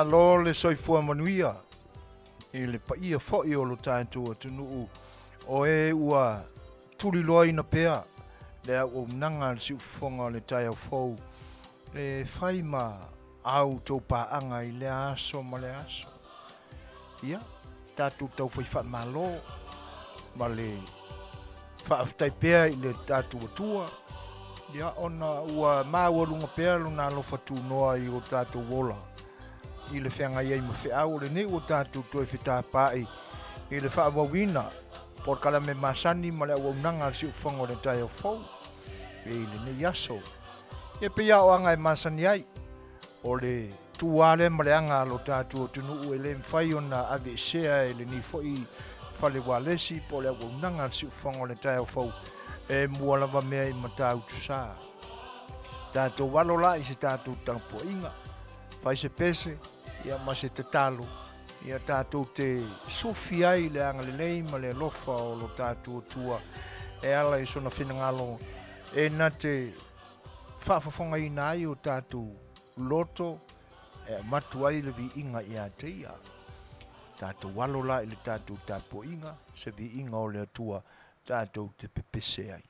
Malo le soifua manuia i le paia foi o lo tatou atunuu o e ua tuliloaina pea le auaunaga a le Siufofoga o le taeao fou e fai ma a outou paaga i lea aso ma lea aso. Ia, tatou taufai faamalo ma le faafetai pea i le tatou Atua, ia ona ua maualuga pea lona alofa tunoa i o tatou ola i le feagai ai ma feau o lenei ua tatou toe fetapaai i le faaauauina polokalame masani ma le auaunaga a le Siufofoga o le taeao fou i lenei aso. Ia pei lava o aga e masani ai, o le tu lava lea ma le aga a lo tatou atunuu e le mafai ona aveesea e lenei foi fale ualesi po o le auaunaga a le Siufofoga o le taeao fou e mua lava mea i Matautusa. Tatou alo la i se tatou tapuaiga, fai se pese ia ma se tatalo ia tatou te sufi ai le agalelei ma le alofa o lo tatou Atua e ala i sona finagalo e na te faafofogaina ai o tatou loto e avatu ai le viiga ia te ia. Tatou alo la i le tatou tapuaiga, se viiga o le Atua tatou te pepese ai.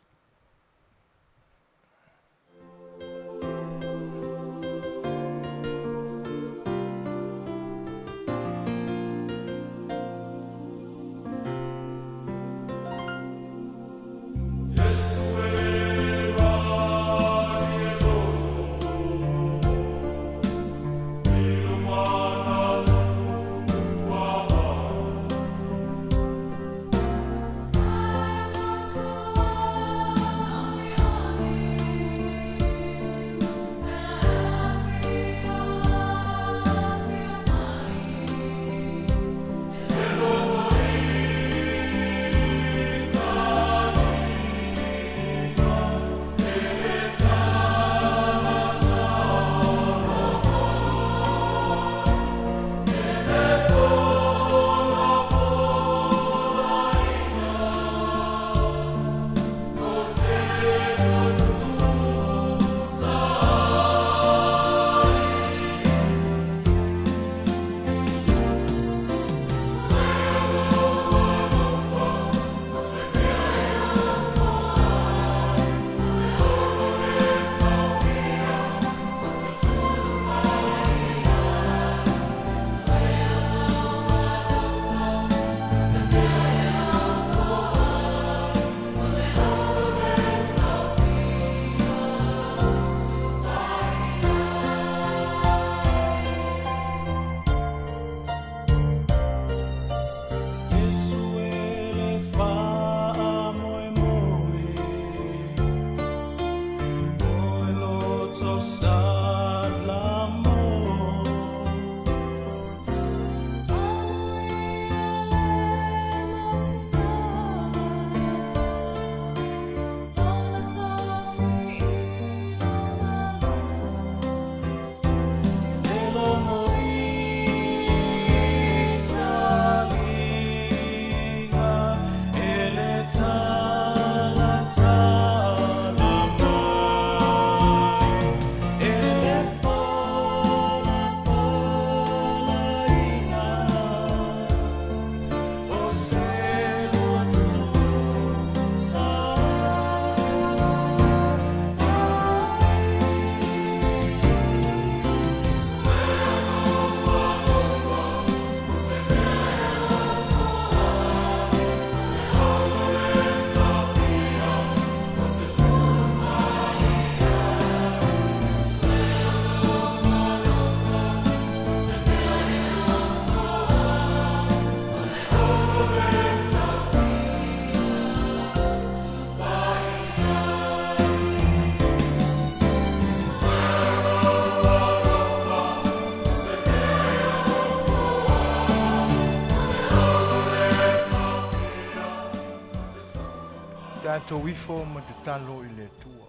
Tatou ifo ma tatalo i le Atua.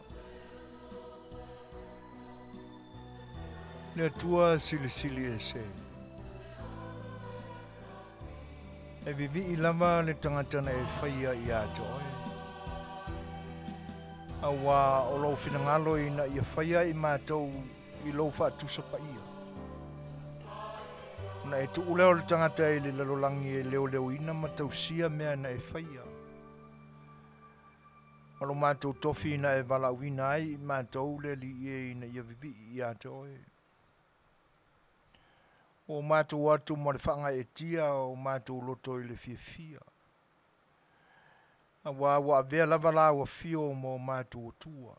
Le Atua silisili ese. E vivii lava le tagata na e faia ia te oe. Auā o lou finagalo ina ia faia i matou i lou faatusa paia. Ona e tuu lea o le tagata i le lalolagi e leoleoina ma tausia mea na e faia. Ma lo matou tofi na e valaauina ai i matou le Alii e ina ia vivii ia te oe. Ua o matou atu ma le faagaeetia o matou loto i le fiafia. Auā ua avea lava lau afio ma o matou Atua.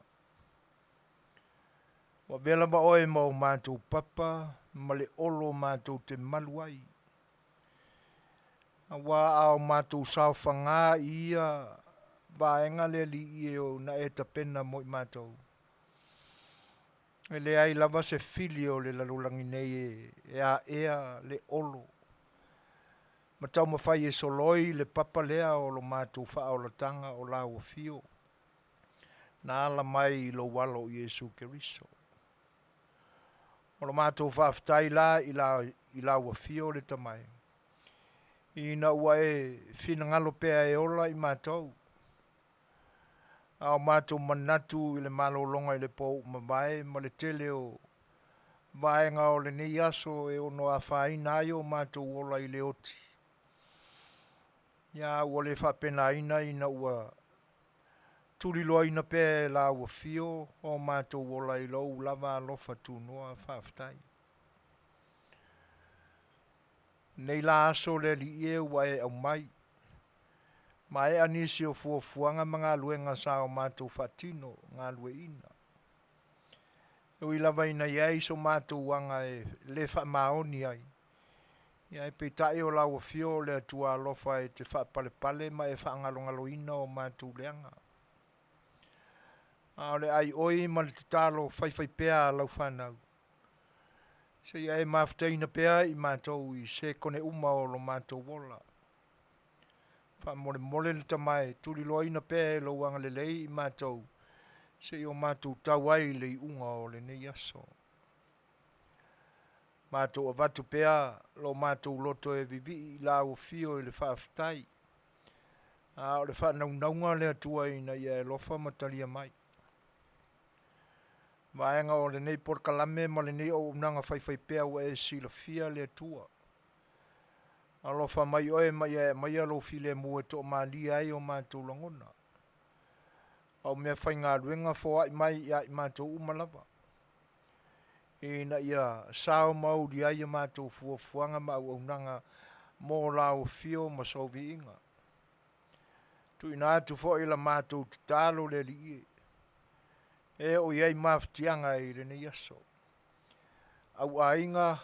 Ua avea lava oe ma o matou papa ma le olo matou te malu ai. Auā a o matou saofagā i ia vaega le Alii e o na e tapena mo i matou. E leai lava se fili o le lalolagi nei e aea le olo ma taumafai e soloi le papa lea o lo matou faaolataga o lau afio na ala mai i lou alo o Iesu Keriso. O lo matou faafetai la i lau afio le Tama e, ina ua e finagalo pea e ola i matou, a o matou manatu i le malologa i le po ua mavae ma le tele o vaega o lenei aso e ono afaina ai o matou ola i le oti, ia ua le faapenaina ina ua tuliloaina pea e lau afio o matou ola i lou lava alofa tunoa. Faafetai. Nei la aso le Alii e ua e aumai, maea nisi o fuafuaga ma galuega sa o matou faatino galueaiina. E ui lava ina i ai so matou aga e le faamaoni ai, ia ae peitai o lau afio o le Atua alofa e te faapalepale ma e faagalogaloina o matou leaga. A o le aioi ma le tatalo faifaipea a lau fanau, seia e mafutaina pea i matou i sekone uma o lo matou ola. Faamolemole le Tama e tuliloaina pea e lou agalelei i matou, seia o matou tau ai i le iuga o lenei aso. Matou avatu pea lo matou loto e vivii i lau afio i le faafetai, a o le faanaunauga le Atua ina ia e alofa ma talia mai. Vaega o lenei polokalame ma lenei auaunaga faifaipea ua e silafia le Atua. Alofa mai oe ma ia e aumaia lou filemu e toamalie ai o matou lagona. Au mea faigaluega foai mai ia i matou uma lava, ina ia sao ma auli ai a matou fuafuaga ma auaunaga mo lau afio ma sou viiga. Tuuina atu foi la matou tatalo le Alii e, e oo i ai mafatiaga i lenei aso. Au aiga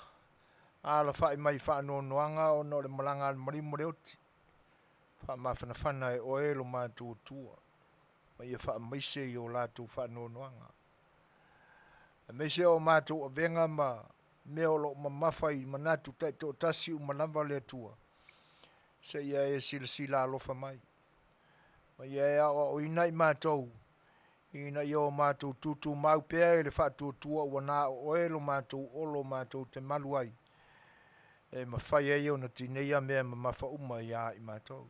alafai mai faanoanoaga ona o le malaga a le maliu ma le oti. Faamafanafana e oe lo matou Atua, ma ia faamaise i o latou faanoanoaga. Aemaise o matou avega ma mea o lo o mamafa i manatu taitoatasi uma lava le Atua, seia e silasila alofa mai, ma ia e aoaoina i matou, ina ia o matou tutumau pea i le faatuatua ua na o oe lo matou olo matou te malu ai, e mafai ai ona tineia mea mamafa uma ia i matou.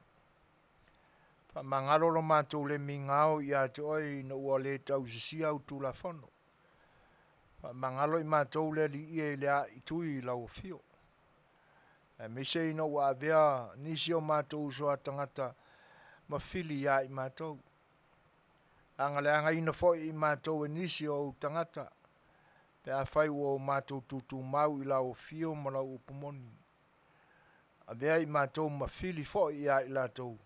Faamagalo lo matou le migao ia te oe ina ua le tausisia au Tulafono. Faamagalo i matou le Alii e i le aaitui i lau afio. Aemaise ina ua avea nisi o matou uso a tagata ma fili ia i matou. Agaleagaina foi i matou e nisi o ou tagata, pe afai ua o matou tutumau i lau afio ma lau upu moni. Avea i matou ma fili foi ia i latou,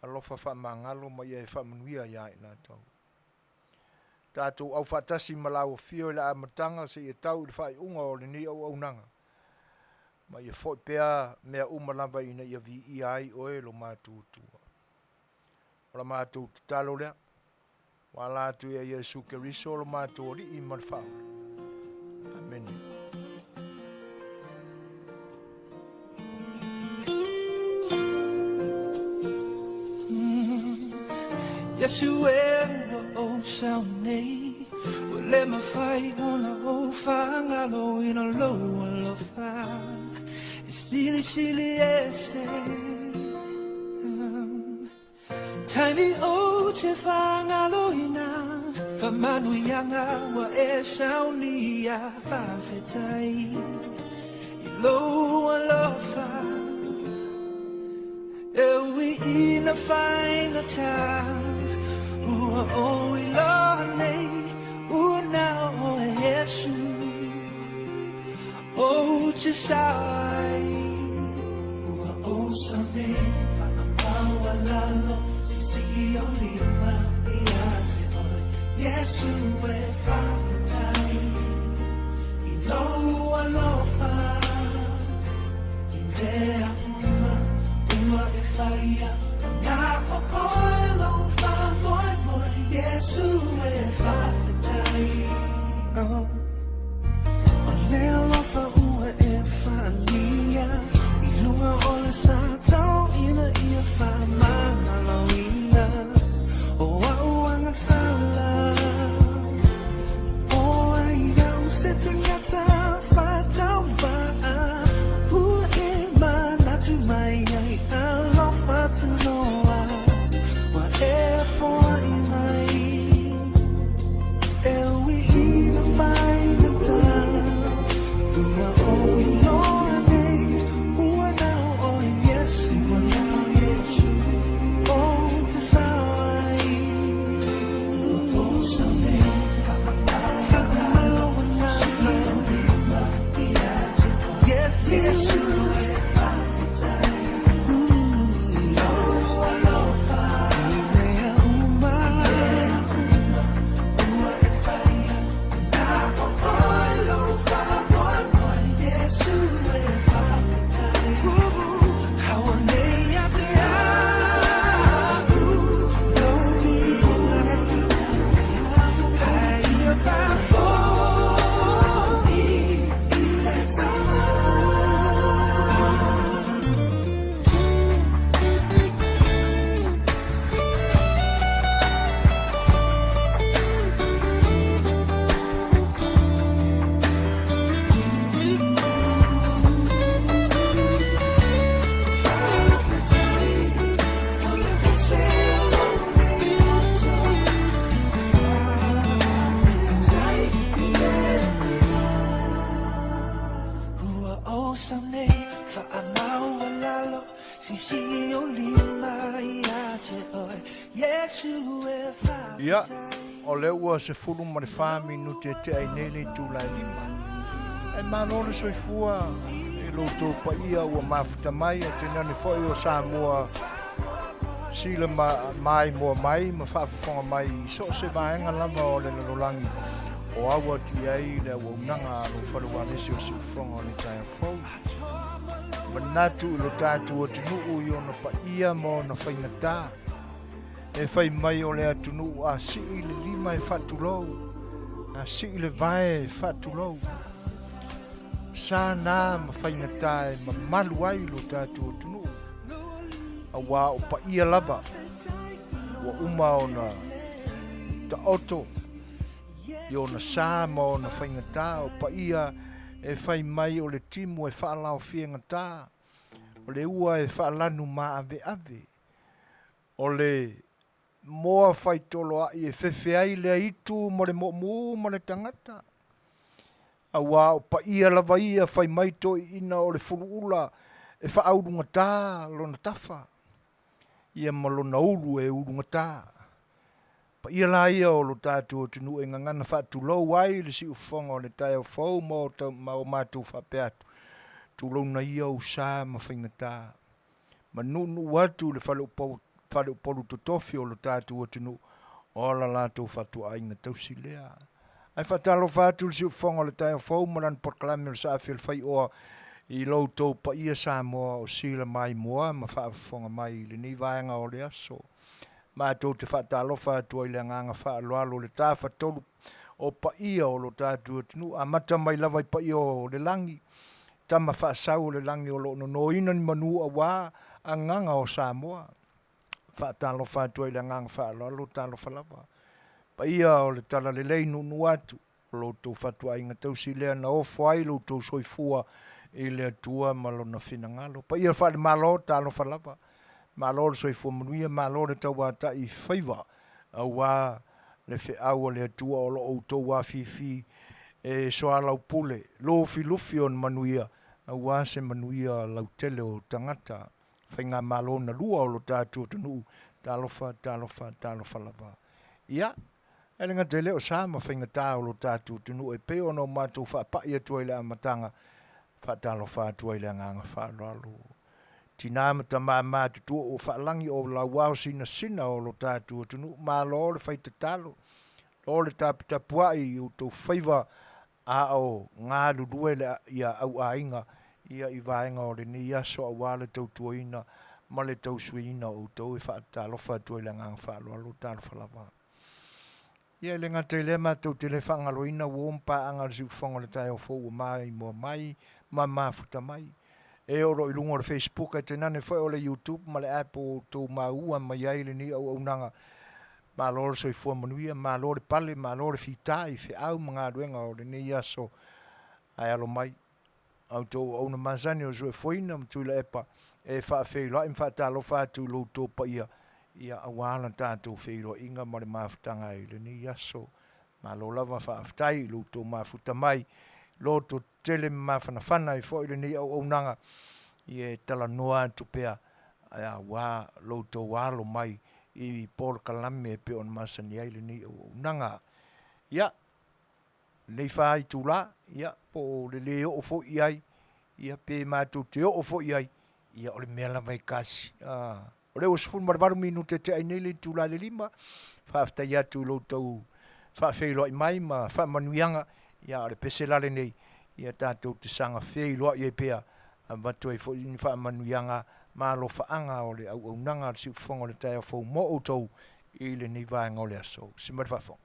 alofa faamagalo ma ia e faamanuia ia i latou. Tatou aufaatasi ma lau afio i le amataga seia tau i le faaiuga o lenei auaunaga, ma ia foi pea mea uma lava ina ia viia ai oe lo matou Atua. O la matou tatalo lea, ua ala atu ia Iesu Keriso lo matou Alii ma le Faaola. Amene. Iesu e ua ou sao nei, ua le mafai ona ou faagaloina lou alofa e silisili ese. Taimi ou te faagaloina faamanuiaga ua e saunia, faafetai i lou faigata Ua ou iloa nei Ua na o oe Iesu Ou te sao ai Ua ou sao nei Faamaualalo Siisii ou lima Ia te oe Iesu e faafetai I lou alofa I mea uma Ua e faia Ua na o oe lou faamoemoe Iesu e faafetai Oh O le alofa ua e faaalia I luga o le sa tauina Ia faamagaloina O a'u agasala O ai au se tagata faatauvaa Ua e manatu mai ai Alofa tunoa Ua e foai mai E ui ina faigata Ua ou iloa nei Ua na o oe Iesu Ua na o Iesu Ou te sao ai Ua ou sao nei Faamaualalo Iesu Iesu e faafetai I lou alofa I mea uma Ua e faia Na o oe lou faamoemoe Iesu e faafetai Auanei ia te a'u Lou viiga Ae ia faafoi I le Tama. Faafetai O le pese o lou loto Faafetai i le Ua ou sao nei Faamaualalo Siisii ou lima ia te oe Iesu e Ia, faafetai o lea ua 14 minute e tea ai nei le itula e 5. Ae malo le soifua i lo outou paia ua mafuta mai, ae tainane foi o Samoa sila ma maimoa mai ma faafofoga mai i so o se vaega lava o le lalolagi o au atu i ai le auaunaga a lou fale ualesi o Siufofoga o le taeao fou. Manatu i lo tatou atunuu i ona paia ma ona faigata. E fai mai o le atunuu a sii le lima e faatulou, a sii le vae e faatulou. Sa na ma faigata e mamalu ai lo tatou atunuu, auā o paia lava ua uma ona taoto i ona sa ma ona faigata, o paia e fai mai o le timu e faalaofiegata, o le ua e faalanu maaveave, O le moa faitoloaʻi e fefe ai le aitu ma le moomu ma le tagata. Auā o paia lava ia fai mai toeaiina o le fuluula e faaulugatā lona tafa, ia ma lona ulu e ulugatā. Paia la ia o lo tatou atunuu e gagana faatulou ai le siufofoga o le taeao fou ma o, ma o matou faapea atu, tulouna ia ou sa ma faigatā. Ma nuunuu atu i le faleupolu totofi o lo tatou atunuu, o la latou fatuaiga tausi lea. Ae faatalofa atu i le siufofoga o le taeao fou ma lana polokalame o le Saafi o le Faioa i lo outou paia Samoa o sila maimoa ma faafofoga mai i lenei vaega o le aso. Matou te faatalofa atu ai i le agaga faaaloalo i le tafatolu o paia o lo tatou atunuu, amata mai lava i paia o le lagi, tama faasau o le lagi o lo o nonoina ni manu auā agaga o Samoa. Faatalofa atu ai i le agaga faaaloalo, talofa lava. Paia o le Talalelei nuunuu atu, o lo outou fatuaiga tausi lea na ofo ai lo outou soifua i le Atua ma Lona finagalo. Paia faale-Malo, talofa lava. Malo le soifua manuia, malo le tauatai i faiva, auā le feau a le Atua o lo o outou afifi e soalaupule, lufilufi ona manuia, auā se manuia lautele o tagata. Faigamalo na lua o lo tatou atunuu. Talofa, talofa, talofa lava. Ia, e le gata i lea o sa ma faigata o lo tatou atunuu e pei ona o matou faapai atu ai i le amataga, faatalofa atu ai i le agaga faaaloalo. Tina ma tama matutua ua faalagi o lauao sinasina o lo tatou atunuu, malo le fai tatalo, lo le taputapuai i outou faiva a o galulue le ia auaiga ia i vaega o lenei aso aua le tautuaina ma le tausuiina o outou e faatalofa atu ai i le agaga faaaloalo. Talofa lava. Ia e le gata i lea matou te le faagaloina uo ma paaga a le siufofoga o le taeao fou ua maimoa mai ma mafuta mai. E o lo o i luga o le Facebook ae tainane foi o le YouTube ma le app o outou maua mai ai lenei auaunaga. Malo le soifua manuia, malo le pale, malo le fita i feau ma galuega o lenei aso. Ae alo mai a outou auauna masani o Suefoina ma Tuilaepa e faafeiloai ma faatalofa atu i lo outou paia, ia aua la tatou feiloaiga ma le mafutaga i lenei aso. Malo lava faafetai i lo outou mafuta mai, loto tele ma mafanafana ai foi lenei auaunaga, ia e talanoa atu pea aua lo outou alo mai i polokalame e pei ona masani ai lenei auaunaga. Ia, lenei fa itula, ia, po o le le oo foi i ai, ia, pe matou te oo foi i ai, ia, o le mea lava e tasi. O lea ua 18 minute tea ai nei le itula i le 5, faafetai atu i lo outou faafeiloai mai ma faamanuiaga, ia, o le pese la lenei, ia tatou te saga feiloai ai pea, avatu ai foi ni faamanuiaga ma alofaaga o le auaunaga a le Siufofoga o le Taeao Fou mo outou i lenei vaega o le aso. Se mai le faafofoga.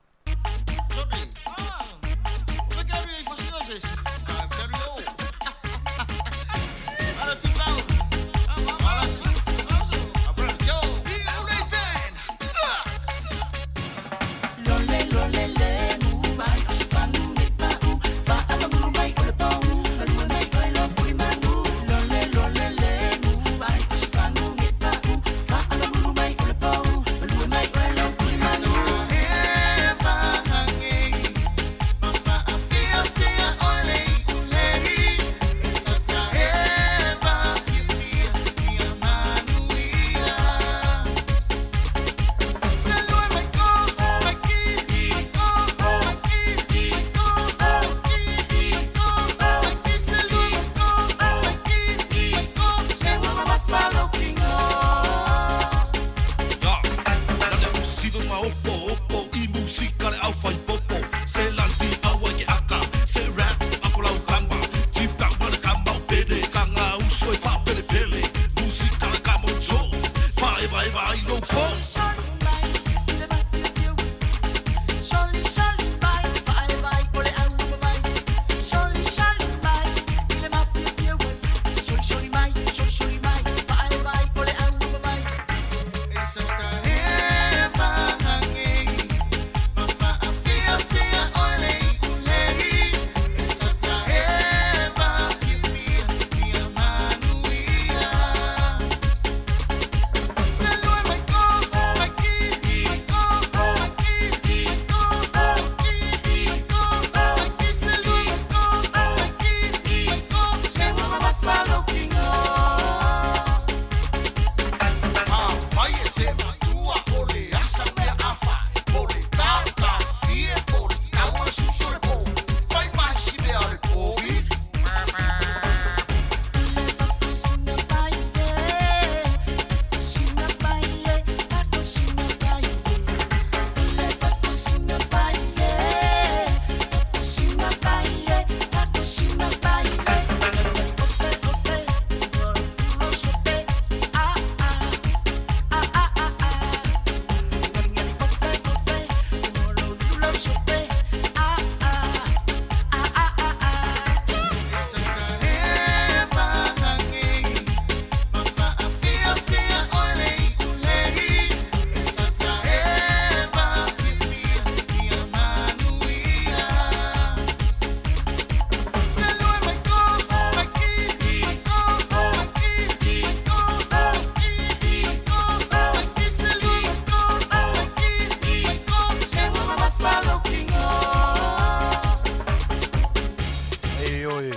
Ioe,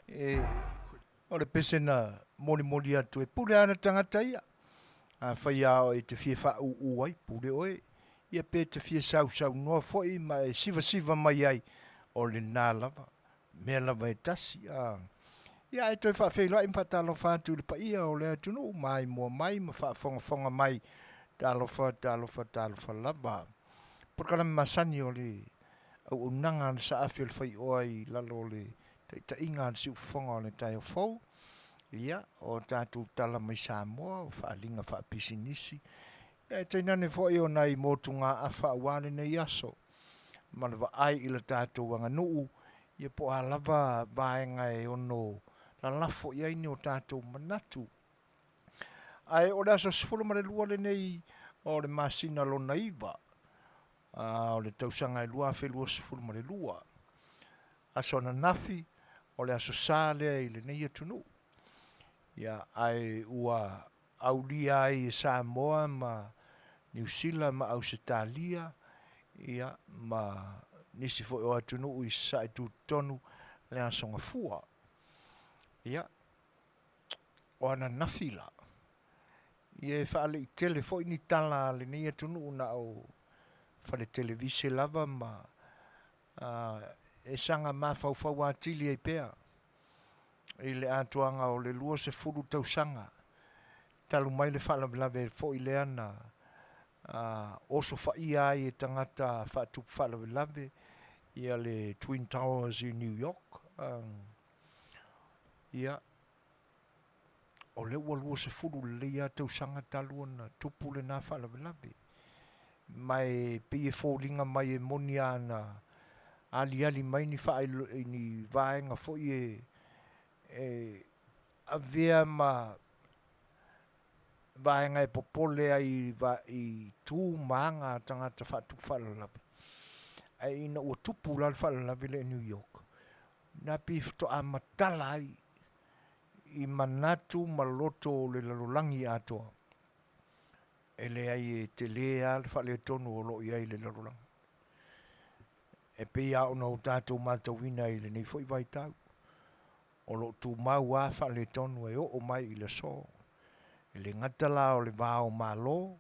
e, o le pese na molimoli atu e pule lava le tagata ia. Afai lava oe e te fia faaūū ai, pule oe, ia pe te fia sausaunoa foi ma e sivasiva mai ai, o lena lava, mea lava e tasi. A, ia ae toe faafeiloai ma faatalofa atu i le paia o le atunuu maimoa mai ma faafogafoga mai, talofa, talofa, talofa lava. Polokalame masani o le auaunaga a le Saafi o le Faioa i lalo o le taitaiga a le Siufofoga o le Taeao Fou. Ia, o tatou tala mai Samoa, o faaaliga faapisinisi, ia e tainane foi o nai motugaafa aua lenei aso ma le vaai i le tatou aganuu, ia po o a lava vaega e ono lalafo i ai ni o tatou manatu. Ae o le aso 12 lenei o le masina lona 9 o le tausaga e 2022. Aso ananafi o le aso Sa lea i lenei atunuu. Ia, ae ua aulia ai e Samoa ma Niu Sila ma Ausetalia, ia, ma nisi foi o atunuu i Sasae Tutotonu le Aso Gafua. Ia, o ananafi la, ia e faaleitele foi ni tala a lenei atunuu na o fale televise lava ma e saga mafaufau atili ai pea i le atoaga o le 20 tausaga talu mai le faalavelave foi lea na osofaia ai e tagata faatupu faalavelave ia le Twin Towers i New York. Ia, o lea ua 20 lelei lava tausaga talu ona tupu lena faalavelave. Ma e pei e foliga mai e moni lava na aliali mai ni, ni vaega foi e, e avea ma vaega e popole ai i tu ma aga a tagata faatupu faalavelave. Ae ina ua tupu la le faalavelave lea i New York, na pei faatoa matala ai i manatu ma loto o le lalolagi atoa. E leai e tele lava le faaletonu o lo o i ai i le lalolagi. E pei lava ona o tatou matauina i lenei foi vaitau, o lo o tumau lava faaletonu e oo mai i le aso. E le gata la o le va o Malo,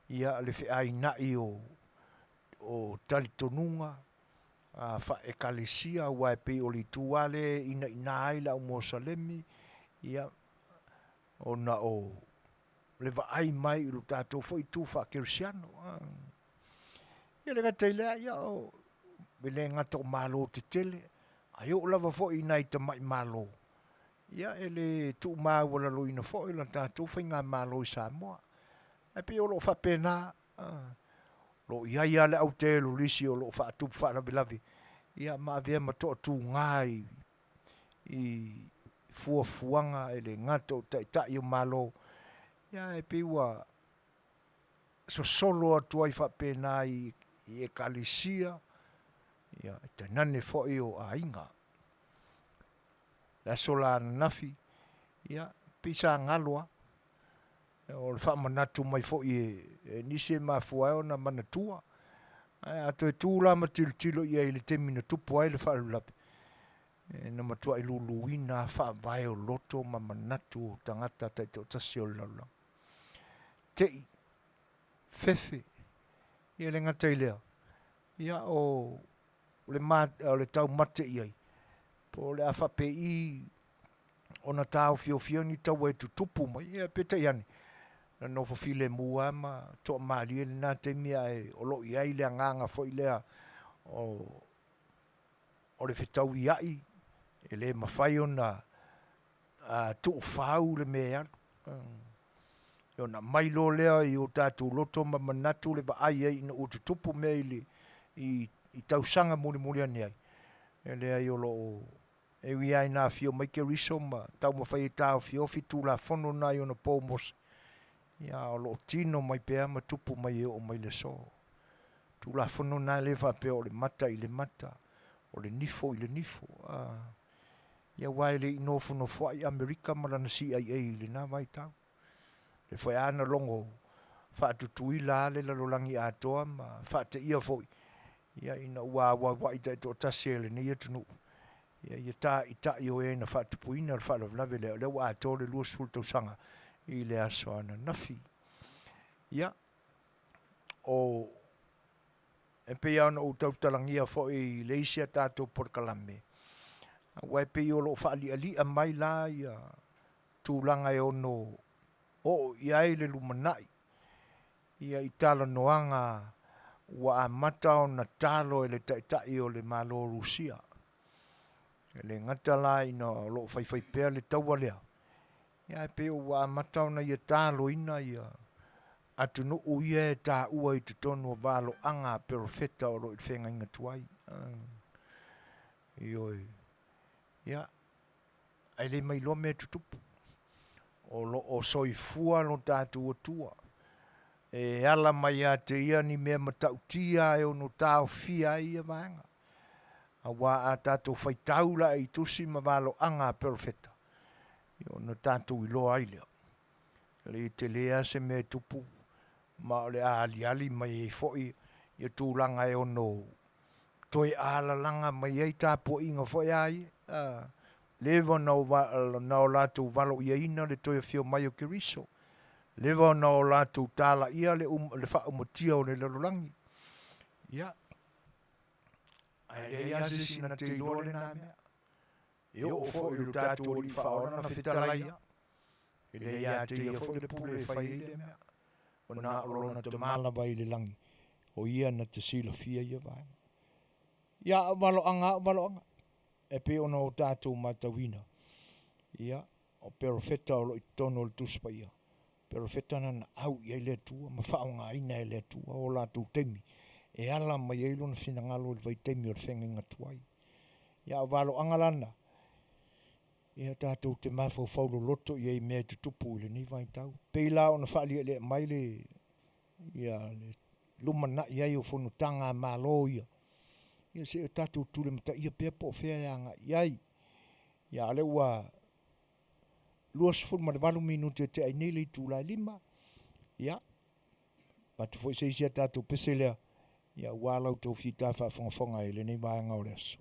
ia le feainai o, o talitonuga faale-Ekalesia, aua e pei o le itu lava lea e inaina ai le au Mosalemi, ia, ona o le vaai mai i lo tatou foi itu faakerisiano. Ia le gata i lea, ia, o, e le gata o Malo tetele, ae oo lava foi i nai tamai Malo, ia, e le tuumaualaloina foi la tatou faigamalo i Samoa. Ae pei o lo o faapena, o lo o i ai lava le au telolisi o lo o faatupu faalavelave, ia ma avea ma toatuga i, i fuafuaga e le gata o taitai o Malo, ia ae pei ua sosolo atu ai faapena i, i ekalesia, ia tainane foi o aiga. Le aso la ananafi, ia, pei sa galo lava, o le faamanatu mai foi e, e nisi e mafua ai ona manatua. Ae a toe tu la ma tilotilo i ai i le taimi na tupu ai le faalavelave, e na matuai luluina lava faavae o loto ma manatu o tagata taitoatasi o le lalolagi. Tei, fefe, ia le gata i lea, ia o le, ma, o le taumate i ai, po o le a faapei ona taofiofia ni taua e tutupu mai, ia peitai ane, na nofo filemu lava ma toamalie lena taimi ae o lo o i ai le agaga foi lea o, o le fetauia'i e le mafai ona tuufau le mea e alu. Ona aumai loa lea i o tatou loto ma manatu le vaai ai ina ua tutupu mea i le i, i tausaga mulimuli ane ai, e leai o lo o e ui lava ina afio mai Keriso ma taumafai e taofiofi Tulafono na i ona pou Mose, ia o lo o tino mai pea ma tupu mai e oo mai le aso. Tulafono na le faapea o le mata i le mata, o le nifo i le nifo. A, ia aua e le i nofonofoai Amerika ma lana CIA i lena vaitau. Le foi a na logo faatutuila a le lalolagi atoa ma faateia foi, ia ina ua auauai taitoatasi e lenei atunuu. Ia, ia tāita'i o e na faatupuina le faalavelave lea, o lea ua atoa le 20 tausaga i le aso ananafi. Ia, o e pei lava ona ou tautalagia foi i le isi a tatou polokalame, aua e pei o lo o faali'ali'a mai la ia tulaga e ono oo i ai le lumanai ia i talanoaga ua amata ona talo e le Taitai o le Malo o Rusia. E le gata la ina o lo o faifai pea le taua lea, ia ae pei ua amata ona ia taloina ia atunuu ia e taua i totonu o valoaga a perofeta o lo o i le feagaiga tuai. Ioe. Ia, ae le mailoa mea e tutupu. O lo o soifua lo tatou Atua. E ala mai ia te ia ni mea matautia e ono taofia ai ia vaega. Aua a tatou faitau la i tusi ma valoaga a perofeta, ia ona tatou iloa ai lea. E le tele lava se mea e tupu ma o le a aliali mai ai foi ia tulaga e ono toe alalaga mai ai tapuaiga foi a ia, a leva ona o latou valoiaina le toe afio mai o Keriso, leva ona o latou talaia le faaumatia o le lalolagi. Ia, ae leai lava se isi na te iloa lena mea. E oo foi i lo tatou Alii Faaola na fetalai ia, e le ia te ia foi le pule e fai ai lea mea, ona o lona Tama lava i le lagi, o ia na te silafia ia vaega. Ia, o valoaga lava o valoaga, e pei ona o tatou matauina, ia, o perofeta o lo o i totonu o le Tusi Paia, perofeta na na au i ai le Atua ma faaaogaina e le Atua o latou taimi e ala mai ai lona finagalo i le vaitaimi o le feagaiga tuai. Ia, a o valoaga la na, ia tatou te mafaufau loloto i ai i mea e tutupu i lenei vaitau. Pei la ona faalialia mai le, ia, le lumanai ai o fonotaga a Malo ia, ia se i o tatou tulimataia pea po o fea e agai i ai. Ia, a o lea ua 28 minute e tea ai nei le itula e 5, ia, avatu foi se isi a tatou pese lea, ia aua la outou fita faafogafoga i lenei vaega o le aso.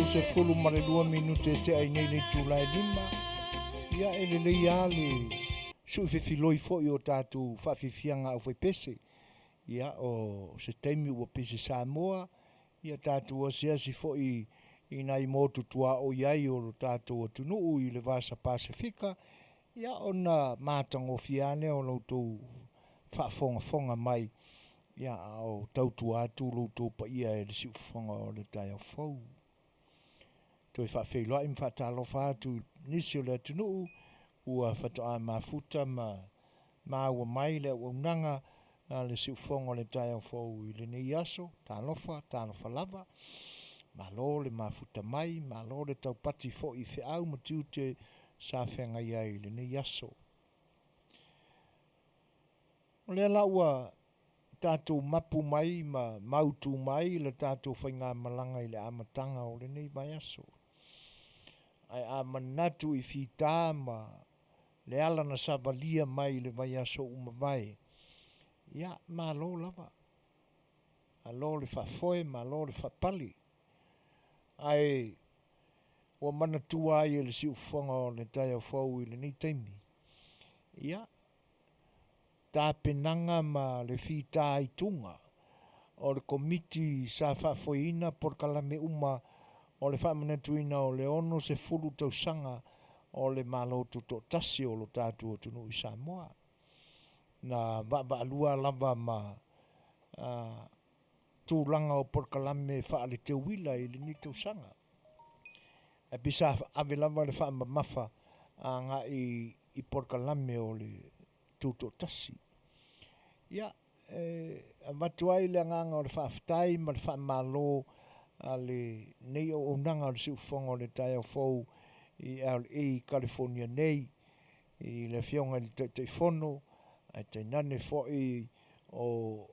32 minute e tea ai nei le itula e 5. Ia, e lelei lava le sui fefiloi foi o tatou faafiafiaga aufaipese. Ia, o se taimi ua pese Samoa, ia tatou asiasi foi i nai motu tuaoi ai o lo tatou atunuu i le Vasa Pasefika, ia ona matagofie lava lea o la outou faafogafoga mai, ia a o tautua atu lo outou paia i le siufofoga o le taeao fou. Toe faafeiloai ma faatalofa atu i nisi o le atunuu ua faatoa mafuta ma maua mai le auaunaga a le siufofoga o le taeao fou i lenei aso. Talofa, talofa lava. Malo le mafuta mai, malo le taupati foi i feau ma tiute sa feagai ai i lenei aso. O lea la ua tatou mapu mai ma mautu mai le tatou faigamalaga i le amataga o lenei vaiaso. Ae a manatu i fita ma le ala na savalia mai i le vaiaso ua mavae, ia, malo lava. Malo le faafoe, malo le faapale. Ae ua manatua ai e le siufofoga o le taeao fou i lenei taimi, ia, tapenaga ma le fitaituga o le Komiti sa faafoeina polokalame uma o le faamanatuina o le 60 tausaga o le Malo Tutoatasi o lo tatou atunuu i Samoa. Na vaavaalua lava ma tulaga o polokalame faale-teuila i lenei tausaga. Ae pei sa ave lava le faamamafa agai i polokalame o le Tutoatasi. Ia, e avatu ai le agaga o le faafetai ma le faamalo a lenei auaunaga o le siufofoga o le taeao fou i LA i Kalifonia nei, i le Afioga i le Taitaifono, ae tainane foi o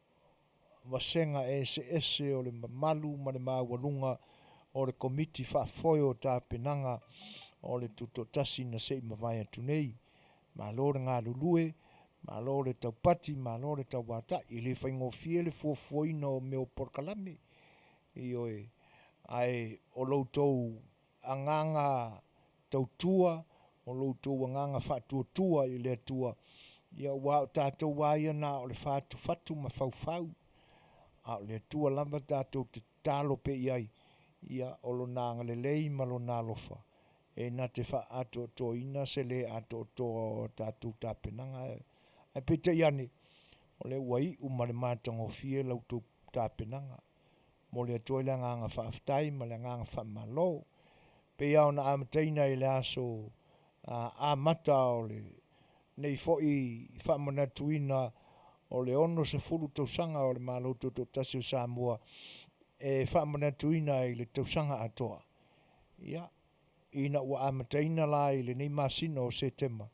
vasega eseese o le mamalu ma le maualuga o le Komiti Faafoe o Tapenaga o le Tutoatasi na se i mavae atu nei. Malo le galulue, malo le taupati, malo le tauatai. E le faigofie le fuafuaina o mea o polokalame. Ioe, ae o lo outou agaga tautua, o lo outou agaga faatuatua i le Atua, ia aua o tatou lava ia na o le fatufatu ma faufau, a o le Atua lava tatou te tatalo pea i ai, ia o Lona agalelei ma Lona alofa e na te faaatoatoaina se le atoatoa o a tatou tapenaga. Ae peitai ane, o lea ua iu ma le matagofie la outou tapenaga. Momoli atu ai le agaga faafetai ma le agaga faamalo. Pei lava ona amataina i le aso amata o lenei foi faamanatuina o le 60 tausaga o le Malo Tutoatasi o Samoa e faamanatuina i le tausaga atoa. Ia, ina ua amataina la i lenei masina o Setema,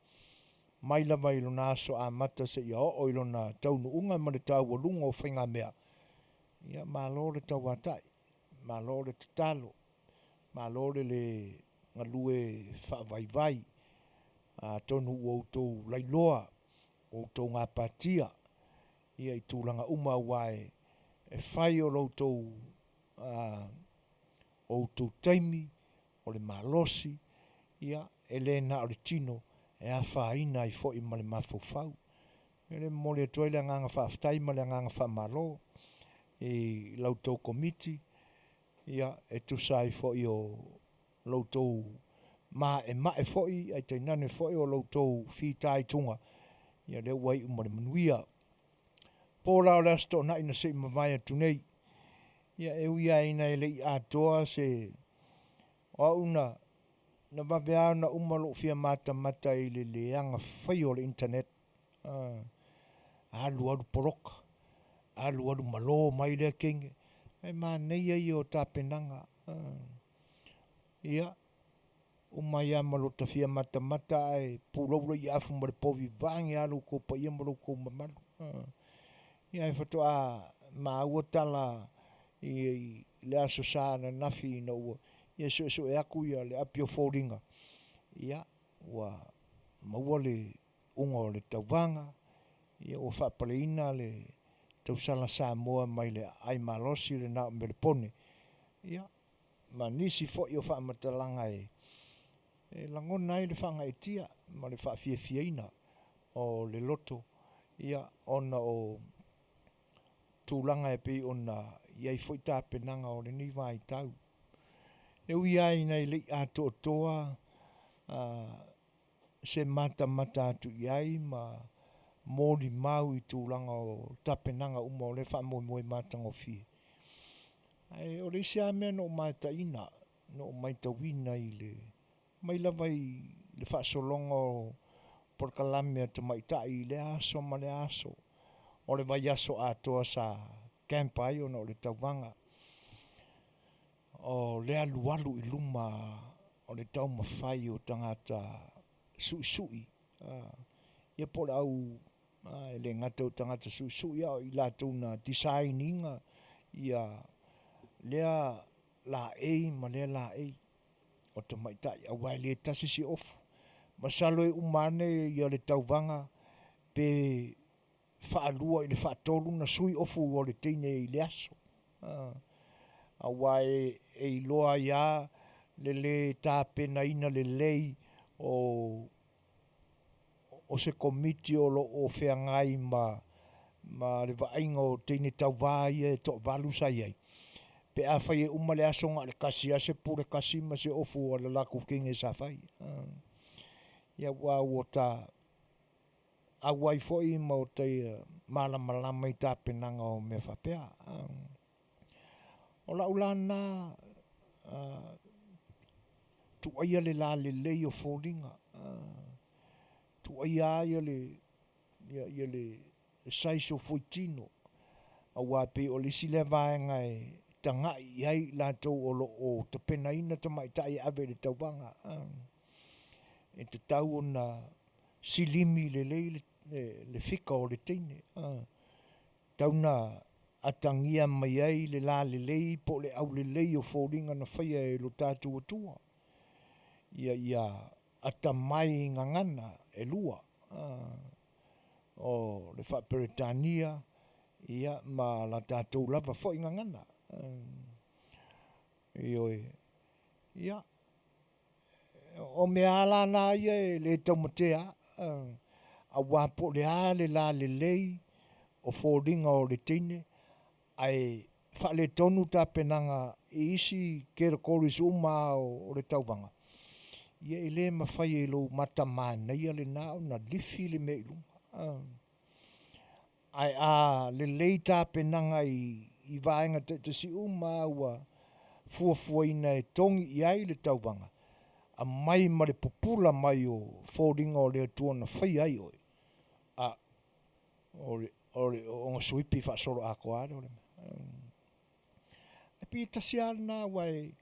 mai lava i lona aso amata seia oo i lona taunuuga ma le taualuga o faigamea, ia malo le tauatai, malo le tatalo, malo le le galue faavaivai. Atonu ua outou lailoa, ua outou gapatia ia i tulaga uma aua e fai o lo outou outou taimi, o le malosi, ia, e le na o le tino, e afaina ai foi ma le mafaufau. O le mea lea e momoli atu ai le agaga faafetai ma le agaga faamalo i la outou Komiti, ia, e tusa ai foi o lo outou maemae foi ae tainane foi o lo outou fitaituga, ia lea ua iu ma le manuia. Po la o le Aso Toonai na se i mavae atu nei, ia e ui lava ina e le i atoa se... O au na vave lava ona uma lou fia matamata i le leaga faia o le internet. Alu alu poloka, alu alu malo mai lea teine. Ae manaia ia o tapenaga. Ia, uma ai lava ma lota fia matamata ae pulou le ieafu ma le povi vaeane lava lo outou paia ma lo outou mamalu. Ia ae faatoa maua tala i le Aso Sa ananafi ina ua ia suesue atu ia le api o foliga, ia ua maua le uga o le tauvaga, ia ua faapaleina le tausala Samoa mai le aai malosi lena o Melepone. Ia ma nisi foi o faamatalaga e e lagona ai le faagaeetia ma le faafiafiaina o le loto, ia, ona o tulaga e pei ona i ai foi tapenaga o lenei vaitau. E ui lava ina e le i atoatoa se matamata atu i ai ma molimau i tulaga o tapenaga uma o lea faamoemoe matagofie, ae o le isi lava mea na ou mataina, na ou matauina i le mai lava i le faasologa o polokalame a tamaitai i lea aso ma lea aso, o le vaiaso atoa sa camp ai ona o le tauvaga, o le alualu i luma o le taumafai o tagata suisui, ia po o le au, e le gata o tagata suisui, a o i latou na design ina ia lea laei ma lea laei o tamaitai, aua e le tasi se ofu. Masalo e uma ane le tauvaga pe faalua i le faatolu ona sui ofu o le teine i le aso, aua e iloa ai lava le lē tapenaina lelei o se Komiti o lo o feagai ma le vaaiga o teine tauva ia e toavalu sa i ai, pe afai e uma le aso na o le tasi lava se pule tasi ma se ofu a le latou teine sa fai. Ia aua ua ta auai foi ma ua ta malamalama i tapenaga o mea faapea. O lau la lena tuuaia le lalelei o foliga, tuuaia lava le size o fuaitino, aua e pei o le isi lea vaega e tagai i ai i latou o lo o tapenaina tamaitai e ave i le tauvaga. E tatau ona silimi lelei le fika o le teine, e tatau ona atagia mai ai le lalelei po o le aulelei o foliga na faia e lo tatou Atua, ina ia atamai i gagana e lua, o le faa-Peretania ma la tatou lava foi gagana. Ioe. Ia, o mea lava la na ia e le taumatea lava, aua po o le a le lalelei o foliga o le teine, ae faaletonu tapenaga i isi categories uma lava o le tauvaga, ia e le mafai e lou mata manaia lena ona lifi le mea i luga. Ae a lelei tapenaga i vaega taitasi uma lava ua fuafuaina e togi i ai le tauvaga, aumai ma le pupula mai o foliga o le Atua na faia ai oe, a, ona suipi faasoloatoa lava lea o le mea. Ae pei e tasi lava lena aua e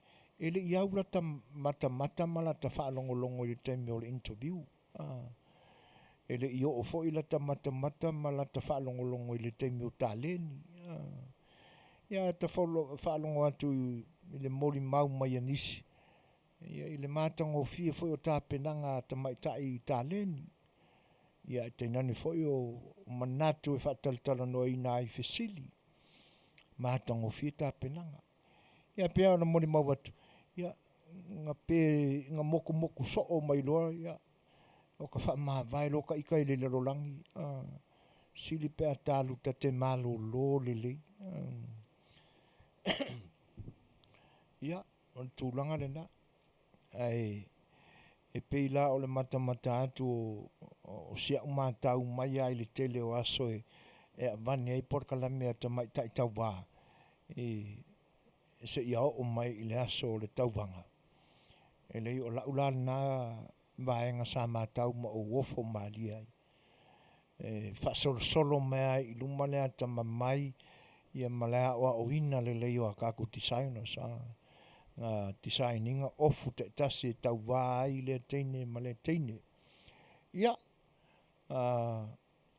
le i au lata matamata ma lata faalogologo i le taimi o le interview. E le i oo foi lata matamata ma lata faalogologo i le taimi o taleni. Ia ae ta faalogo atu i le molimau mai a nisi, ia i le matagofie foi o tapenaga a tamaitai i taleni, ia ae tainane foi o manatu e faatalatalanoaina ai i fesili, matagofie tapenaga. Ia e pei lava ona molimau atu, ia, na pe na motumotu soo mai loa, ia, ota faamavae loa ita i le lalolagi, sili pe a ta alu ta te malolo lelei. Ia, o le tulaga lena. Ae e pei la o le matamata atu o si au matau mai lava i le tele o aso e avane ai polokalame a tamaitai tauva i seia oo mai i le aso o le tauvaga, e leai o lau la lena vaega sa matau ma ou ofo malie ai. E faasolosolo mai lava i luma le atamamai ma le aoaoina lelei o a tatou designers, na design ina ofu taitasi e tauva ai lea teine ma lea teine. Ia,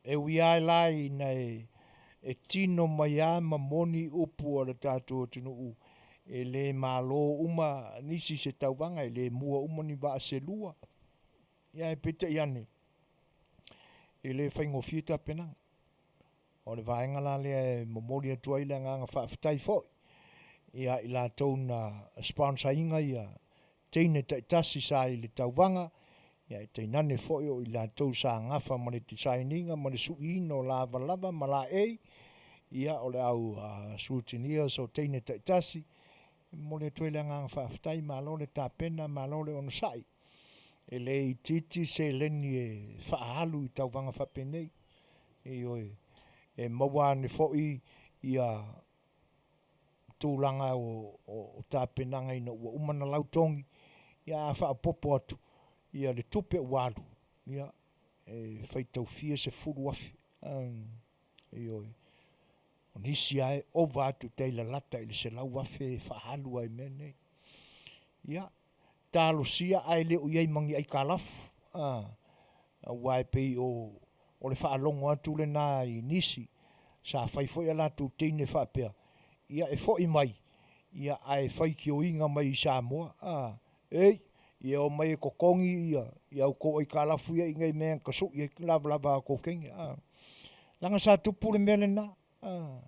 e ui lava la ina e tino mai lava ma moni upu a le tatou atunuu, e le malo uma nisi i se tauvaga, e le mua uma ni vaa selua, ae peitai ane, e le faigofie tapenaga. O le vaega la lea e momoli atu ai le agaga faafetai foi. Ia i latou na sponsor ina ia teine taitasi sa i le tauvaga, ia e tainane foi o i latou sa gafa ma le design ina ma le suiina o lavalava ma laei, ia o le au scrutineers o teine taitasi. E momoli atu ai le agaga faafetai, malo le tapena, malo le onosai. E le itiiti seleni e faaalu i tauvaga faapenei. Ioe, e maua ane foi ia tulaga o tapenaga ina ua uma ona lautogi, ia a faaopoopo atu ia le tupe ua alu, ia e faitau fia sefulu afe. Ioe, o nisi lava e ova atu tai lalata i le $100,000 e faaalu lava i mea nei. Ia, talosia ae le o i ai ma ni aitalafu, aua e pei o le faalogo atu lena i nisi sa fai foi a latou teine faapea, ia e foi mai, ia ae faitioina mai i Samoa, a, ei, ia omai e totogi ia outou aitalafu ia i inei i mea na tasui ai lavalava a outou teine, a. Leaga sa tupu le mea lena, a,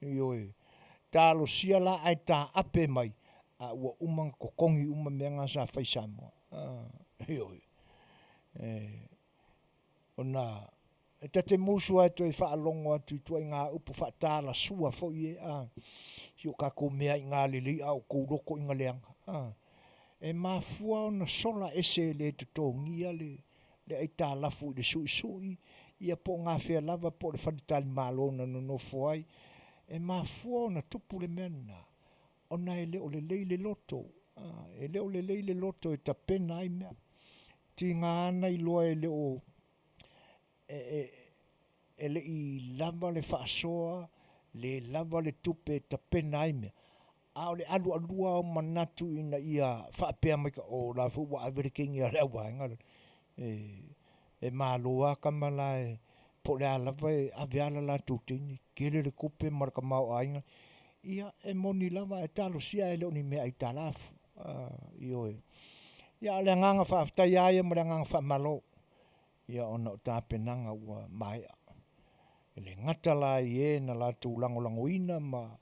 ioe. Talosia la ae taape mai a ua uma ona totogi uma mea na sa fai i Samoa, a, ioe. Ona e ta te musu lava e toe faalogo atu i ituaiga upu faatalasua foi ia, a, si o tatou mea lelei a o outou loto ina leaga, a. E mafua ona sola ese e le totogia le aitalafu i le suisui ia po o gafea lava po o le faletalimalo na nonofo ai. E mafua ona tupu le mea lena ona e le o lelei le loto, e le o lelei le loto e tapena ai mea. E tiga lava ona iloa e le o e le i lava le faasoa, le lava le tupe e tapena ai mea, a o le alualua lava o manatu ina ia faapea mai, o la foi ua ave le teine a le au vaega lea. E malo lava tama la e po o le a lava e ave lava le latou teine, tele le tupe ma le tamaoaiga. Ia, e moni lava ae talosia ae le o ni mea aitalafu. Ioe. Ia a o le agaga faafetai lava ia ma le agaga faamalo, ia ona o tapenaga ua maea. E le gata la i e na latou lagolagoina ma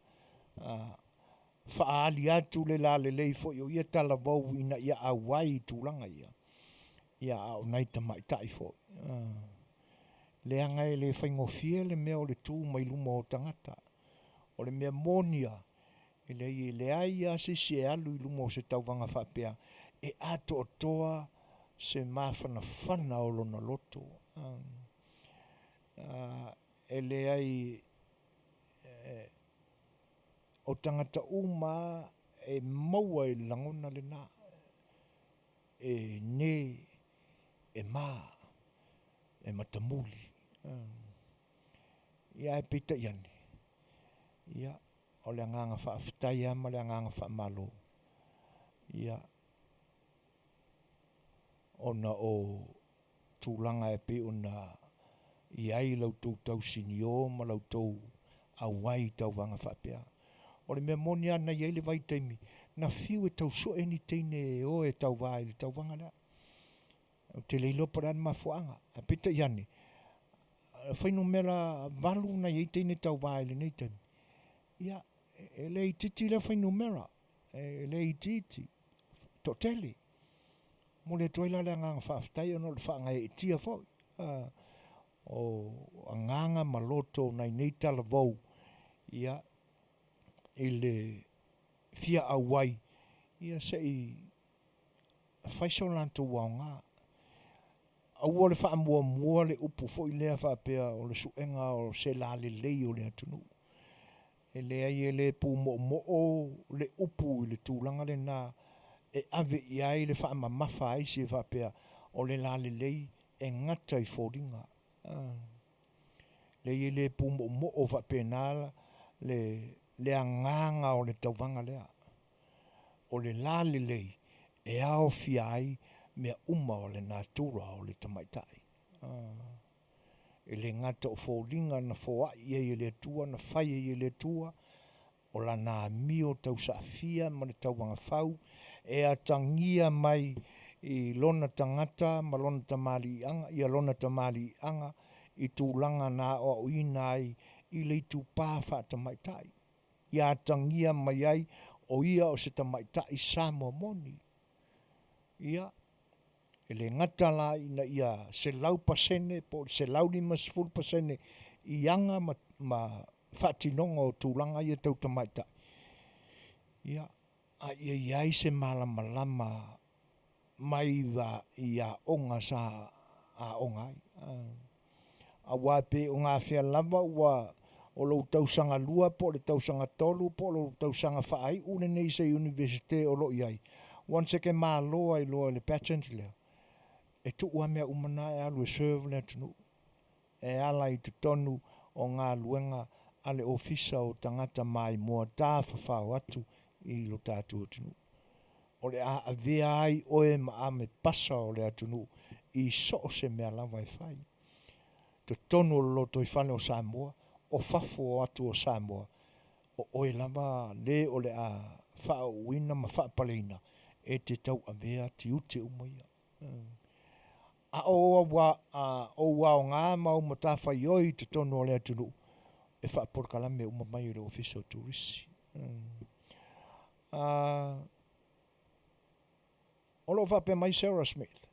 faaali atu le lalelei foi o ia talavou ina ia auai i tulaga ia, ia a o nai tamaitai foi. Leaga e le faigofie le mea o le tu mai luma o tagata. O le mea moni lava, e leai e leai lava se isi e alu i luma o se tauvaga faapea e atoatoa se mafanafana o lona loto. E leai o tagata uma lava e maua i le lagona lena, e ne, e ma, e matamuli. Ia ae peitai ane, ia, o le agaga faafetai lava ma le agaga faamalo, ia, ona o tulaga e pei ona i ai la outou tausinio ma la outou auai i tauvaga faapea. O le mea moni lava na i ai le vaitaimi na fiu e tau sue ni teine e o e tauva i le tauvaga lea. Ou te le iloa po o le a le mafuaaga, ae peitai ane, fuainumera 8 na i ai teine tauva i lenei taimi, ia, e le itiiti lea fuainumera, e le itiiti, toatele. Momoli atu ai la le agaga faafetai ona o le faagaeetia foi o agaga ma loto o nai nei talavou, ia, i le fia auai, ia se i fai so latou aoga. Aua le faamuamua le upu foi lea faapea o le suega o se lalelei o le atunuu. E leai e le pumoomoo le upu i le tulaga lena e ave i ai le faamamafa a isi e faapea o le lalelei e gata i foliga. Leai e le pumoomoo faapena le agaga o le tauvaga lea. O le lalelei e aofia ai mea uma o le natura o le tamaitai. E le gata o foliga na foai i ai e le Atua, na fai ai e le Atua, o lana amio tausaafia ma le tauagafau e atagia mai i lona tagata ma lona tamaliiaga, ia lona tamaliiaga i tulaga na aoaoina ai i le itupa faatamaitai. Ia atagia mai ai o ia o se tamaitai Samoa moni. Ia, e le gata la ina ia 100% po o le 150% i aga ma, ma faatinoga o tulaga ia tau tamaitai, ia, a ia i ai se malamalama mai va i aoga sa aoga ai. Aua pe o gafea lava ua o lou tausaga lua po o le tausaga tolu po o lou tausaga faaiu lenei i se Iunivesite o lo o i ai, once e te malo ai loa i le pageant lea, e tuu lava mea uma na e alu e serve le atunuu, e ala i totonu o galuega a le Ofisa o Tagata Maimoa Tafafao atu i lo tatou atunuu. O le a avea ai oe ma ame pasa o le atunuu i so o se mea lava e fai. Totonu o le lotoifale o Samoa, o fafo atu o Samoa, o oe lava le o le a faaauuina ma faapaleina e te tauavea tiute uma ia. A o ou aoga ma ou matafaioi i totonu o le atunuu, e faapolokalame uma mai e le Ofisa o Turisi. O lo o faapea mai Sarah Smith,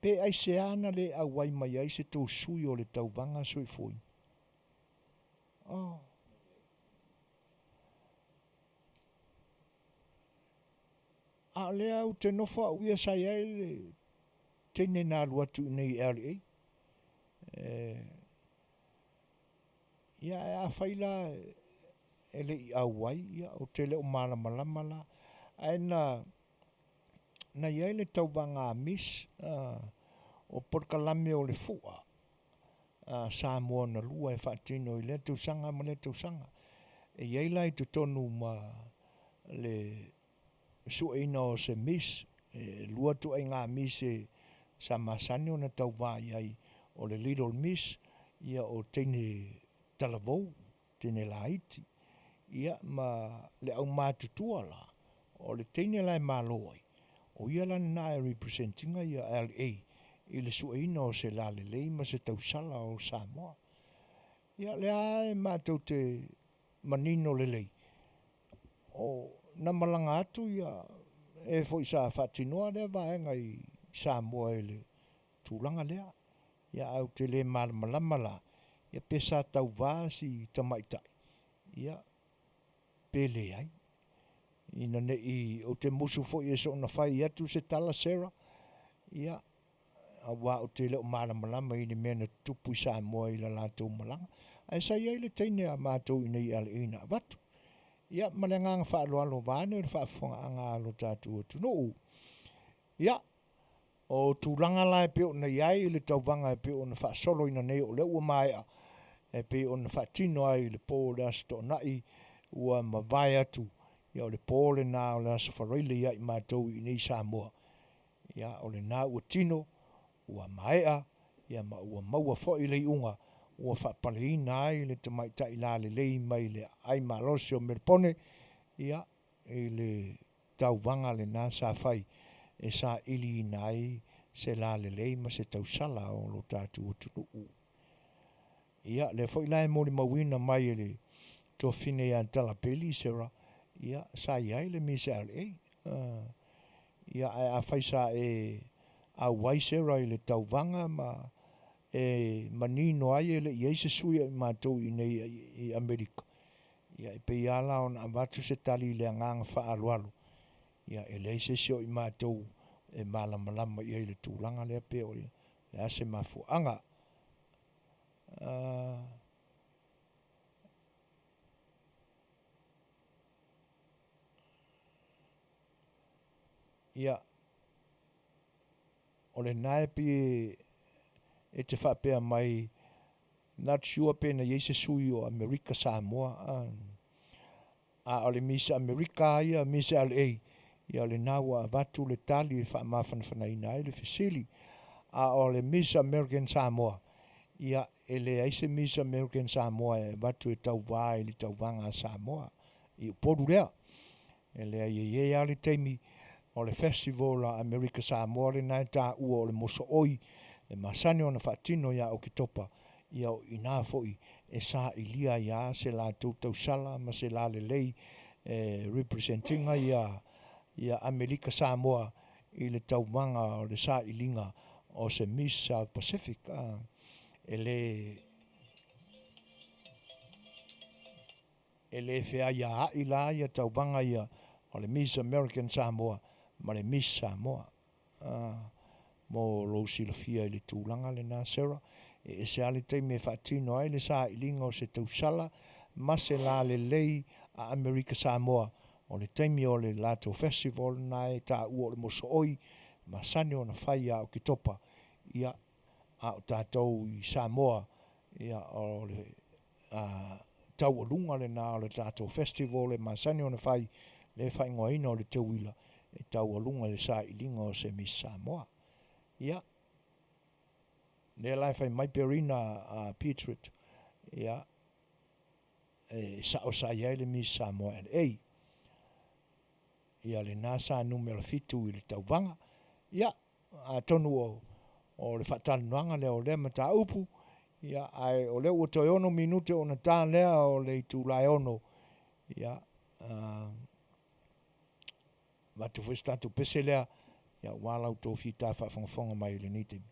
Pe aisea na le auai mai ai se tou sui o le tauvaga soifuaina? Oh. A o lea ou te nofo au ia sa i ai le teine na alu atu i inei i LA. Ia ae afai la e le i auai, ia ou te le o malamalama la. Ae na na i ai le tauvaga a Miss o polokalame o le Fua a Samoa na lua e faatino i lea tausaga ma lea tausaga. E i ai la i totonu ma le sueina o se Miss, e lua ituaiga Miss e sa masani ona tauva i ai, o le Little Miss, ia o teine talavou, teine laiti, ia ma le aumatutua la, o le teine la e malo ai, o ia la lena e represent ina ia LA i le sueina o se lalelei ma se tausala o Samoa. Ia lea lava e matou te manino lelei, o na malaga atu ia e foi sa faatinoa lea vaega i Samoa i le tulaga lea. Ia ae ou te le malamalama la, ia pe sa tauva si tamaitai, ia pe leai. Ina ne i, ou te musu foi e soona fai atu se tala Sarah, ia, aua ou te le o malamalama i le mea na tutupu i Samoa i la latou malaga. Ae sa i ai le teine a matou i inei i LA na avatu. Ia, ma le agaga faaaloalo vaeane le faafofogaaga a lo tatou atunuu. Ia, o tulaga la e pei ona i ai le tauvaga e pei ona faasoloina nei o lea ua maea e pei ona faatino ai i le po o le Aso Toonai ua mavae atu, ia o le po lena o le Aso Faraile ia i matou i inei i Samoa. Ia, o lena ua tino, ua maea, ia ma ua maua foi le iuga ua faapaleina ai le tamaitai lalelei mai le aai malosi o Melepone, ia, i le tauvaga lena sa fai e sailiina ai se lalelei ma se tausala o lo tatou atunuu. Ia, lea foi la e molimauina mai e le tuafafine ia Talapeli Sarah, ia, sa i ai le Miss LA. Ia, ae afai sa e auai Sarah i le tauvaga ma e manino ai e le i ai se sui o i matou i inei i Amerika, ia e pei lava la ona avatu se tali i le agaga faaaloalo, ia e leai se isi o i matou e malamalama i ai i le tulaga lea pe o le a se mafuaaga. Ia, o lena e pei e te faapea mai, not sure pe na i ai se sui o Amerika Samoa, a o le Miss Amerika lava ia, Miss LA, ia o lena ua avatu le tali e faamafanafanaina ai le fesili. A o le Miss American Samoa, ia e leai se Miss American Samoa e avatu e tauva i le tauvaga a Samoa i Upolu lea. E leai e i ai lava le taimi o le Festival a Amerika Samoa lena e taua o le mosooi e masani ona faatino ia Oketopa. Ia o i ina foi e sailia ai lava se latou tausala ma se lalelei e represent ina ia Amerika Samoa i le tauvaga o le sailiga o se Miss South Pacific. E le E le feaiaai la ia tauvaga ia o le Miss American Samoa ma le Miss Samoa. Mo lou silafia i le tulaga lena Sarah, e ese lava le taimi e faatino ai le sailiga o se tausala ma se lalelei a Amerika Samoa, o le taimi o le latou festival lena e taua o le mosooi, masani ona fai ia Oketopa, ia, a o tatou i Samoa, ia, o le taualuga lena o le tatou festival e masani ona fai, le faaigoaina o le Teuila, e taualuga i le sailiga o se Miss Samoa. Ia, lea la e fai mai Perina a Pietrit, ia, e sao sa i ai le Miss Samoa LA. Ia lena sa numera 7 i le tauvaga. Ia, atonu o, o le faatalanoaga lea o lea mataupu, ia, ae o lea ua toe 6 minute ona ta lea o le itula e 6, ia, avatu foi se tatou pese lea, ia, aua la outou fita faafogafoga mai i lenei taimi.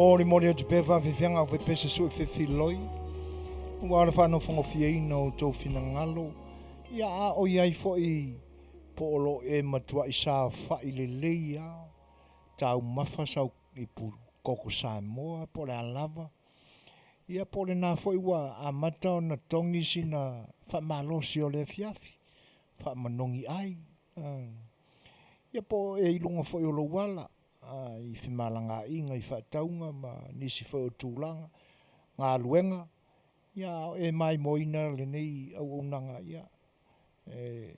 Molimoli atu pea faafeafeaga au faipese sue fefiloi, aua le faanofogofieina o outou finagalo, ia a o i ai foi po o lo o e matuai saofai lelei lava, taumafa sau ipu koko Samoa po o le a lava, ia po o lena foi ua amata ona togi sina faamalosi o le afiafi, faamanogi ai, ia po o e i luga foi o lou ala i femalagaaiga i faatauga ma nisi foi o tulaga, galuega, ia a o e maimoaina lenei auaunaga, ia e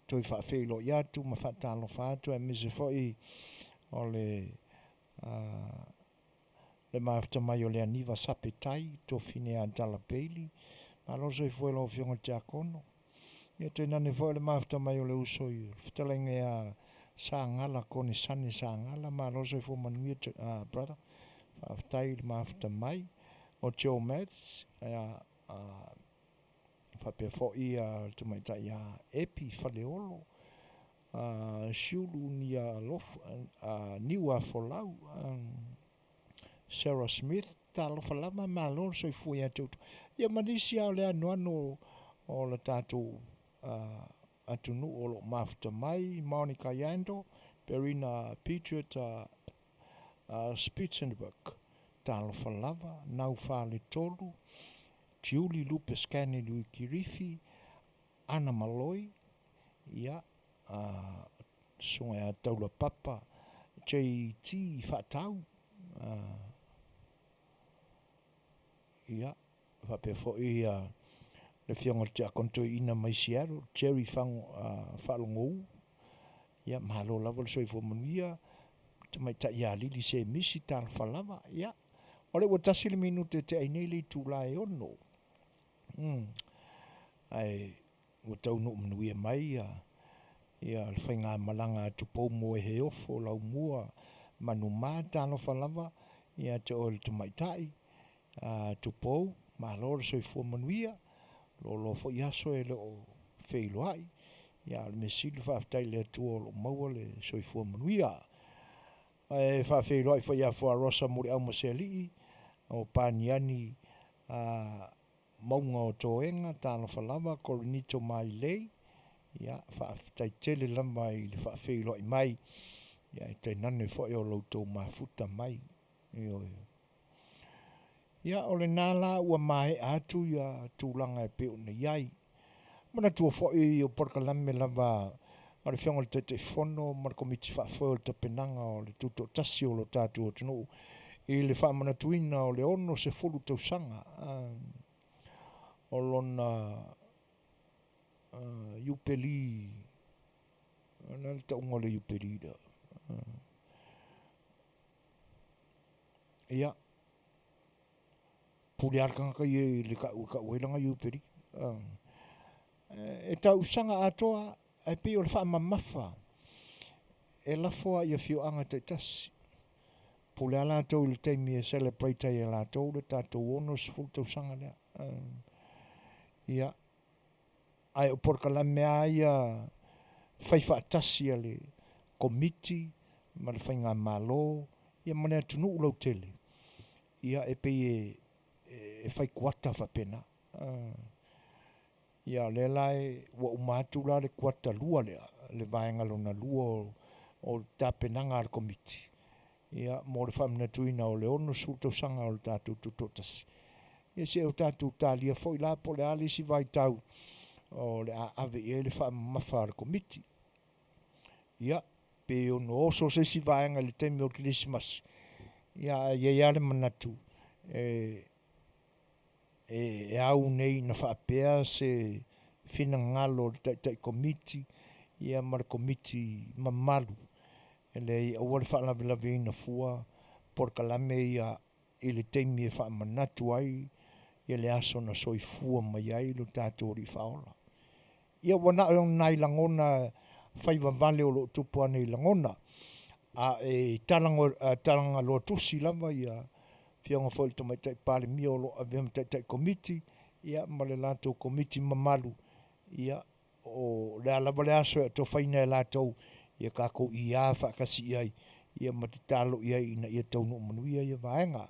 toe faafeiloai atu ma faatalofa atu aemaise foi o le le mafuta mai o Leaniva Sapetai, Tofine ia Tala Bailey, malo le soifua i lau Afioga i le Tiakono. Ia tainane foi o le mafuta mai o le uso i le fetalaiga ia Sagala Konesane Sagala, malo le soifua manuia brother, faafetai le mafuta mai. O Joe Maths, ia, faapea foi le tamaitai ia Epi Faleolo, Siulu Niuafolau, Sarah Smith, talofa lava, malo le soifua ia te outou. Ia ma nisi lava o le anoano o le tatou atunuu o lo o mafuta mai, Monica Yando, Perina Patriot Spitzenberg, talofa lava, Nau Faletolu, Tiuli Lupe Scanlon Wikiriwhi, Ana Maloi, ia, Susuga ia Taulapapa JT Faatau, ia, faapea foi le Afioga i le Tiakono Toeaina mai Seattle, Jerry Faalogou, ia, malo lava le soifua manuia, Tamaitai ia Lili Semisi, talofa lava, ia. O lea ua tasi le minute e tea ai nei le itula e 6. Ae ua taunuu manuia mai ia, ia le faigamalaga a Tupou Moeheofo Laumua Manumā, talofa lava ia te oe le tamaitai a Tupou, malo le soifua manuia, loaloa foi aso e le o feiloai, ia a o le mea sili faafetai i le Atua o lo o maua le soifua manuia. Ae faafeiloai foi ia Fuarosa Muliauma Sealii o Paniani Mauga o Toega, talofa lava Korinito Mailei, ia faafetai tele lava i le faafeiloai mai, ia ae tainane foi o lo outou mafuta mai. Ioe. Ia o lena la ua maea atu ia tulaga e pei ona i ai. Manatua foi o polokalame lava a le Afioga i le Taitaifono ma le Komiti Faafoe o le Tapenaga o le Tutoatasi o lo tatou atunuu i le faamanatuina o le 60 tausaga o lona Iupeli, o le a le tauga o le Iupeli lea? Ia, pule lava le tagata ia i le tau e tau ai lana Iupeli. E tausaga atoa ae pei o le faamamafa e lafo lava i afioaga taitasi. Pule lava latou i le taimi e celebrate ai e latou le tatou 60 tausaga lea. Ia, ae o polokalame lava ia fai faatasi a le Komiti ma le Faigamalo ia ma le atunuu lautele, ia e pei e fai kuata faapena. Ia o lea la e, ua uma atu la le kuata lua lea, le vaega lona lua o le tapenaga a le Komiti, ia, mo le faamanatuina o le 60 tausaga o le tatou Tutoatasi. Ia se i o tatou talia foi la po o le a le isi vaitau o le a ave i ai le faamamafa a le Komiti. Ia, pe ono oso se isi vaega i le taimi o le Kerisimasi, ia ae i ai lava le manatu, e e au nei ina faapea se finagalo o le Taitai Komiti ia ma le Komiti mamalu, e leai aua le faalavelaveina fua polokalame ia i le taimi e faamanatu ai ia le aso na soifua mai ai lo tatou Alii Faaola. Ia ua na o ni nai lagona fai vavale o lo o tupu ane i lagona, a e talagaloa tusi lava ia Afioga foi i le Tamaitai Palemia o lo o avea ma Taitai Komiti, ia ma le latou Komiti mamalu, ia o le a lava le aso e atofaina e latou, ia tatou iā faatasi i ai. Ia ma tatalo i ai ina ia taunuu manuia ia vaega.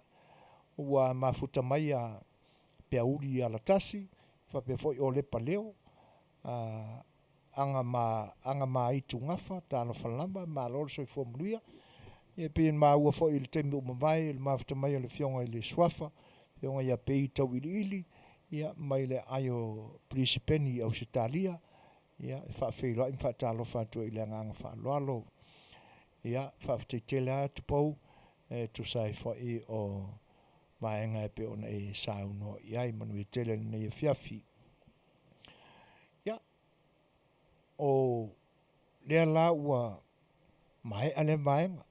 Ua mafuta mai a Peauli Alatasi, faapea foi Olepa Leo, Aga ma Aga Maitu Gafa, talofa lava, malo le soifua manuia. Ia e pei ona maua foi i le taimi ua mavae i le mafuta mai o le Afioga i le Suafa, Afioga ia Pei Tauiliili, ia mai le aai o Pilisipeni i Ausetalia, ia e faafeiloai ma faatalofa atu ai i le agaga faaaloalo. Ia, faafetai tele lava Tupou e tusa ai foi o vaega e pei ona e saunoa i ai. Manuia tele lenei afiafi. Ia, o lea la ua maea lea vaega.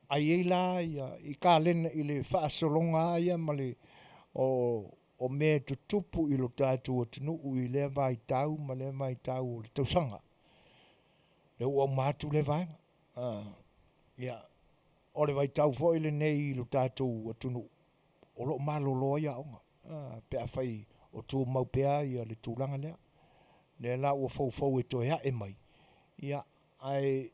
Ae i ai la ia i kalena i le faasologa lava ia ma le o mea e tutupu i lo tatou atunuu i lea vaitau ma lea vaitau o le tausaga. Lea ua uma atu lea vaega. Ia, o le vaitau foi lenei i lo tatou atunuu o lo o malolo ai aoga pe afai o tumau pea le tulaga lea. Lea la ua foufou e toe ae mai, ia, ae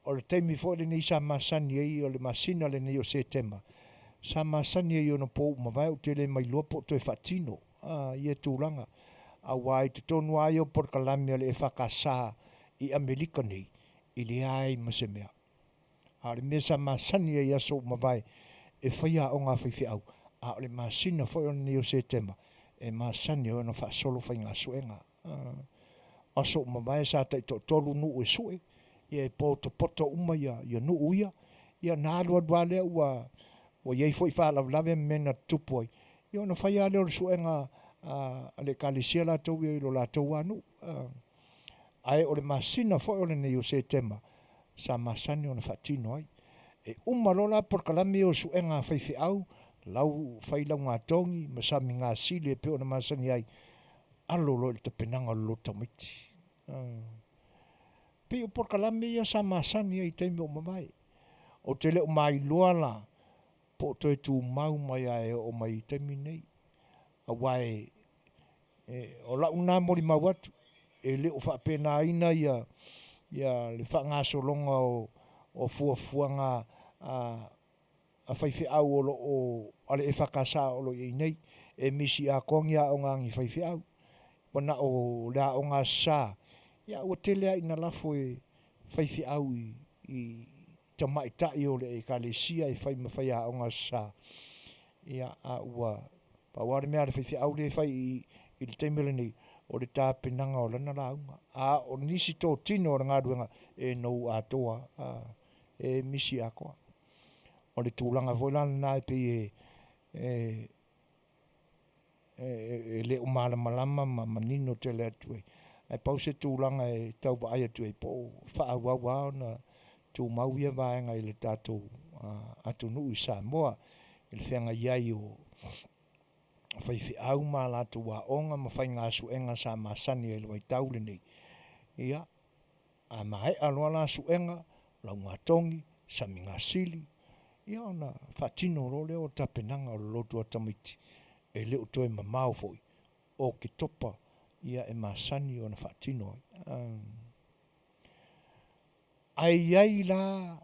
o le taimi foi lenei sa masani ai, o le masina lenei o Setema, sa masani ai i ona po ua mavae, ou te le mailoa po o toe faatino ia tulaga, aua i totonu lava ia o polokalame a le EFKS i Amerika nei, e leai ma se mea. A o le mea sa masani ai i aso ua mavae e fai aoga a faifeau, a o le masina foi lenei o Setema e masani ai ona faasolo faiga suega. O aso ua mavae sa taitoatolu nuu e sue, ia e potopoto uma ia nuu ia, ia ona alu alu lava lea ua i ai foi faalavelave ma mea na tutupu ai, ia ona fai lava lea o le suega a le Ekalesia latou ia i lo latou lava nuu. Ae o le masina foi o lenei o Setema sa masani ona faatino ai. E uma loa la polokalame ia o suega a faifeau, lau fai laugatogi ma samigasili e pei ona masani ai, alo loa i le tapenaga o le lotu tamaiti. E pei o polokalame ia sa masani ai i taimi ua mavae. Ou te le o mailoa la po o toe tumau mai lava e oo mai i le taimi lenei, aua e o lau lena molimau atu, e le o faapenaina ia le faagasologa o fuafuaga a faifeau o lo o a le EFKS o lo o i ai nei. E misi atoa ni aoga a ni faifeau. Ua na o le aoga Aso Sa, ia ua tele lava ina lafo e faifeau i tamaitai o le ekalesia e fai ma faiaoga Aso Sa, ia a ua pau lava le mea a le faifeau lea e fai i le taimi lenei, o le tapenaga o lana lauga. A o nisi totino o le galuega, e nou atoa lava, e misi atoa. O le tulaga foi la lena e pei e le o malamalama ma manino tele atu ai, ae pau se tulaga e tau vaai atu ai, po o faaauau lava ona tumau ia vaega i le tatou atunuu i Samoa i le feagai ai o faifeau ma a latou aoga ma faiga suega sa masani ai i le vaitau lenei. Ia, a maea loa la suega, laugatogi, samigasili, ia ona faatino loa lea o tapenaga o le lotu a tamaiti, e le o toe mamao foi o Oketopa ia e masani ona faatino ai. Ae i ai la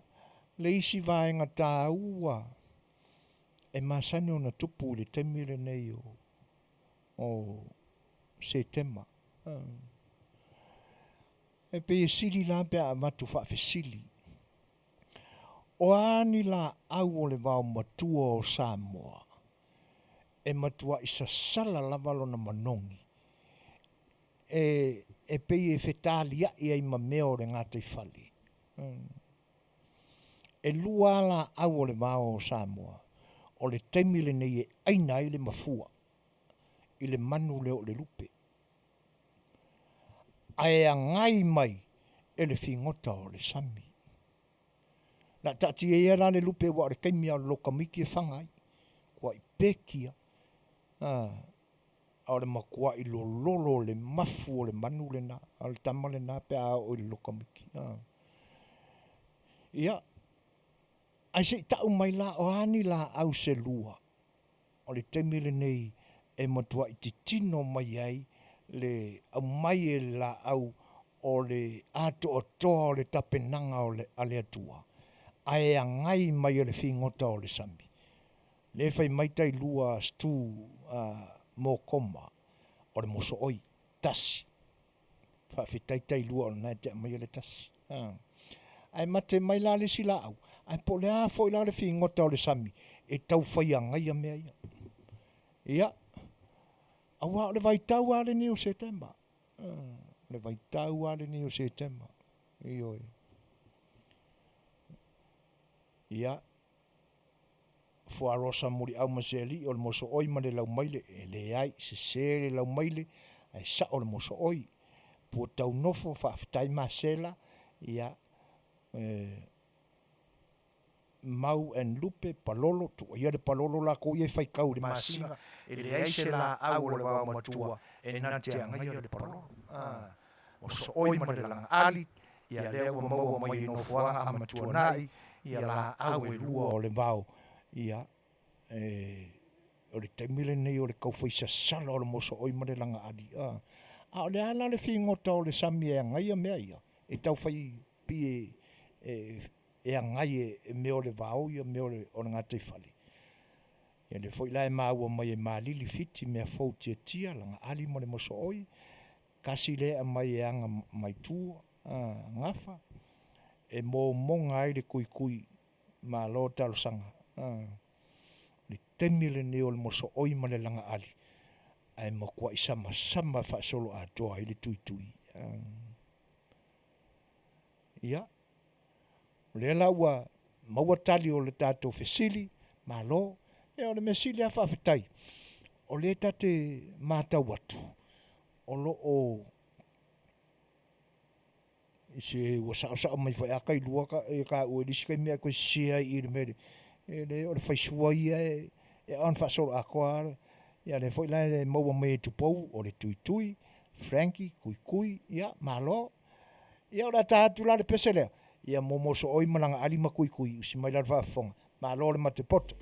le isi vaega taua e masani ona tupu i le taimi lenei o Setema. E pei e sili la pe a avatu faafesili, o a ni laau o le vaomatua o Samoa e matuai sasala lava lona manogi e pei e fetaliai ai ma mea o le gataifale? E lua lava laau o le vao o Samoa o le taimi lenei e aina ai le mafua i le manu lea o le lupe, ae agai mai e le figota o le sami. O le a taatia ia la le lupe aua o le taimi lava o le loka miti e faga ai, matuai peki lava. A o le matuai lololo o le mafu o le manu lena, o le tama lena pe a oo i le loka miti. Ia, ae se i tau mai la o a ni laau se lua o le taimi lenei e matuai titino mai ai le aumai e le laau O le atoatoa o le tapenaga o le, a le Atua, ae agai mai e le figota o le sami. Lea e fai mai tailua stu mokoma o le mosooi, tasi. Faafetai tailua o lena e te aumaia le tasi. Ae mate mai la le isi laau, ae po o le a foi la le figota o le sami e tau fai agaia mea ia. Ia, aua o le vaitau lava lenei o Setema. O le vaitau lava lenei o Setema. Ioe. Ia, Fuarosa Muliau ma Sealii o le mosooi ma le laumaile, e leai, sese le laumaile, ae sao le mosooi. Puataunofo, faafetai Masela, ia, e, Mau and Lupe, Palolo, tuuaia le Palolo lakou ia e faitau i le masina, e leai se laau o le vaomatua e na te agaia le Palolo. O sooi ma le lagaali, ia lea ua maua mai e nofoaga a Matuanai, ia laau e lua o le vao, ia, e, o le taimi lenei o le taufai sasala o le mosooi ma le lagaali. A o le a la le figota o le sami e agaia mea ia, e taufai pi e, e agai e mea o le vao ia mea o le gataifale. Ia lea foi la e maua mai e Malili Fiti mea fou tiatia lagaali ma le mosooi, tasi lea e aumai e aga mai tua, gafa, e momoga ai le tuitui malo talosaga. Le taimi lenei o le mosooi ma le lagaali, ae matuai samasama faasoloatoa ai le tuitui. Ia, o lea la ua maua tali o le tatou fesili, malo. Ia o le mea sili lava faafetai, o lea ta te matau atu, o lo o se ua saosao mai foi a tailua e taua i le isi taimi ae toe sese ai i le mea e le o le faisua ia e on faasoloatoa lava. Ia lea foi la e maua mai e Tupou o le Tuitui, Frankie, Tuitui, ia malo. Ia o le a ta atu la le pese lea, ia mo mosooi ma lagaali ma tuitui, usi mai la le faafofoga. Malo le matepoto.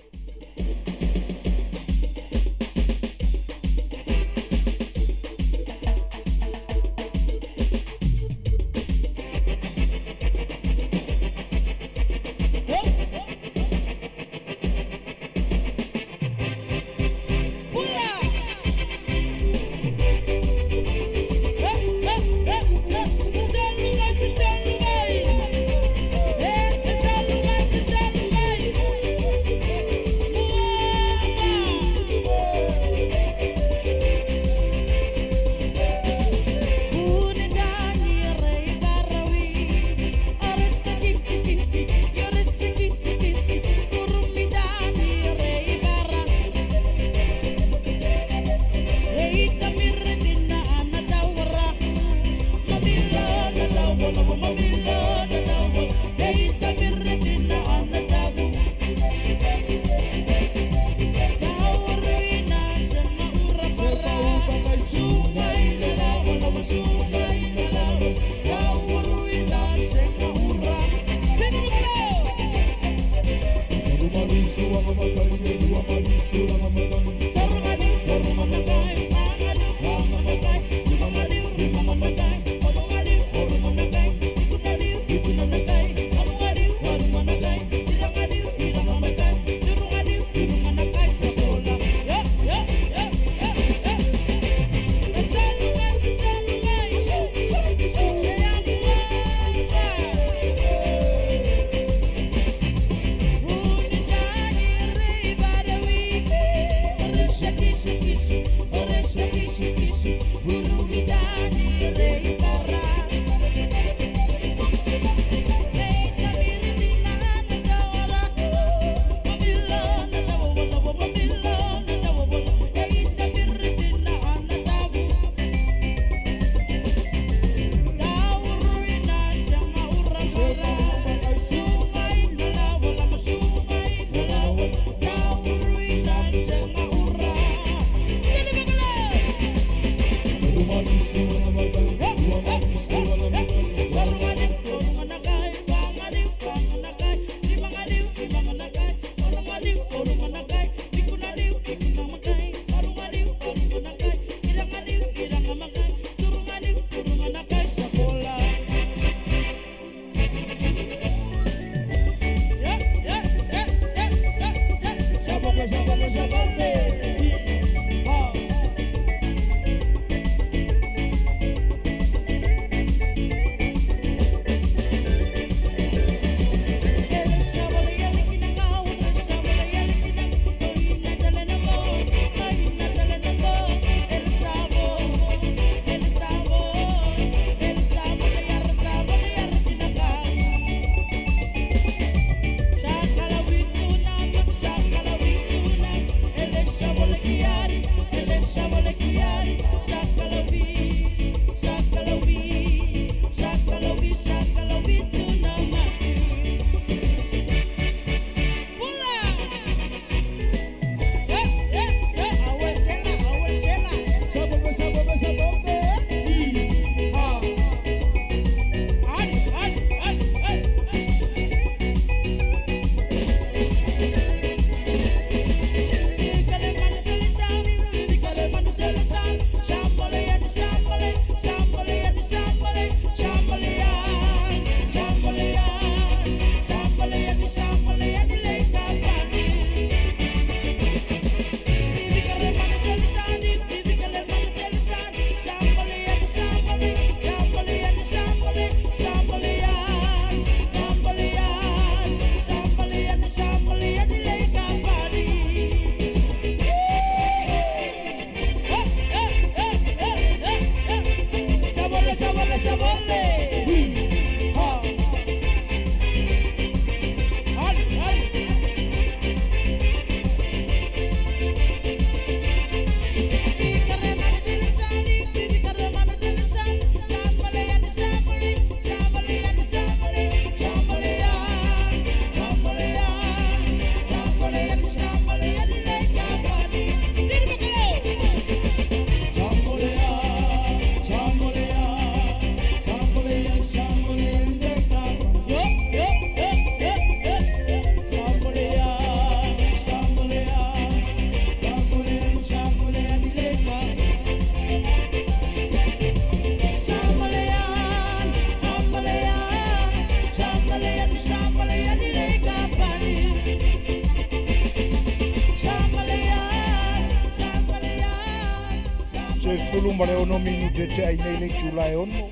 16 minute tea i nei le itula e 6.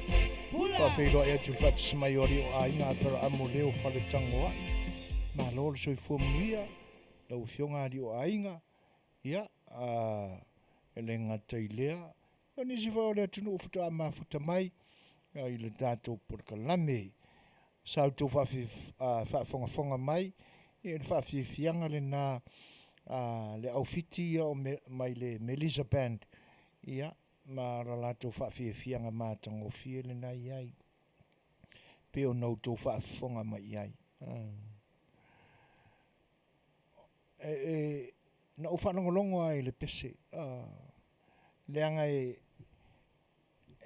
Faafeiloai atu i le faatasi mai o alii o aiga Aperaamu Leo Faletagoai. Malo le soifua manuia lau Afioga alii o aiga. Ia, e le gata i lea, o nisi foi o le atunuu faatoa mafuta mai i le tatou polokalame. Sa outou faafogafoga mai i le faafiafiaga lena a le au Fiti ia mai le Melisa Band, ia, ma le latou faafiafiaga matagofie lena i ai, pei ona outou faafofoga mai i ai. E, na ou faalogologo lava i le pese, leaga e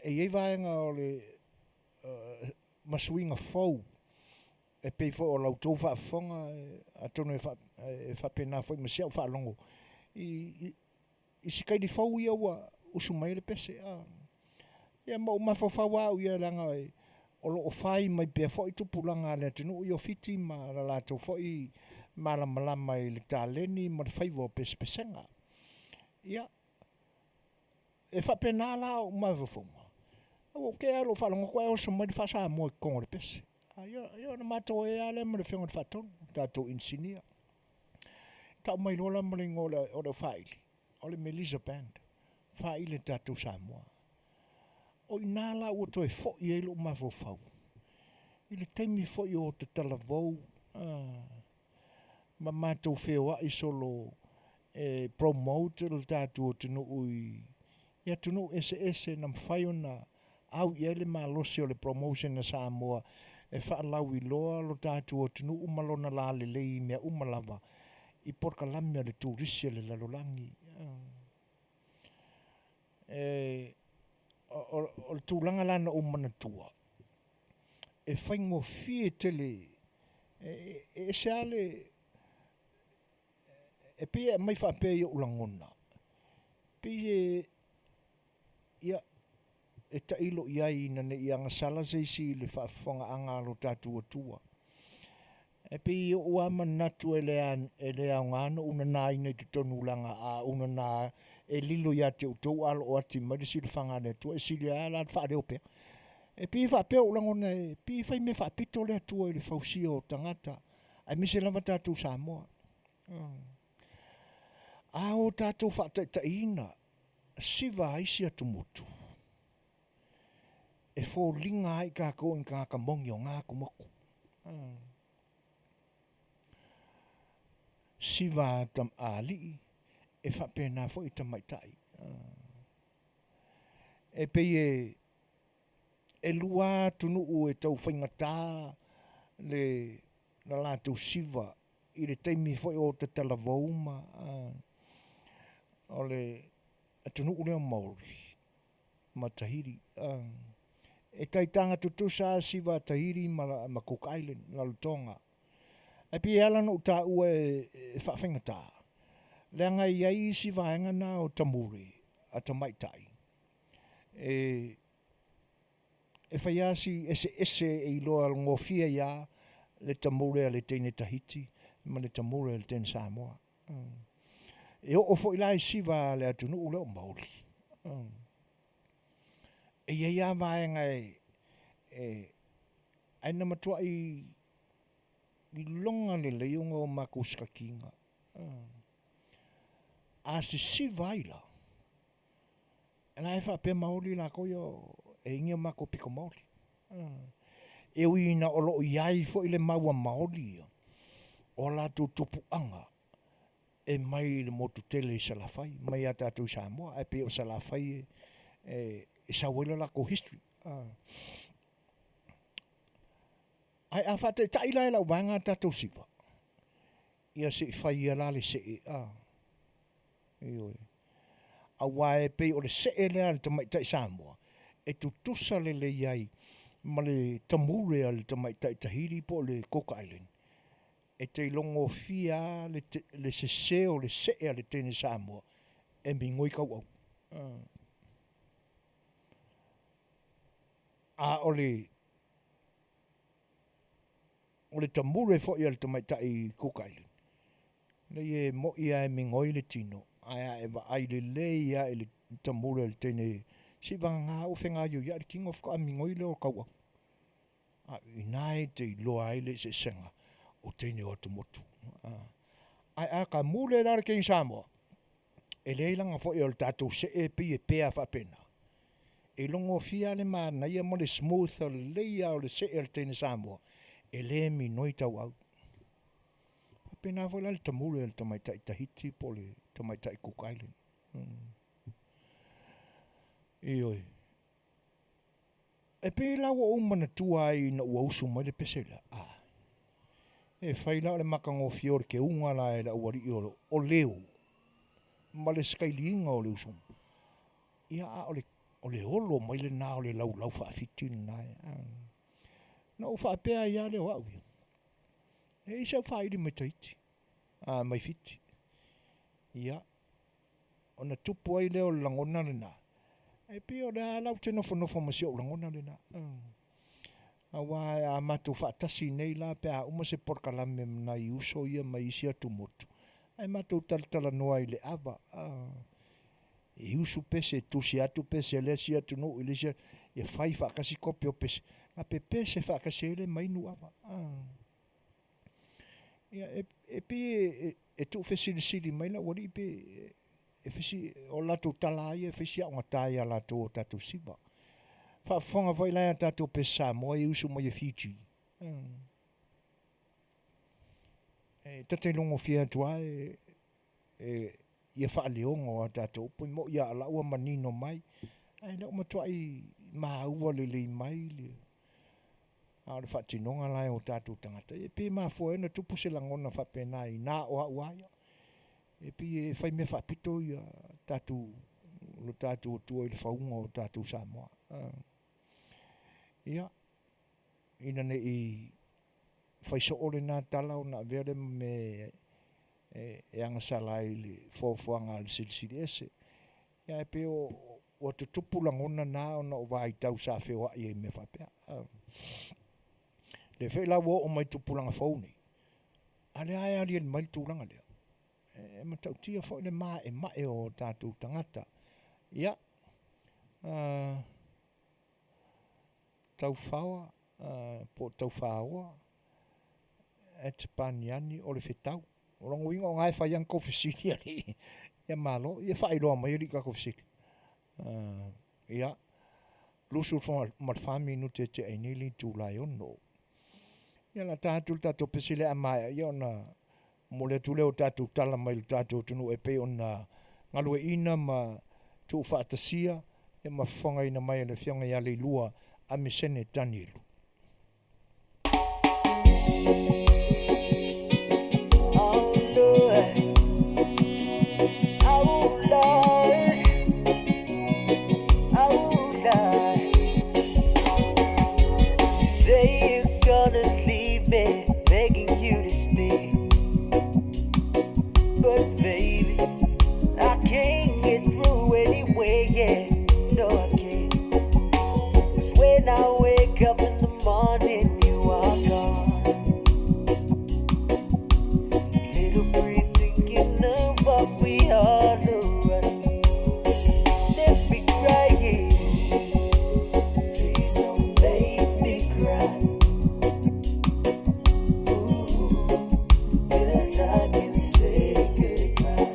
i ai vaega o le ma suiga fou e pei foi o la outou faafofoga, atonu e faapena foi ma si au faalogo i si kaili fou ia ua usu mai ai le pese. Ia ma ou mafaufau lava au ia, leaga o lo o fai mai pea foi tupulaga a le atunuu ia o Fiti ma la latou foi malamalama i le taleni ma le faiva o pesepesega. Ia, e faapena la ou mafaufauga, ua ou tea lava i lou faalogo atu ae oso mai le faa-Samoa i totonu o le pese. Ia ona matou ea lava lea ma le afioga i le Faatonu, le tatou inisinia. Tau mai loa la ma le igoa o le aufaaili, o le Melisa Band, faaili e le tatou Samoa. O i ina la ua toe foi ai lou mafaufau i le taimi foi o Tatalavou ma matou feoai solo e promote le tatou atunuu i atunuu eseese na mafai ona au i ai le malosi o le promotion a Samoa e faalauiloa lo tatou atunuu ma lona lalelei i mea uma lava i polokalame a le turisi a le lalolagi. O le tulaga la na ou manatua, e faigofie tele, e ese lava le, e pei e aumai faapea i ou lagona, pei e, ia, e tailo i ai ina ne i agasala se isi i le faafofogaaga a lo tatou Atua. E pei i ou lava manatu e le aoga ona ou nanaina i totonu leaga a ou nana e lilo ia te outou a loo ati mai le silafaga a le Atua, e sili ai lava la le faaleo pea. E pei e faapea ou lagona e pei e fai mea faapito le Atua i le fausia o tagata, aemaise lava tatou Samoa. A o tatou faataitaiina siva a isi atumotu, e foliga ai tatou i tagata mogioga atumotu. Siva a alii e faapena foi i tamaitai. E pei e lua atunuu e tau faigata le latou siva i le taimi foi o Tatalavou ma o le atunuu lea o Maori ma Tahiti. E taitaga tutusa lava siva a Tahiti ma Cook Island, Rarotonga. Ae pei e ala ona ou taua e faafaigata, leaga e i ai isi vaega na o tamuri a tamaitai e fai lava si eseese e iloa gofie ai lava le tamure a le teine Tahiti ma le tamure a le teine Samoa. E oo foi la i siva a le atunuu lea o Maori, e i ai lava vaega e ae na matuai iloga lelei ona o matou sikakiga. A sisiva ai la, la e faapea maoli latou ia e ingi o matou pito maoli. E ui ina o lo o i ai foi le mau a Maoli ia, o a latou tupuaga e mai i le motu tele i Salafai, mai ia tatou i Samoa, ae pei o Salafai e sau ai le latou history. Ae a faataitai la e lau vaega a tatou siva, ia se i fai ia la le see, ioe. Aua e pei o le see lea a le tamaitai Samoa, e tutusa lelei ai ma le tamure a le tamaitai Tahiti po o le Cook Island. E te ilogofie lava le sese o le see a le teine Samoa e migoi tauau. A o le tamure foi a le tamaitai Cook Island, leai e moi lava e migoi le tino, ae a e vaai lelei lava i le tamule a le teine seivagagā ua fegaioia'i le tino faatoa migoi lea o le tauau. A o iná e te iloa ai le eseesega o teine o atumotu. Ae a tamule la le teine Samoa, e leai laga foi o le tatou see e pei e pea faapena. E logofia lava le manaia ma le smooth lelei lava o le see a le teine Samoa, e le migoi tauau. E faapena foi la le tamule a le tamaitai Tahiti po o le tamaitai Cook Island. Ioe. E pei la ua ou manatua ai ina ua usu mai le pese lea, a, e fai la o le matagofie o le teuga la e le aualii o leo ma le sakailiina o le usuga, ia a o le olo mai lena o le laulau faafiti lena e. Na ou faapea ai lava lea o au ia, e leai sau faili mai Tahiti, a, mai Fiti. Ia, ona tupu ai lea o le lagona lena, e pei o lea lava la ou te nofonofo ma si ou lagona lena. Aua a matou faatasi nei la pe a uma se polokalame ma nai uso ia mai isi atumotu, ae matou talatalanoa i le ava, e usu pese, e tusi atu pese a le isi atunuu i le isi, ia fai faatasi kopi o pese, ona pepese faatasi ai lea ma inu ava. Ia e pei e tuufesilisili mai le aualii pe e fesi, o latou tala lava ia e fai si augata ia latou o tatou siva. Faafofoga foi la i a tatou pese Samoa ia e usu mai e Fiji. E ta te logofia atu lava e ia faaleoga o a tatou upu, e moni lava o la ua manino mai, ae le o matuai maua lelei mai le a o le faatinoga la e o tatou tagata. E pei e mafua ai ona tupu se lagona faapena i na o au lava ia. E pei e fai mea faapito ia tatou lo tatou Atua i le fauga o tatou Samoa. Ia, ina ne i fai soo lena tala ona avea lea ma mea e agasala ai i le foafoaga a le Silisili Ese. Ia ae pei ua tutupu lagona na ona o vaitau sa feoai ai i mea faapea. Lea foi la ua oo mai i tupulaga fou nei, a lea e aliali mai le tulaga lea. E matautia foi le maemae o tatou tagata. Ia, taufaoa po o taufaoa at Paniani o le fetau. O lona uiga o na e fai lava na tou fesili alii. Ia malo, ia faailoa mai alii tatou fesili. Ia, 24 minute e tea ai nei le itula e 6. Ia o le a ta atu le tatou pese lea a maea ia ona momoli atu lea o tatou tala mai le tatou atunuu e pei ona galueaiina ma tuufaatasia ia ma fofogaina mai e le Afioga ia Leilua Amisene Tanielu. Say you're gonna leave me, begging you to stay. But baby, I can't get through anyway, yeah. No, I can't. 'Cause when I wake up in the morning, you are gone. Little breathe thinking of what we are run. Let me cry. Please don't make me cry. Ooh, 'cause I can say goodbye.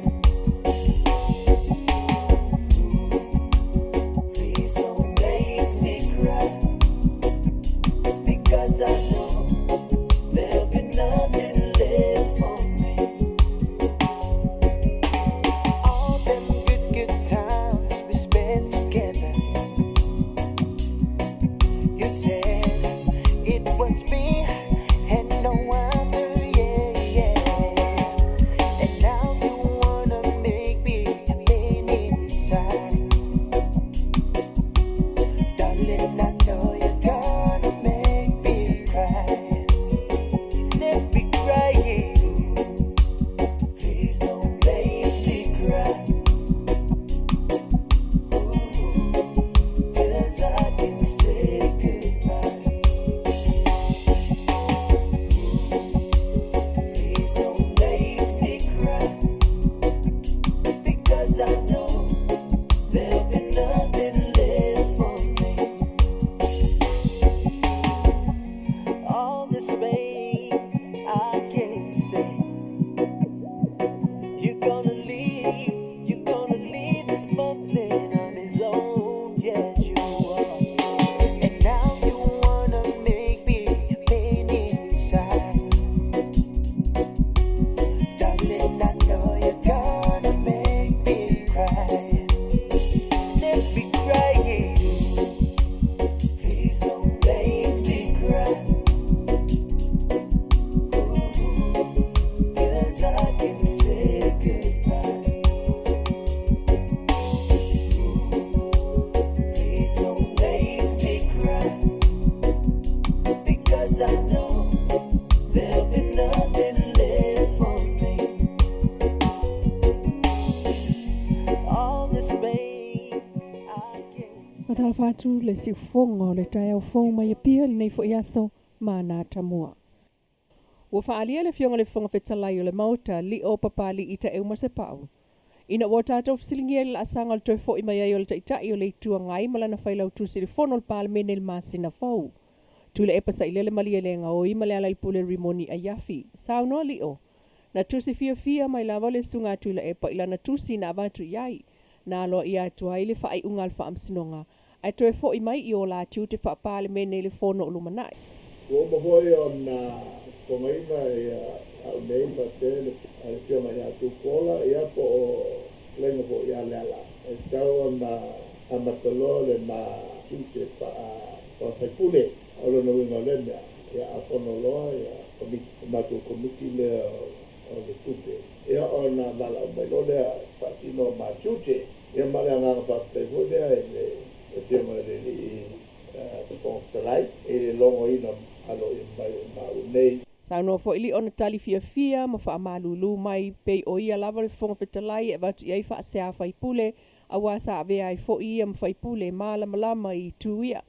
Ooh, bumping on his own. Yes, you are. And now you wanna make me pain inside. Darling, I know you're gonna make me cry. Let me cry. Please don't make me cry. Ooh, 'cause I can say goodbye. Ooh, please don't make me cry. Because I know there'll be nothing left for me. All this pain I can't Faatalofa atu le siufofoga o le taeao fou mai Apia i lenei foi aso ma ana Ua faaalia le Afioga i le Fofoga Fetalai o le Maota, Lio Papali'i Taeu Masepau, ina ua tatou fesiligia i le laasaga o le toe fo'i mai ai o le Taitai o le Itu Agai ma lana Failautusi i le Fono a le Palemene i le masina fou. Tuilaepa Sailele Malielegaoi ma Lealailepule Rimoni Aiafi. Saunoa Lio, na tusi fiafia mai lava le Susuga a Tuilaepa i lana tusi na avatu i ai, na aloaia atu ai le faaiuga a le Faamasinoga ae toe fo'i mai i o la tiute faa-Palemene i le Fono o lumanai. Ua uma foi ona fofogaina au nei faapea le Afioga ia Tupuola po o Fetalaiga foi ia Leala, e tatau ona amata loa le ma tiute faa-faipule. O lona uiga o lea mea, a fono loa komiti, le matou komiti lea o le tupe, ona valaau mai loa lea e faatino ma tiute. Ma le agaga faafetai foi lea i le Afioga i le Alii Fofoga Fetalai i le logoina aloaia mai o maua nei. Saunoa foi Lio na tali fiafia ma faamalulu mai pei o ia lava le Fofoga Fetalai e avatu i ai faasea faipule, auā sa avea ai foi ia ma faipule e malamalama i itu ia.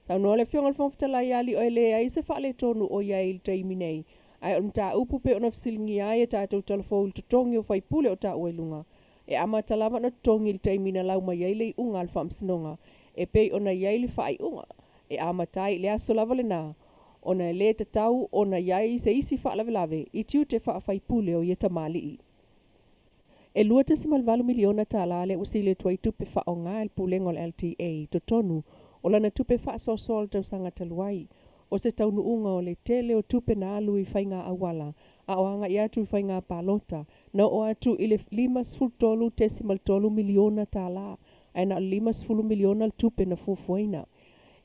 Saunoa le Afioga i le Fofoga Fetalai ia Lio e leai se faaletonu o i ai i le taimi nei, ae o le mataupu pei ona fesiligia ai a tatou talafou i le totogi o faipule o taua i luga, e amata lava ona totogi i le taimi na lau mai ai le iuga a le Faamasinoga e pei ona i ai le faaiuga e amata ai i le aso lava lenā, ona e lē tatau ona i ai se isi faalavelave i tiute faafaipule o ia tamalii. E $2.8 miliona tālā lea ua sili atu ai tupe faaaoga e le Pulega o le LTA i totonu o lana tupe faasoasoa o le tausaga talu ai. O se taunuuga o le tele o tupe na alu i faiga auala a o agai atu i faiga palota na oo atu i le $53.3 miliona tālā, ae na o le $50 miliona le tupe na fuafuaina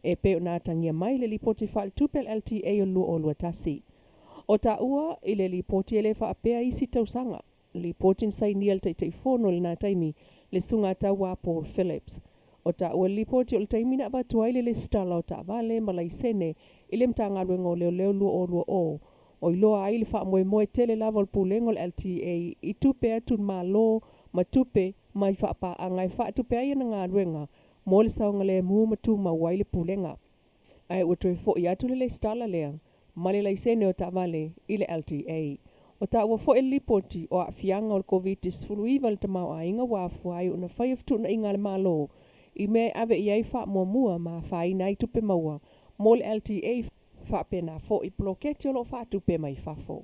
e pei ona atagia mai le lipoti faaletupe a le LTA o le 2021. O taua i le lipoti e le faapea isi tausaga, lipoti na sainia e le Taitaifono i lenā taimi, le Susuga a Tauā Paul Phillips. O taua i le lipoti o le taimi na avatu ai le lesitala o taavale ma laisene i le Matagaluega o Leoleo 2020, o iloa ai le faamoemoe tele lava o le Pulega o le LTA i tupe atu i le Malo ma tupe mai faapaaga e faatupe ai ana galuega mo le saogalemu ma tumau ai le Pulega. Ae ua toe fo'i atu le lesitala lea ma le laisene o taavale i le LTA. O taua foi i le lipoti o aafiaga o le Koviti-19 i le tamaoaiga ua afua ai ona faia fetuunaiga a le Malo i mea e ave i ai faamuamua ma afaina ai tupe maua mo le LTA faapena foi poloketi o lo o faatupe mai fafo.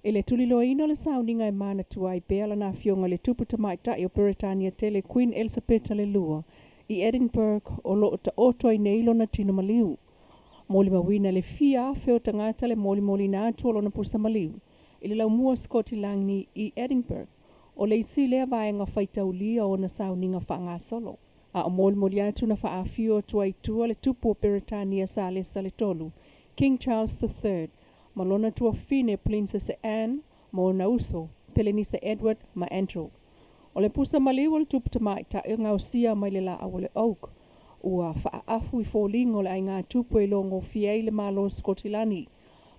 I le tuliloaina o le sauniga e manatua ai pea lana Afioga i le Tupu Tamaitai o Peretania Tele Queen Elisapeta le Lua i Edinburgh o lo o taoto ai nei lona tino maliu. Molimauina le fia afe o tagata le molimolina atu o lona pusa maliu i le laumua o Sikotilani i Edinburgh. O le isi lea vaega faitaulia o ona sauniga faagasolo. A o molimoli atu na faaafio atu ai i tua le Tupu o Peretania Salesa le Tolu, King Charles III, ma lona tuafafine Princess Anne ma ona uso, Pelenise Edward ma Andrew. O le pusa maliu o le tupu tamaitai e gaosia mai le laau o le oak, ua faaafu i foliga o le aiga tupu e iloagofie ai le Malo o Sikotilani,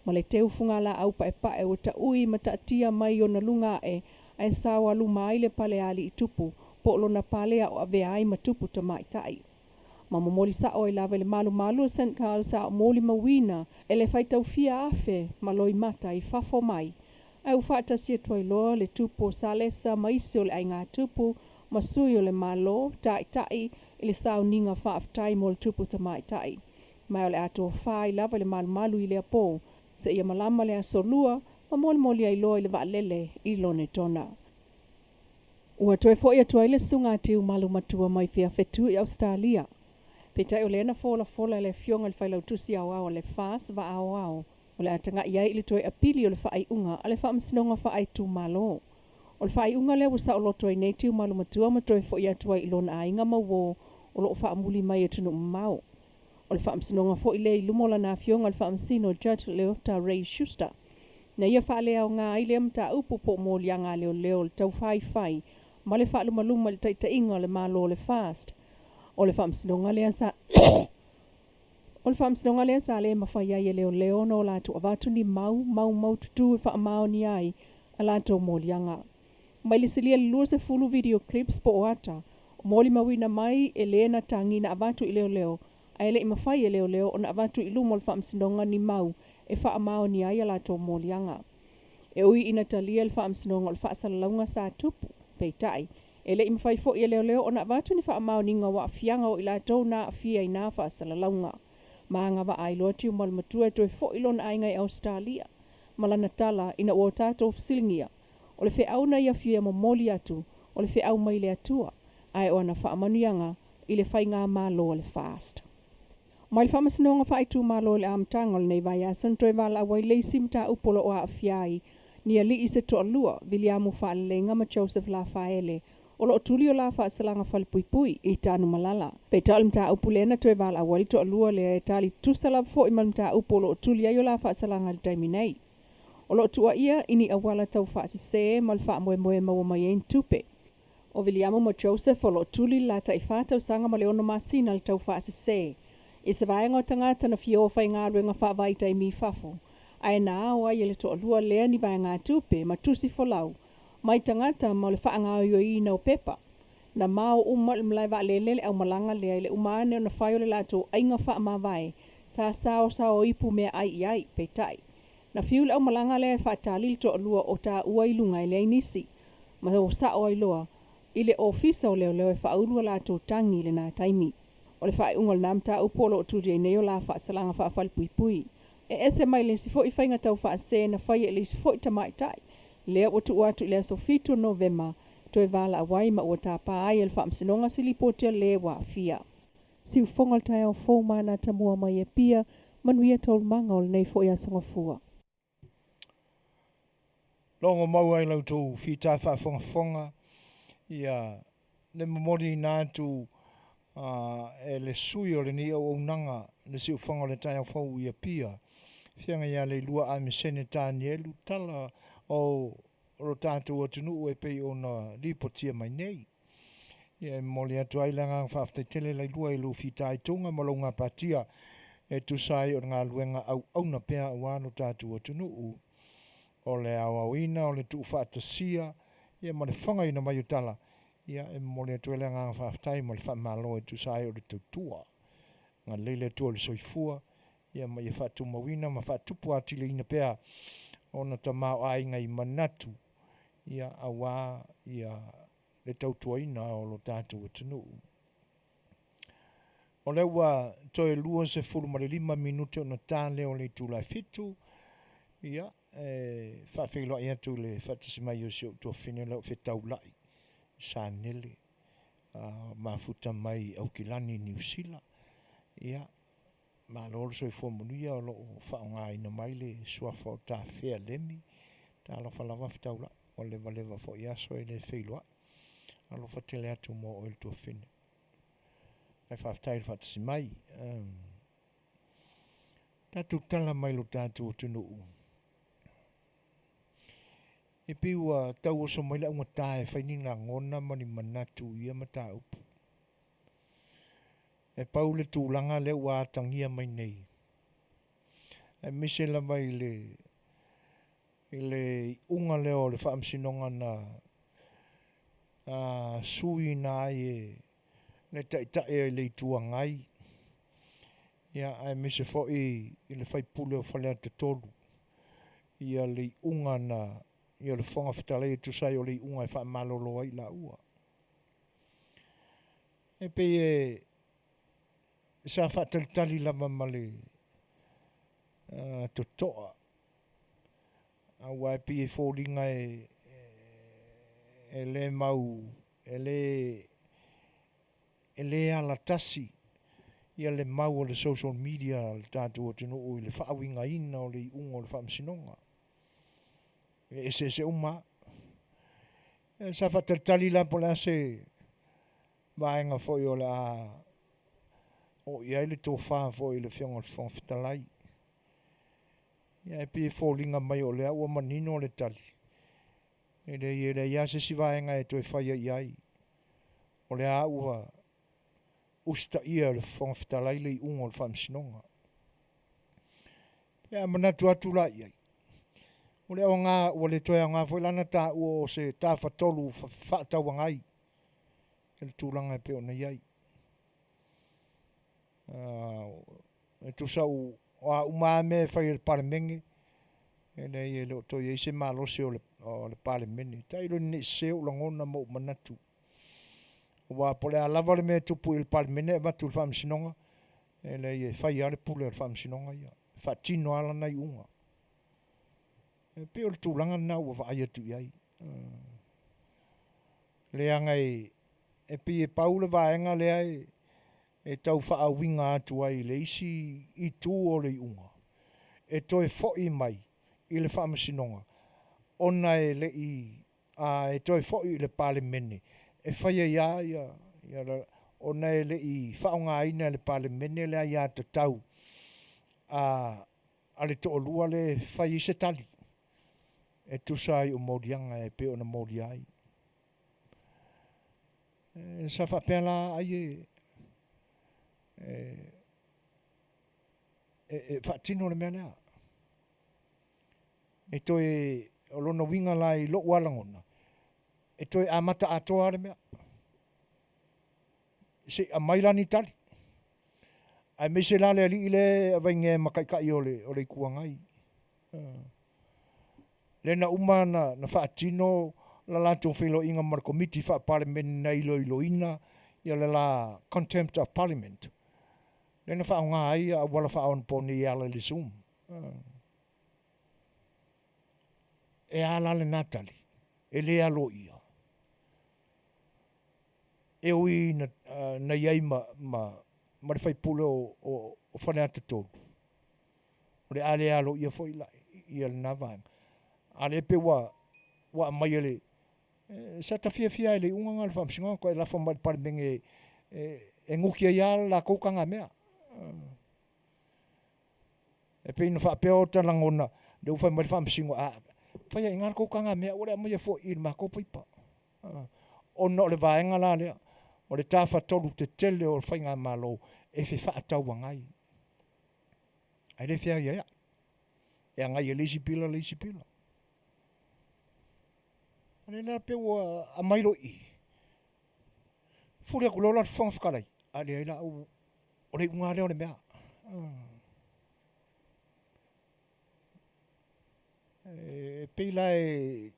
ma le teu fugalaau paepae ua taui ma taatia mai ona luga ae ae saoaluma ai le pale alii tupu po o lona pale a o avea ai ma tupu tamaitai. Ma momoli sao ai lava i le malumalu o St Carls a o molimauina e le faitau fia afe ma loimata i fafo mai, ae ua faatasi atu ai loa le tupu o Salesa ma isi o le aiga tupu ma sui o le Malo, taitai i le sauniga faafetai mo le tupu tamaitai. Ma o le a tofa ai lava i le malumalu i lea po, seia malama le aso Lua ma molimoli ai loa i le vaalele i Lonetona. Ua toe fo'i atu ai le Susuga a Tiumalu Matua mai Fiafetu i Ausetalia. Peitai o lea na folafola e le Afioga i le Failautusi Aoao a le FAST Vaa Aoao o le a taga'i ai i le toe apili o le faaiuga a le Faamasinoga Faaitumalo. O le faaiuga lea ua saoloto ai nei Tiumalu Matua ma toe fo'i atu ai i lona aiga ma uō o lo o faamuli mai i atunuu mamao. O le faamasinoga foi lea i luma o lana afioga i le Faamasino Judge Leota Ray Schuster na ia faaleaoga ai lea mataupu po o moliaga a leoleo o le taufaifai ma le faalumaluma i le taitaiga o le Malo o le FAST. O le faamasinoga lea sa O le faamasinoga lea sa le mafai ai e leoleo ona o latou avatu ni mau maumaututu e faamaonia ai a latou moliaga. Mai le silia i le 20 video clips po o ata o molimauina mai e le na tagi na avatu i leoleo ae le i mafai e leoleo ona avatu i luma o le faamasinoga ni mau e faamaonia ai a latou moliaga. E ui ina talia e le faamasinoga o le faasalalauga sa tupu, peitai, e le i mafai foi e leoleo ona avatu ni faamaoniga o aafiaga o i latou na aafia i na faasalalauga. Ma agavaa ai loa Tiumalu Matua e toe foi lona aiga i Ausetalia. Ma lana tala, ina ua o tatou fesiligia, o le feau na ia fia momoli atu, o le feau mai le Atua, ae o ana faamanuiaga i le faigamalo a le FAST. Mai le Faamasinoga Faaitumalo i le amataga o lenei vaiaso na toe valaau ai le isi mataupu o lo o aafia ai ni alii se toalua, Viliamu Faaleleiga ma Joseph Lafaele, o lo o tuli o la faasalaga falepuipui i Tanumalala. Peitai o le mataupu lea na toe valaau ai le toalua lea e tali tutusa lava foi ma le mataupu o lo o tuli ai o la faasalaga i le taimi nei. O lo o tuuaia i ni auala taufaasese ma le faamoemoe e maua mai ai ni tupe. O Viliamu ma Joseph o lo o tuli le la tai-fa tausaga ma le ono masina i le taufaasese i se vaega o tagata na fia o faigaluega faavaitaimi i fafo, ae na ao ai e le toalua lea ni vaegatupe ma tusi folau mai tagata ma o le faagaoioiina o pepa. Na mao uma i le malae vaalele le aumalaga lea i le uma ane ona fai o le latou aiga faamavae sa saosao ipu meaai i ai. Peitai, na fiu le aumalaga lea e faatali le toalua o taua i luga e leai nisi, ma o sao ai loa i le ofisa o leoleo e faaulu a latou tagi i lena taimi. O le faaiuga o lena mataupu o lo o tuli ai nei o la faasalaga faafalepuipui. E ese mai le isi foi faiga taufaasese na faia i le isi foi tamaitai, lea ua tuu atu i le aso 7 o Novema toe valaau ai ma ua tapa ai e le Faamasinoga se lipoti a le ua aafia. Siufofoga o le taeao fou ma Anatamua mai Apia, manuia taualumaga o lenei foi aso Gafua. Logo maua i la outou fita faafogafoga ia le momoliina atu e le sui o lenei auaunaga le siufofoga o le taeao fou i Apia, Afioga ia Leilua Amesene Tanielu, tala o lo tatou atunuu e pei ona lipotia mai nei. Ia e momoli atu ai le agaga faafetai tele Lailua i lou fitaituga ma lou gapatia e tusa ai o le galuega auauna pea aua lo tatou atunuu. O le aoaoina o le tuufaatasia ia ma le fofogaina mai o tala, ia e momoli atu ai le agaga faafetai ma le faamalo e tusa ai o le tautua. Agalelei le Atua i le soifua ia ma ia faatumauina ma faatupu atiliina pea ona tamaoaiga i manatu ia aua ia le tautuaina o lo tatou atunuu. O lea ua toe 25 minute ona ta lea o le itula e 7, ia e faafeiloai atu i le faatasi mai o si ou tuafafine o lau fetaulai Sanele mafuta mai Aukilani Niu Sila. Ia malo le soifua manuia o lo o faaaogaina mai le suafa o Tafea Lemi. Talofa lava fetaulai, ua levaleva foi aso e le feiloai. Alofa tele atu mo oe le tuafafine. Ae faafetai i le faatasi mai. Tatou tala mai lo tatou atunuu. E pei ua tau oso mai le augata e fai ni lagona ma ni manatu i ia mataupu. E pau le tulaga lea ua atagia mai nei, aemaise lava i le iuga lea o le faamasinoga na suiina ai e le Taitai o le Itu Agai, ia aemaise foi i le sui usufono o Faleata 3, ia le iuga na ia le Fofoga Fetalai e tusa ai o le iuga e faamalolo ai i laua. E pei e sa faatalitali lava ma le totoa, aua e pei e foliga e le mau e le e le alatasi ia le mau o le social media a le tatou atunuu i le faauigaina o le iuga o le faamasinoga. E eseese uma lava. E sa faatalitali la po o le a se vaega foi o le a oo i ai le tofa foi i le Afioga i le Fofoga Fetalai. Ia ae pei e foliga mai o lea ua manino le tali, e leai e leai lava se isi vaega e toe faia i ai, o lea ua usitaia e le Fofoga Fetalai le iuga o le Faamasinoga. Pe a manatu atu la i ai, ua le aoga, ua le toe aoga foi la ona taua o se tafatolu fefaatauagai i le tulaga e pei ona i ai. E tusa o a uma lava mea e fai e le Palemene, e leai e le o toe i ai se malosi o le Palemene. Tailo ina ne i sese ou lagona ma ou manatu, aua po o le a lava le mea e tupu i le Palemene e avatu i le Faamasinoga, e leai e fai lava le pule a le Faamasinoga ia, e faatino lava lana iuga. E pei o le tulaga lena ua vaai atu i ai. Leaga e pei e pau le vaega lea e tau faauiga atu ai i le isi itu o le iuga, e toe foi mai i le Faamasinoga ona e le i e toe foi i le Palemene e fai ai lava ia, ona e le i faaaogaina e le Palemene le aiatatau a le toalua lea e fai ai se tali e tusa ai o moliaga e pei ona molia ai. E sa faapea la ai e faatino le mea lea. E toe, o lona uiga la i lou lava lagona, e toe amata atoa lava le mea. Se i aumai la ni tali, aemaise la le alii lea e avainea ma taitai o le Itu Agai. Lea na uma na faatino la latou feiloaiga ma le Komiti Faa-Palemene na iloiloina ia le la Contempt of Parliament, lea na faaaoga ai auala faaonaponei e ala i le Zoom. E a la lena tali? E le aloaia. E ui na i ai ma le sui usufono o Faleata 3, o le a le aloaia foi ia lena vaega. A o lea pei ua aumai e le... Sa ta fiafia lava i le iuga lena o le Faamasinoga, toe lafo mai i le Palemene e nuti ai lava le latou tagamea. E pei ona faapea ota lagona, lea ua fai mai le Faamasino, a fai lava i ina le tou tagamea, aua le aumaia fua i i i le matou paipa. Ona o le vaega la lea, o le tafatolu tetele o le faigamalo e fefaatauagai, ae le feaiaiai, e agai e le isi pila le isi pila. O lea la pei ua aumai loa i i, fuli atu loa la le Fofoga Fetalai, a leai la, o le iuga lava lea o le mea. E pei la e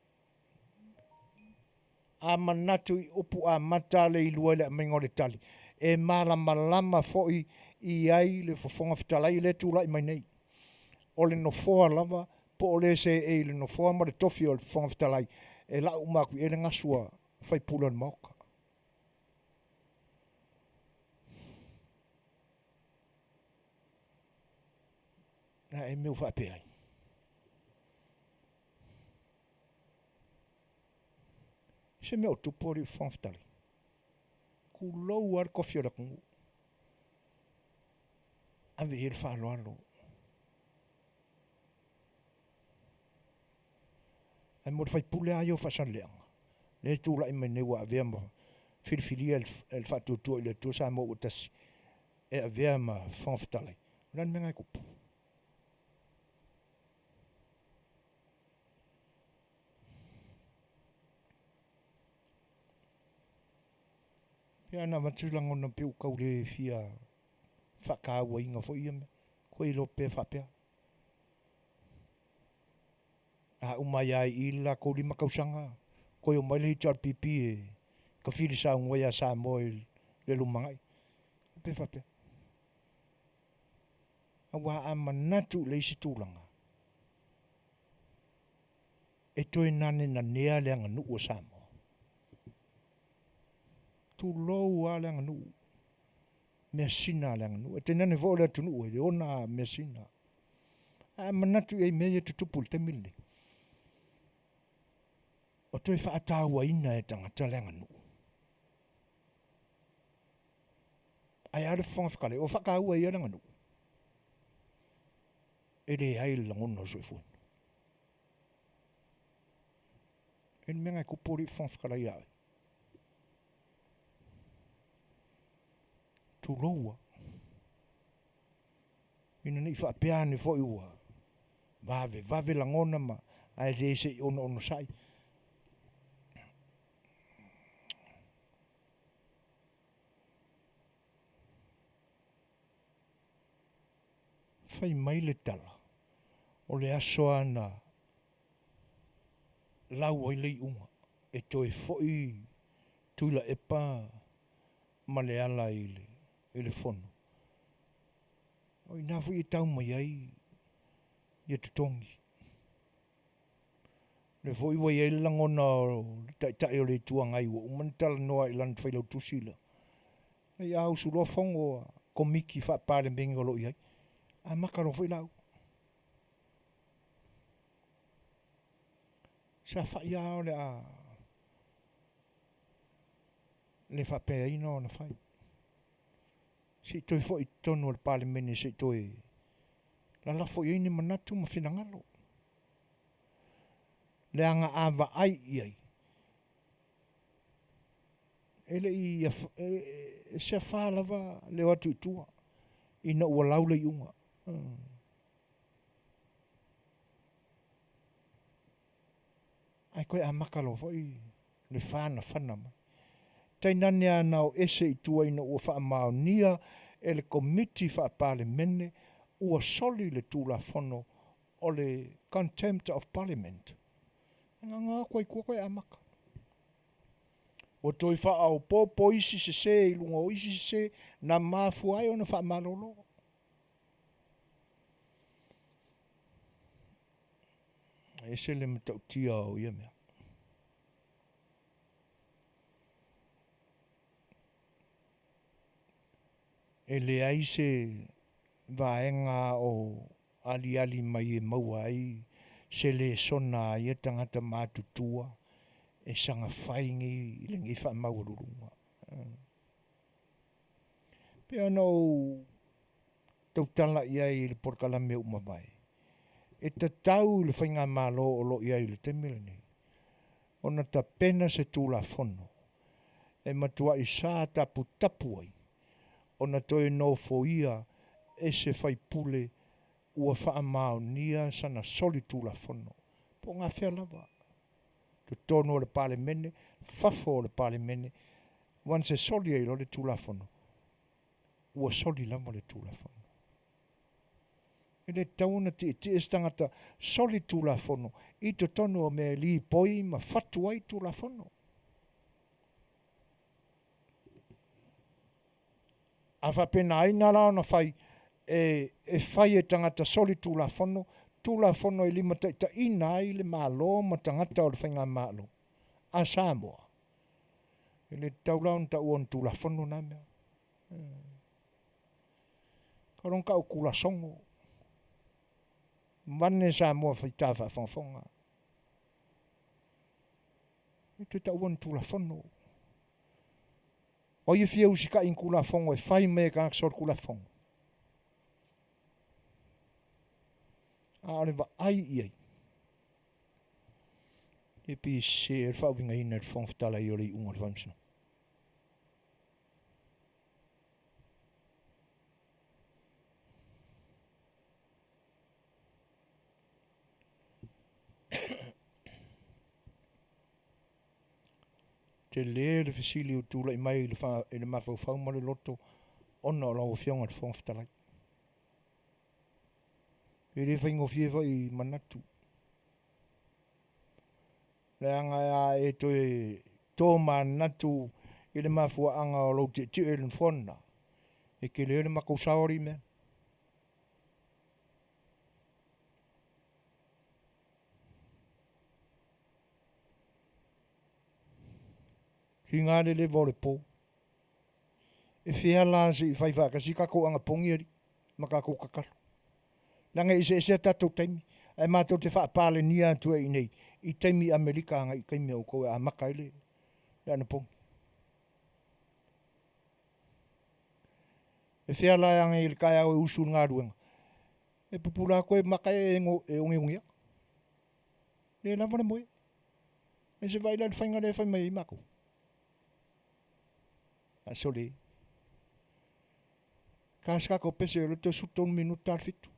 a manatu i upu amata le ilua i le aumaiga o le tali, e malamalama foi i ai le Fofoga Fetalai lea e tulai mai nei. O le nofoa lava po o le seei i le nofoa ma le tofi o le Fofoga Fetalai, e lau uma atu i ai le gasu a sui usufono o le Maota. O le a ea le mea ua faapea ai? Se mea o tupu alii Fofoga Fetalai. Tulou lava le tofi o le atunuu. Ave i ai le faaaloalo. Ae mo le sui usufono lava ia o Faasaleleaga, lea e tulai mai nei ua avea ma filifilia e le Faatuatua i le Atua Samoa ua tasi e avea ma Fofoga Fetalai, o le a le mea lena e tupu? Pei lava ona avatu se lagona pei ua tau le fia faatauaina foi ia mea, koe iloa pea faapea. A uma ai lava i i le latou 5 tausaga, toe omai le HRPP e tafili saunoa ia Samoa i le lumanai. Pe faapea. Aua a manatu i le isi tulaga, e toe nanenanea le aganuu a Samoa. Tulou lava le aganuu, measina a le aganuu. E tainane foi o le atunuu e le ona measina. Ae a manatu i ai i mea ia e tutupu i le taimi lenei, o toe faatauaina e tagata le aganuu. Ae a le Fofoga Fetalai, ua faataua e ia le aganuu? E leai le lagona o le soifuaina. E le mea na e tupu alii Fofoga Fetalai ia oe. Tulou lava. Ina ne i faapea ane foi ua vavevave lagona ma ae le se i onosai. Fai mai le tala, o le aso lava na lau ai le iuga e toe foi Tuilaepa ma Leala i le Fono, o i ina foi e tau mai ai ia totogi. O lea foi ua i ai le lagona o le Taitai o le Itu Agai ua uma ona talanoa i lana failautusi lea, a usu loa fono a Komiti Faa-Palemene o lo o i ai, amata loa foi lauga. Sa fai lava o le a le faapeaina ona fai. Se i toe foi i totonu o le Palemene se i toe lalafo i ai ni manatu ma finagalo. Leaga a vaai i ai, e le i e se afa lava le o atu i tua ina ua lau le iuga. Ae toe amata loa foi le fanafana mai. Tainane lava na o ese i tua ina ua faamaonia e le Komiti Faa-Palemene ua soli le Tulafono o le Contempt of Parliament. E na ona o atu lava i tua toe amata. Ua toe faaopoopo isi sese i luga o isi sese na mafua ai ona faamalolo. E ese le matautia o ia mea. E leai se vaega o aliali mai e maua ai se lesona a ia tagata matutua e saga fai nei lenei faamaualuluga. E pei ona ou tautala i ai i le polokalame ua mavae, e tatau i le faigamalo o lo o i ai i le taimi lenei ona tapena se Tulafono e matuai sa taputapu ai ona toe nofoia e se faipule ua faamaonia sana soli Tulafono po o gafea lava, totonu o le Palemene, fafo o le Palemene, once e soli ai loa le Tulafono, ua soli lava le Tulafono. E le tatau ona tietie se tagata soli Tulafono i totonu o mea e lipoi ma fatu ai Tulafono. A faapenaina la ona fai e, e fai e tagata soli Tulafono, Tulafono e limataitaiina ai le Malo ma tagata o le Faigamalo a Samoa, e le tatau la ona taua o ni Tulafono na mea. Kau loa ona tau Tulasogo, vane Samoa faita faafogafoga. E toe taua ni Tulafono. O ai e fia usitai i ni Tulafono e fai mai e tagata solitulafono? A o le vaai i ai, e pei e sese ai le faauigaina e le Fofoga Fetalai o le iuga o le Faamasinoga. Tele le fesili ua tulai mai i le mafaufau ma le loto ona o lau Afioga i le Fofoga Fetalai. E le faigofie foi i manatu. Leaga a e toe tomanatu i le mafuaaga o lou tietie i le nofoa lena, e tele le matou sao alii mea. Higa le leva o le po. E fea la seʻi fai faatasi tatou agapogi alii ma tatou tatalo leaga e eseese a tatou taimi ae matou te faapalenia atu ai iinei i taimi Amerika agai i taimi a outou e amata ai le anapogi. E fea la e agai i le taeao e usu i le galuega e pupula atu e mata e ogeogea le lava le moe. Ae se vaai la i le faiga lea e fai mai ai matou. Ae sole. Ta se tatou pese o lea toe 13 minute le 7.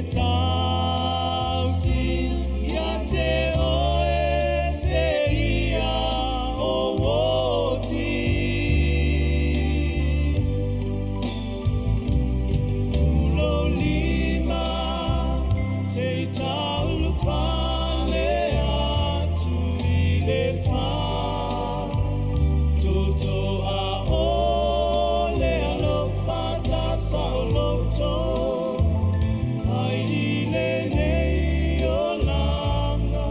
tausi ia te oe seia o oti. Ulo lima te taulu fale atu i le wha. Toto a o le alofa ta saoloto. Ai i lenei olaga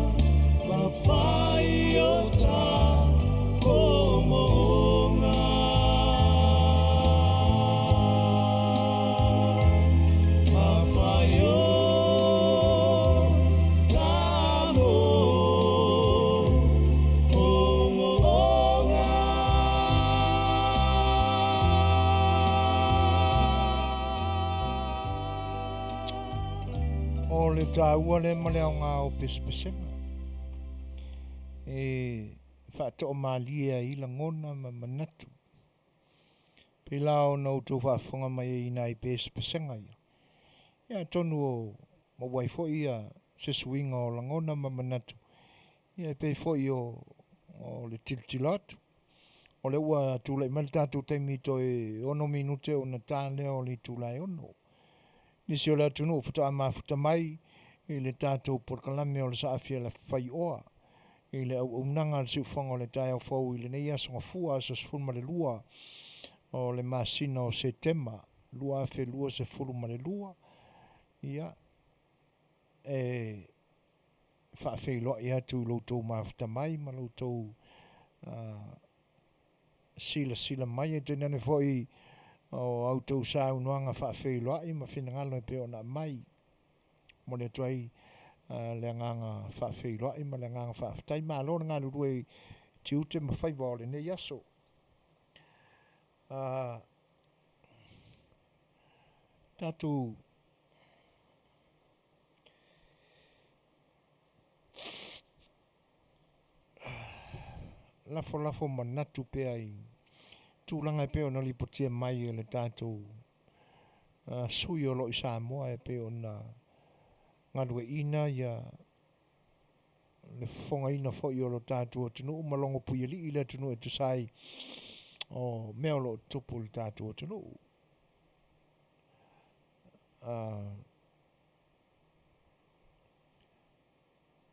ma fai o ta mo'omo'oga. Ma fai o ta mo'omo'oga. O le taua lea ma le aoga o pesepesega e faatoamalie ai lagona ma manatu. Pei la ona outou faafofoga mai ai i nai pesepesega ia, ia atonu o maua ai foi ia se suiga o lagona ma manatu, ia e pei foi o le tilotilo atu. O lea ua tulai mai le tatou taimi toe 6 minute ona ta lea o le itula e 6. Nisi o le atunuu faatoa mafuta mai i le tatou polokalame o le Saafi a le Faioa i le auaunaga a le siufofoga o le taeao fou i lenei aso Gafua, aso 12 o le masina o Setema 2022. Ia, e faafeiloai atu i lo outou mafuta mai ma lo outou silasila mai, e tainane foi o a outou saunoaga faafeiloai ma finagalo e pei ona aumai. Momoli atu ai le agaga faafeiloai ma le agaga faafetai. Malo le galulue i tiute ma faiva o lenei aso. Tatou lafolafo manatu pea i tulaga e pei ona lipotia mai e le tatou sui o lo o i Samoa e pei ona galueaiina ia le fofogaina foi o lo tatou atunuu ma logo puialii le atunuu e tusa ai o mea o lo o tutupu i le tatou atunuu.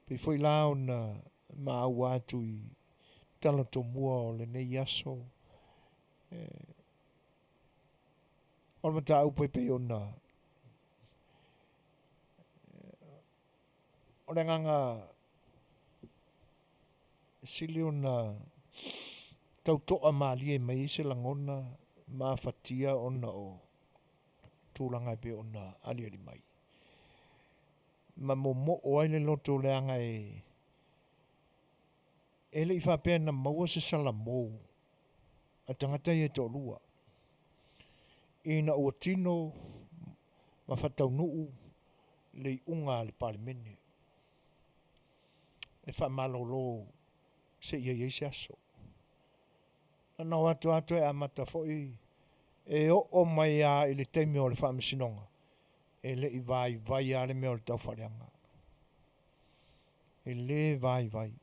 Pei foi la ona maua atu i tala tomua o lenei aso, o le mataupu e pei ona o le agaga sili ona tauto'a malie mai ai se lagona mafatia ona o tulaga e pei ona aliali mai. Ma momo'o ai le loto leaga e le i faapea na maua se salamo a tagata ia e toalua ina ua tino ma faataunuu le iuga a le Palemene e faamalolo seia i ai se aso. Na o atu atu e amata foi e oo mai lava i le taimi o le faamasinoga, e le i vaivai lava le mea o le taufaaleaga. E le vaivai.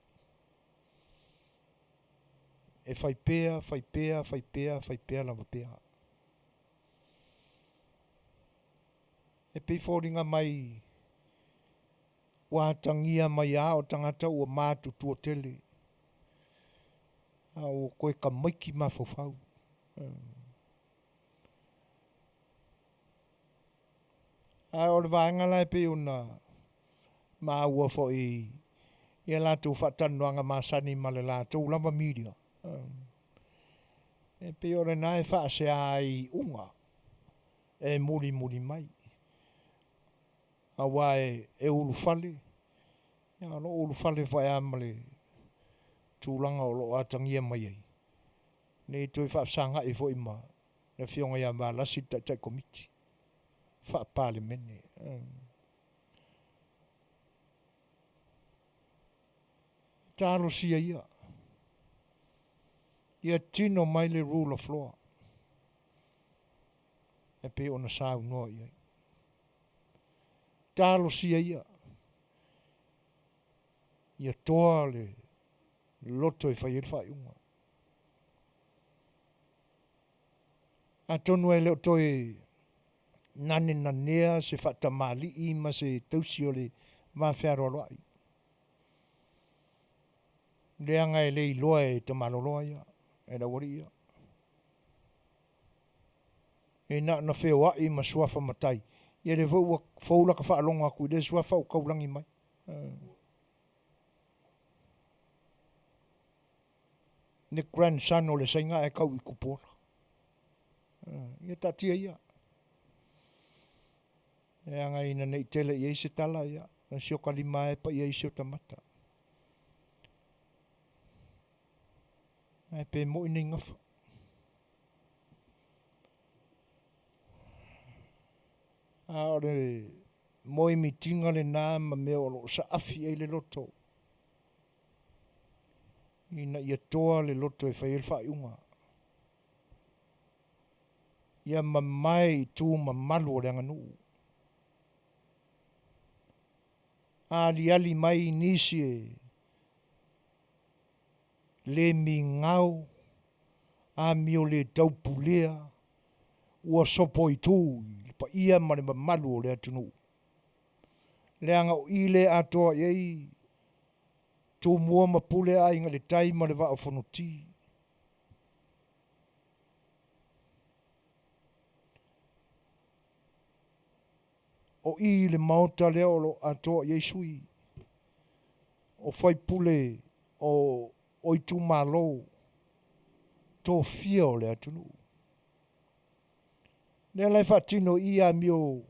E fai pea, fai pea, fai pea, fai pea lava pea. E pei foliga mai ua atagia mai lava o tagata ua matutua tele, a ua toe tamaiti mafaufau. Ae o le vaega la e pei ona maua foi i a latou faatalanoaga masani ma le latou lava media, e pei o lena e faasea ai i iuga e mulimuli mai. Aua e ulufale, ia o lo o ulufale foi lava ma le tulaga o lo o atagia mai ai, nei toe faafesagai foi ma le afioga ia Valasi le Taitai Komiti Faa-Palemene. Talosia ia, ia tino mai le rule of law e pei ona saunoa i ai. Talosia ia ia toa le loto e fai ai le faaiuga. Atonu e le o toe nanenanea se faatamalii ma se tausi o le vafealoaloai, leaga e le iloa e tamaloloa ia, e le aualii ia. E na ona feoai ma suafa matai, ia lea foi ua fou lata faalogo atu i lea suafa ua taulagi mai. Le grandson o le Saina ae tau i Tupuola. Ia taatia ia. Leaga ina ne i tele i ai se tala, ia, o si ota lima lava e paia ai si ota mata. Ae pe moi nei gafa. A o le moemitiga lena ma mea o lo o saafi ai le loto, ina ia toa le loto e fai ai le faaiuga. Ia mamae i tu mamalu o le aganuu. A aliali mai nisi e le migao, amio le taupulea, ua sopoitu i le paia ma le mamalu o le atunuu. Leaga o i le atoa i ai Tumua ma Pule, Aiga i le Tai ma le Vaa o Fonoti. O i le maota lea o lo o atoa i ai sui o faipule o itumalo tofia o le atunuu. Lea la e faatino i i amio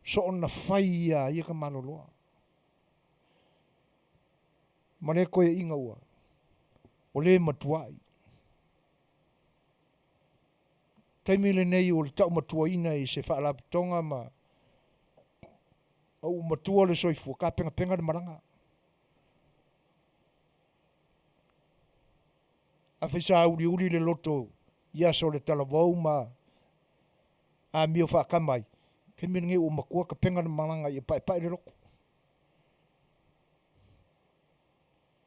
soona fai ia a ia tamaloloa. Ma lea toeaiina ua o le matuai. Taimi lenei ua le taumatuaina i se faalapotopotoga ma ua matua le soifua, tapenapena le malaga. Afai sa uliuli le loto i aso o le talavou ma amio faatama ai, taimi lenei ua matua tapena le malaga ia paepae le loto.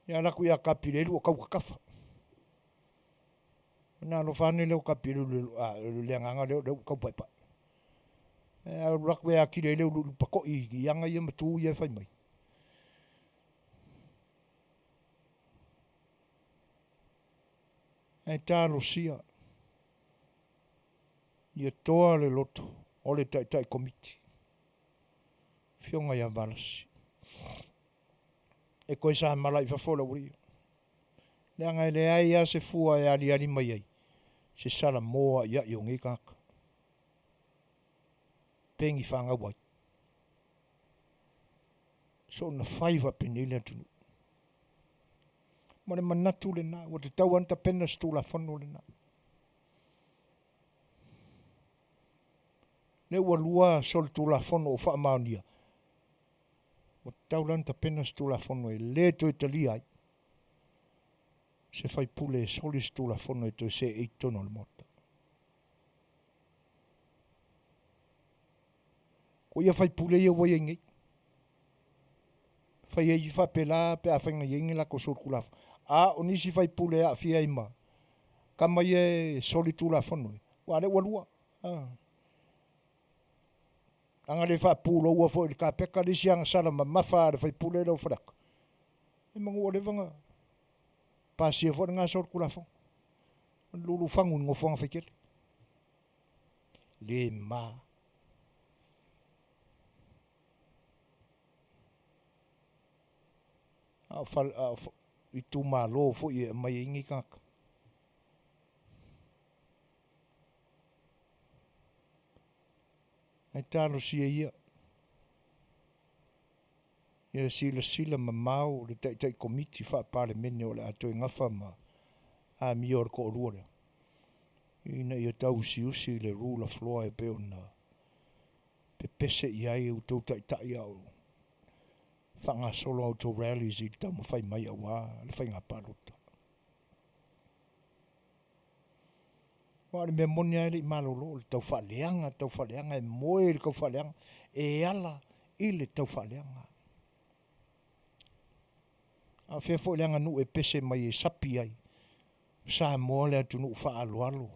Ia alu atu ia Kapilelu o tau tatafa. Ona alofa ane lea o Kapilelu i le agaga lea o lea ua tau paepae. E alu atu e atili ai le uluulu patoi i aga ia ma tu ia e fai mai. Ae talosia ia toa le loto o le taitai komiti. Afioga ia Valasi. E toe samala i fafo le aualii. Leaga e leai lava se fua e aliali mai ai se salamo aiai o nei tagata. Pegi fanau ai. Soona fai faapenei le atunuu. Ma le manatu lena, ua tatau lava ona tapena se Tulafono lena. Lea ua lua solitulafono ua faamaonia, ua tatau la ona tapena se Tulafono e le toe talia ai se faipule e soli se Tulafono e toe seei i totonu o le Maota. Ko ia faipule ia ua i ai nei, fai ai faapela pe afai na i ai ni latou solitulafono. A o nisi faipule e aafia ai ma tama ia e soli Tulafono, aua o lea ua lua. Ana le faapuloua foi i le kapeta le isi agasala mamafa a le faipule lea o Faleata, e manu ua leva ona pasia foi lena solitulafono. O le lulufagu i le nofoaga faitele. Le ma. A o itumalo foi e aumai ai nei tagata. Ae talosia ia, ia silasila mamao le Taitai Komiti Faa-Palemene o le a toe gafa ma amio a le toalua lea, ina ia tauusiusi le rule of law e pei ona pepese i ai outou taitai a o faagasolo a outou rallies i le taumafai mai aua le faiga palota. Aua o le mea moni lava e le i malolo, o le taufaaleaga, taufaaleaga, e moe i le taufaaleaga, e ala. i le taufaaleaga. A o fea foi le aganuu e pese mai e sapi ai, o Samoa le atunuu faaaloalo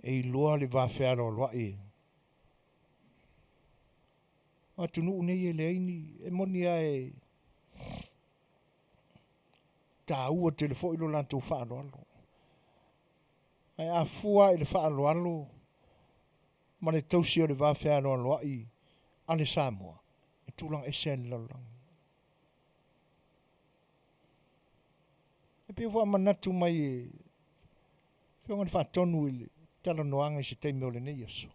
e iloa le va fealoaloai e. O atunuu nei e leai ni, e moni lava e taua tele foi lo latou faaaloalo. Ae a fua i le faaaloalo ma le tausi o le va fealoaloai a le Samoa, e tulaga ese lava i le lalolagi. E pei ua faamanatu mai e Afioga i le Faatonu i le talanoaga i se taimi o lenei aso,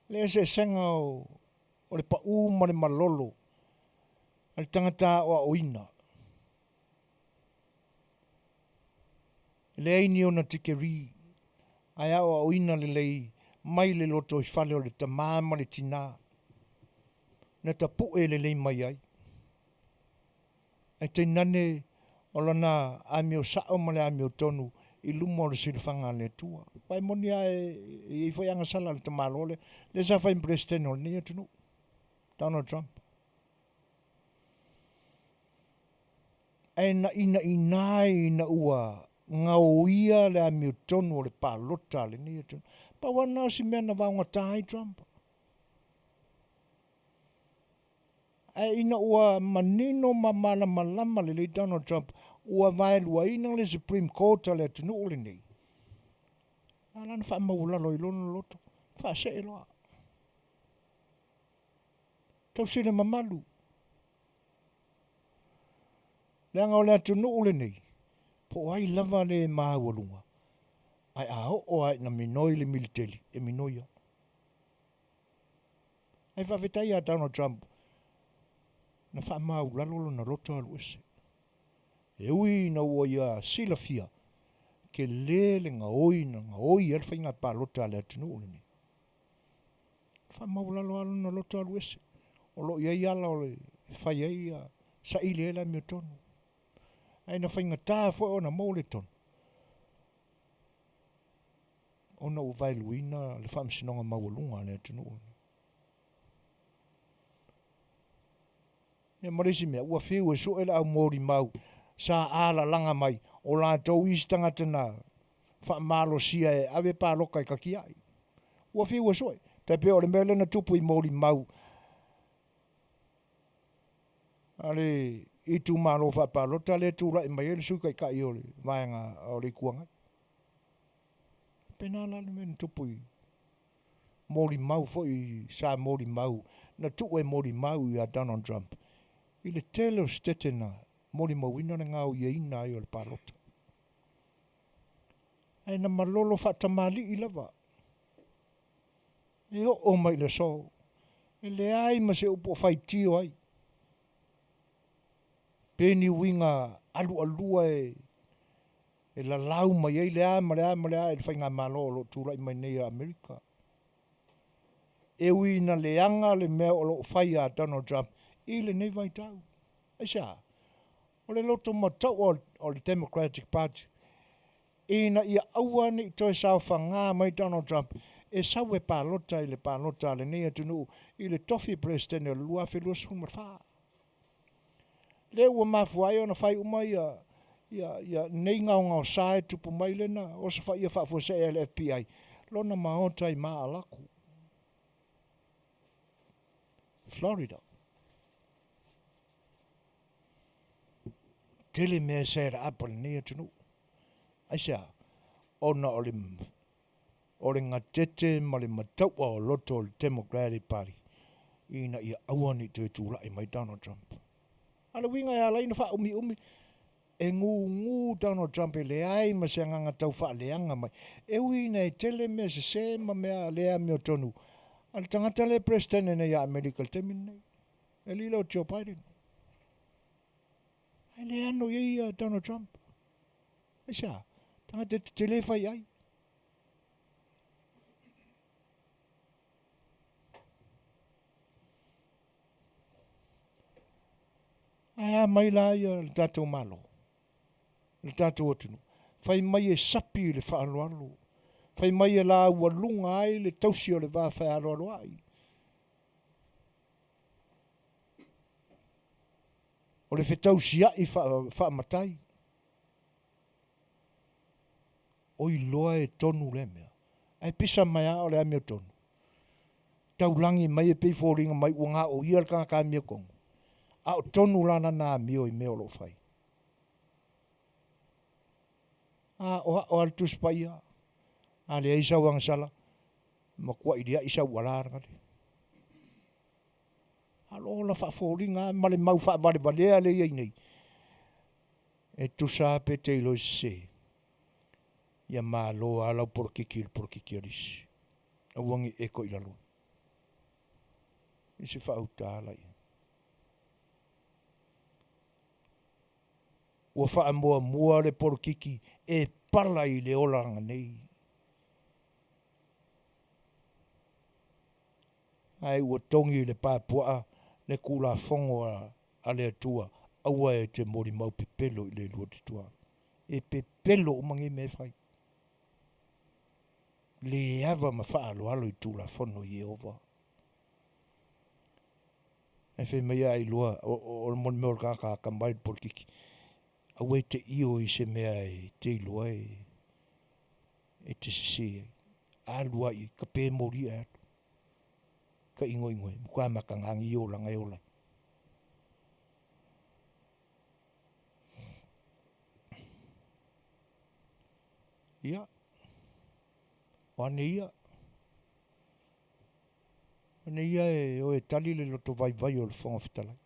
le eseesega o le pau ma le malolo a le tagata aoaoina. E leai ni ona tikeri, ae aoaoina lelei mai le lotoifale o le tama ma le tina na tapue lelei mai ai. Ae tainane o lana amio sao ma le amio tonu i luma o le silafaga a le Atua. Aua e moni lava e i ai foi agasala a le tamaloa lea, lea sa fai ma Peresetene o lenei atunuu, Donald Trump. Ae na inaina ai ina ua gaoia le amiotonu o le palota a lenei atunuu. Pau lava lena o si mea na vaogata ai Trump. Ae ina ua manino ma malamalama lelei Donald Trump ua vaeluaina le Supreme Court a le atunuu lenei, na ala ona faamaualalo i lona loto, faasee loa. Tausi le mamalu. Leaga o le atunuu lenei, po o ai lava le maualuga, ae a oo lava ina minoi le militeli, e minoi lava. Ae faafetai ia Donald Trump na faamaulalo lona loto alu ese. E ui ina ua ia silafia, tele le gaoi na gaoi ai le faiga palota a le atunuu lenei. Faamaualalo lava lona loto alu ese. O lo o i ai ala o le fai ai ia saili ai le amiotonu. Ae na faigata foi ona maua le tonu ona ua vaeluaina le faamasinoga maualuga a le atunuu lenei. Ia ma le isi mea, ua fiu e sue le au molimau sa alalaga mai o latou isi tagata na faamalosia e ave paloka e tatiai. Ua fiu e sue, tai pei o le mea lea na tupu i molimau a le itumalo faapalota lea e tulai mai ai le Sui Taitai o le Vaega o le Itu Agai. Faapena la le mea na tupu i molimau foi sa molimau, na tuu e molimau ia Donald Trump i le tele o setete na molimauina le gaoiaina ai o le palota. Ae na malolo faatamalii lava. E oo mai i le aso, e leai ma se upu o faitio ai. Pe ni uiga alualua e e lalau mai ai le a ma le a ma le a i le faigamalo o lo o tulai mai nei a Amerika. E ui ina leaga le mea o lo o fai a Donald Trump i lenei vaitau. Aisea? O le loto mataua o le Democratic Party ina ia aua ne i toe saofaga mai Donald Trump e sau e palota i le palota a lenei atunuu i le tofi Peresetene o le 2024. Lea ua mafua ai ona fai uma ia ia ia nei gaogaosa e tupu mai lena osofaia faafuasei e le FBI lona maota i Mar-a-Lago, Florida. Tele mea e set up a lenei atunuu. Aisea? Ona o le o le gatete ma le mataua o loto o le Democratic Party ina ia aua ne i toe tulai mai Donald Trump. A o le uiga e ala ai ona faaumiumi, e gugu Donald Trump e leai ma se agaga tau faaleaga mai. E ui ina e tele mea sese ma mea le amiotonu a le tagata lea e Peresetene nei a Amerika i le taimi lenei, le alii lea o Joe Biden. Ae le ano i ai Donald Trump. Aisea? Tagata e tetele fai ai. Ae a mai la ia le tatou Malo, le tatou atunuu, fai mai e sapi i le faaaloalo, fai mai e laualuga ai le tausi o le va fealoaloai. O le fetausia'i faamatai. Oi loa e tonu lea mea. Ae pisa mai lava o le amiotonu. Taulagi mai e pei foliga mai ua gaoia le tagata amiotonu. A o tonu la lana amio i mea o lo o fai. A o a'o a le Tusi Paia, a leai sau agasala, matua'i lia'i sau ualā lagale. A o ola faafoliga lava ma le mau faavalevalea lea e i ai nei, e tusa lava pe te iloa i sese, ia malo lava lau polokiki i le polokiki a le isi. Aua ne i e toilaloa. I se faauta la ia. Ua faamuamua le polokiki e pala i le olaga nei. Ae ua togi i le pa puaa le Tulafono a le Atua, aua e te molimau pepelo i le lua tutuaga. E pepelo uma nei mea e fai. Le ava ma faaaloalo i Tulafono i Ieova. Ae fai mai a iloa o le mea o le tagata atamai i le polokiki, aua e te io i se mea e te iloa e te sese ai. Alu ai, ka pe moli e alu. Ka ingo ingo e, muka maka ngangi i olaga e ola. Ia, o ane ia. Ane ia e o e tali le loto vaivai o le Fofoga Fetalai.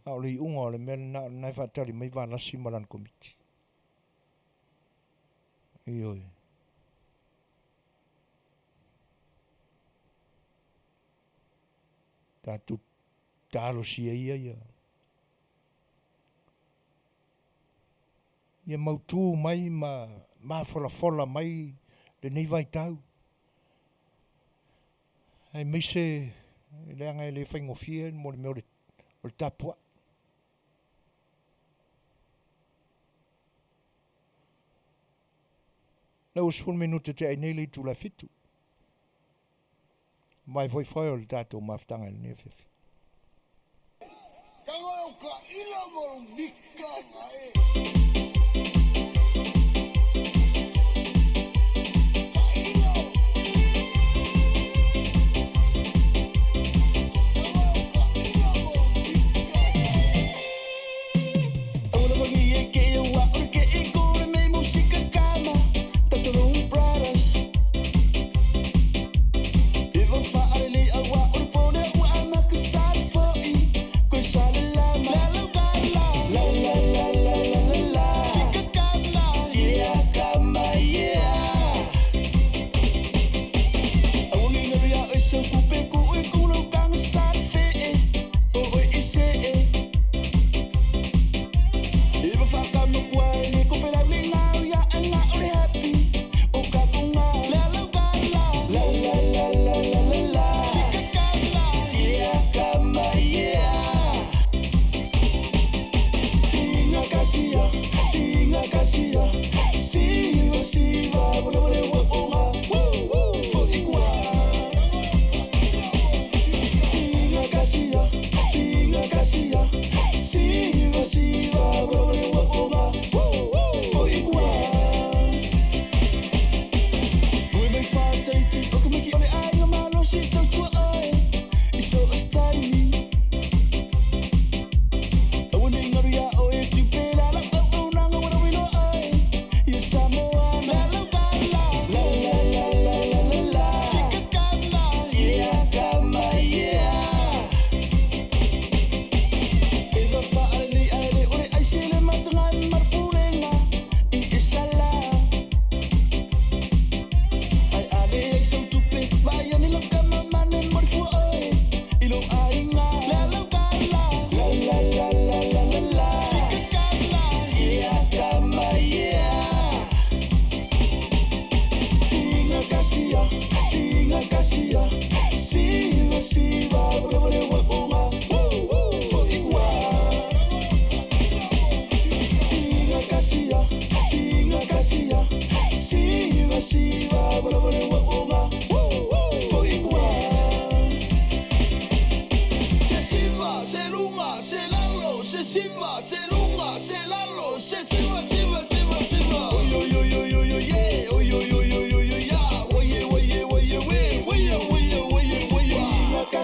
A o le iuga o le mea lena, o lena e faatali mai Valasi ma lana komiti. Ioe. Tatou talosia ia ia. Ia mautū mai ma mafolafola mai lenei vaitau. Aemaise leaga e le faigofie mo le mea o le tapuai. Le ua 10 minute te ai nei le itula 7. Mai foi foi o le tatou mafutaga i lenei afiafi.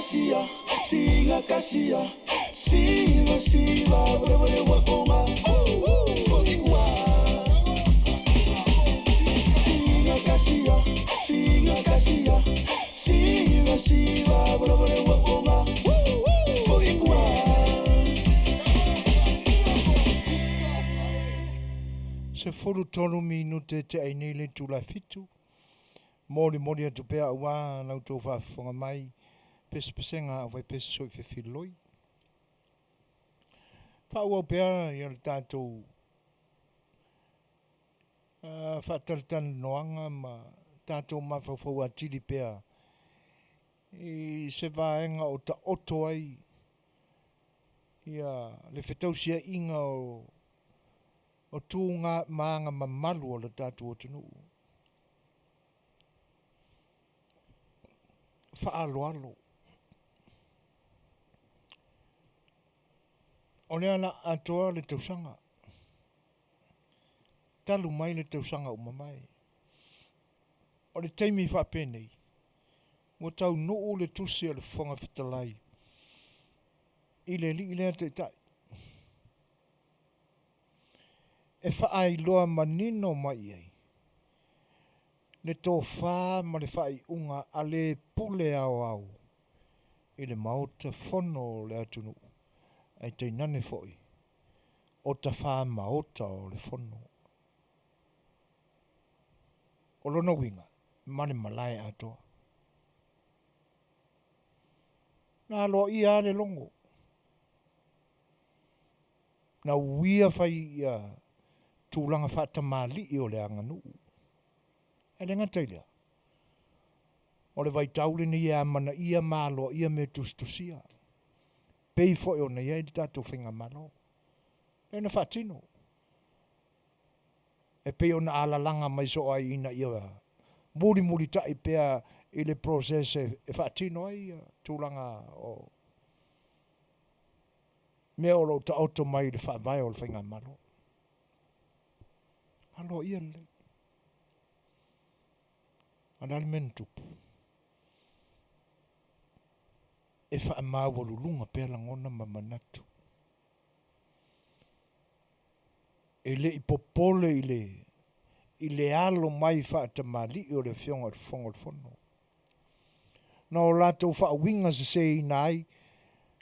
kasia, singa kasia, siva siva, wale wale wakonga, foikwa. Singa kasia, singa kasia, siva siva, wale wale wakonga, foikwa. 13 minute te ai nei le itula e 7. Molimoli atu pea auā la outou faafofoga mai pesepesega a vaipese soi fefiloi. Faaauau pea ia le tatou faatalatalanoaga ma tatou mafaufau atili pea i se vaega o taoto ai ia le fetausiaiga o tuga ma aga mamalu o le tatou atunuu. Faaaloalo. O lea la atoa le tausaga. Talu mai le tausaga ua mavae. O le taimi faapenei, ua taunuu le tusi a le Fofoga Fetalai i le alii lea taitai e faailoa manino mai i ai le tofa ma le faaiuga a le pule aoao i le Maota Fono o le atunuu, ae tainane foi o tafā maota o le Fono. O lona uiga, ma le malae atoa. Na aloaia lava le logo. Na uia fai ia tulaga faatamalii o le aganuu. Ae le gata i lea, o le vaitau lenei e amanaia ma aloaia mea tusitusia, pei foi ona i ai le tatou faigamalo. Lea na faatino, e pei ona alalaga mai soo ai ina ia mulimulitai pea i le process e faatino ai tulaga o mea o lo o taoto mai i le faavae o le faigamalo. Aloaia lelei. A o le a le mea na tupu? E faamaualuluga pea lagona ma manatu. E le i popole i le i le alo mai faatamalii o le Afioga i le Fofoga o le Fono. Na o latou faauiga seseina ai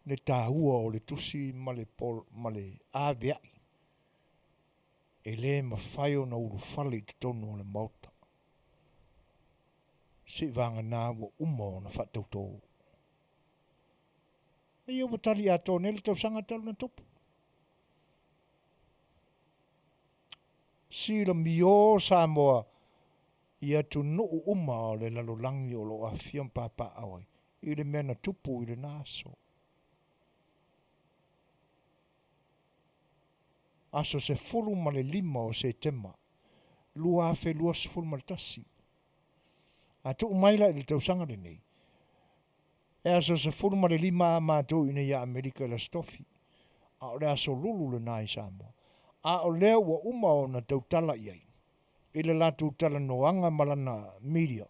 le taua o le tusi ma le ma le aveai e le mafai ona ulufale i totonu o le Maota. Seivagana ua uma ona faatautō. Ia ua tali atoa nei le tausaga talu ona tupu. Silamiō Samoa i atunuu uma o le lalolagi o lo o afifio ma papaaao ai i le mea na tupu i lena aso. Aso 15 o Setema 2021. A tuu mai la i le tausaga lenei, e aso 15 a matou i inei ia Amerika i le Aso Tofi, a o le aso Lulu lena i Samoa. A o lea ua uma ona tautala i ai i le latou talanoaga ma lana media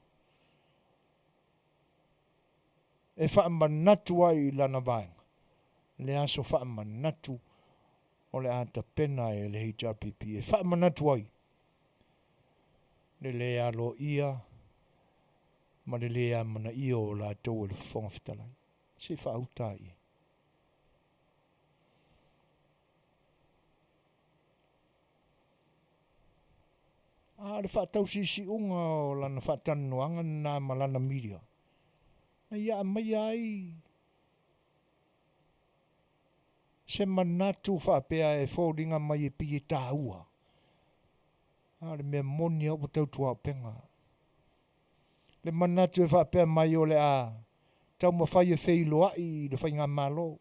e faamanatu ai i lana vaega le aso faamanatu o le a tapena e le HRPP e faamanatu ai le le aloaia ma le le amanaia o latou e le Fofoga Fetalai. Se i faauta ai i ai. A o le faatausiusiuga o lana faatalanoaga lena ma lana media, na ia aumaia ai se manatu faapea e foliga mai e pei e taua, a o le mea moni lava ua tautuaupega. Le manatu e faapea mai o le a taumafai e feiloai i le faigamalo,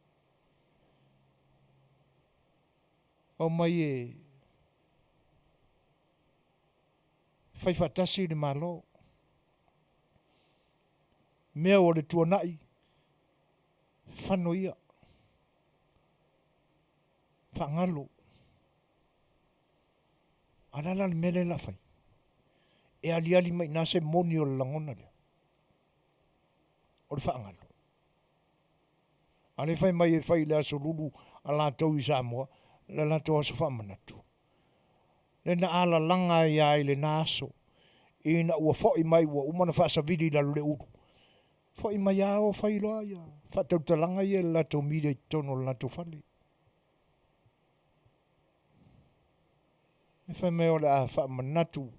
omai e fai faatasi le Malo. Mea o le tuanai, fano ia, faagalo. A o le a la le mea lea o le a fai? E aliali mai i ina se moni o le lagona lea, o le faagalo. A lea e fai mai e fai i le aso lulu a latou i Samoa, le latou aso faamanatu. Lea na alalaga ai lava i lena aso, ina ua foi mai ua uma ona faasavili i lalo i le ulu, foi mai lava o fai loa ia faatautalaga ia i le latou media i totonu o le latou fale. E fai mai o le a faamanatu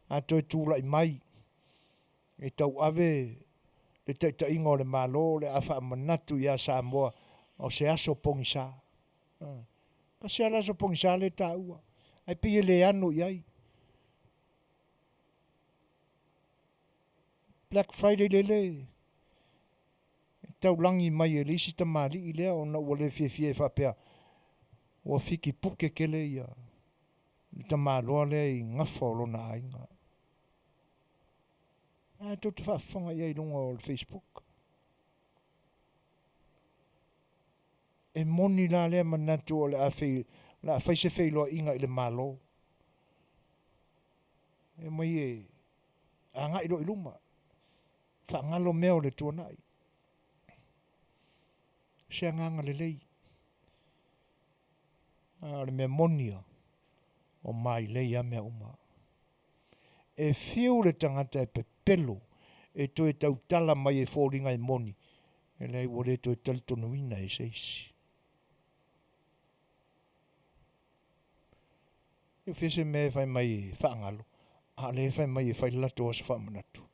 a toe tulai mai e tauave le taitaiga o le Malo o le a faamanatu ia Samoa o se aso pogisa. Tasi lava le aso pogisa lea e taua, ae pei e le ano i ai. Black Friday lele e taulagi mai e le isi tamalii lea ona ua le fiafia e faapea ua fiki puke tele ia le tamaloa lea i gafa o lona aiga. Ae tou te faafofoga i ai i luga o le Facebook. E moni la lea manatu o le a fei, o le a fai se feiloaiga i le Malo. E omai e agai loa i luma, faagalo mea o le tuanai. O se agaga lelei. A o le mea moni lava, o mailei lava mea uma. E fiu le tagata e pepelo e toe tautala mai e foliga e moni, e leai ua le toe talitonuina e se isi. E fia se mea e fai mai e faagalo, a o lea e fai mai e fai le latou aso faamanatu.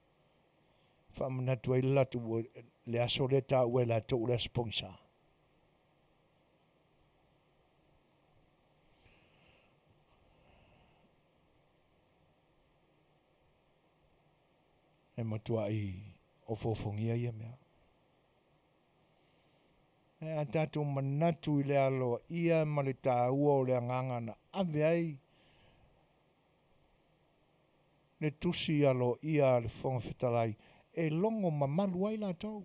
Faamanatu ai le latou le aso lea e taua e latou o le aso pogisa. E matuai ofoofogia ia mea. Ae a tatou manatu i le aloaia ma le taua o le agaga na ave ai le tusi aloaia a le Fofoga Fetalai e logo mamalu ai latou.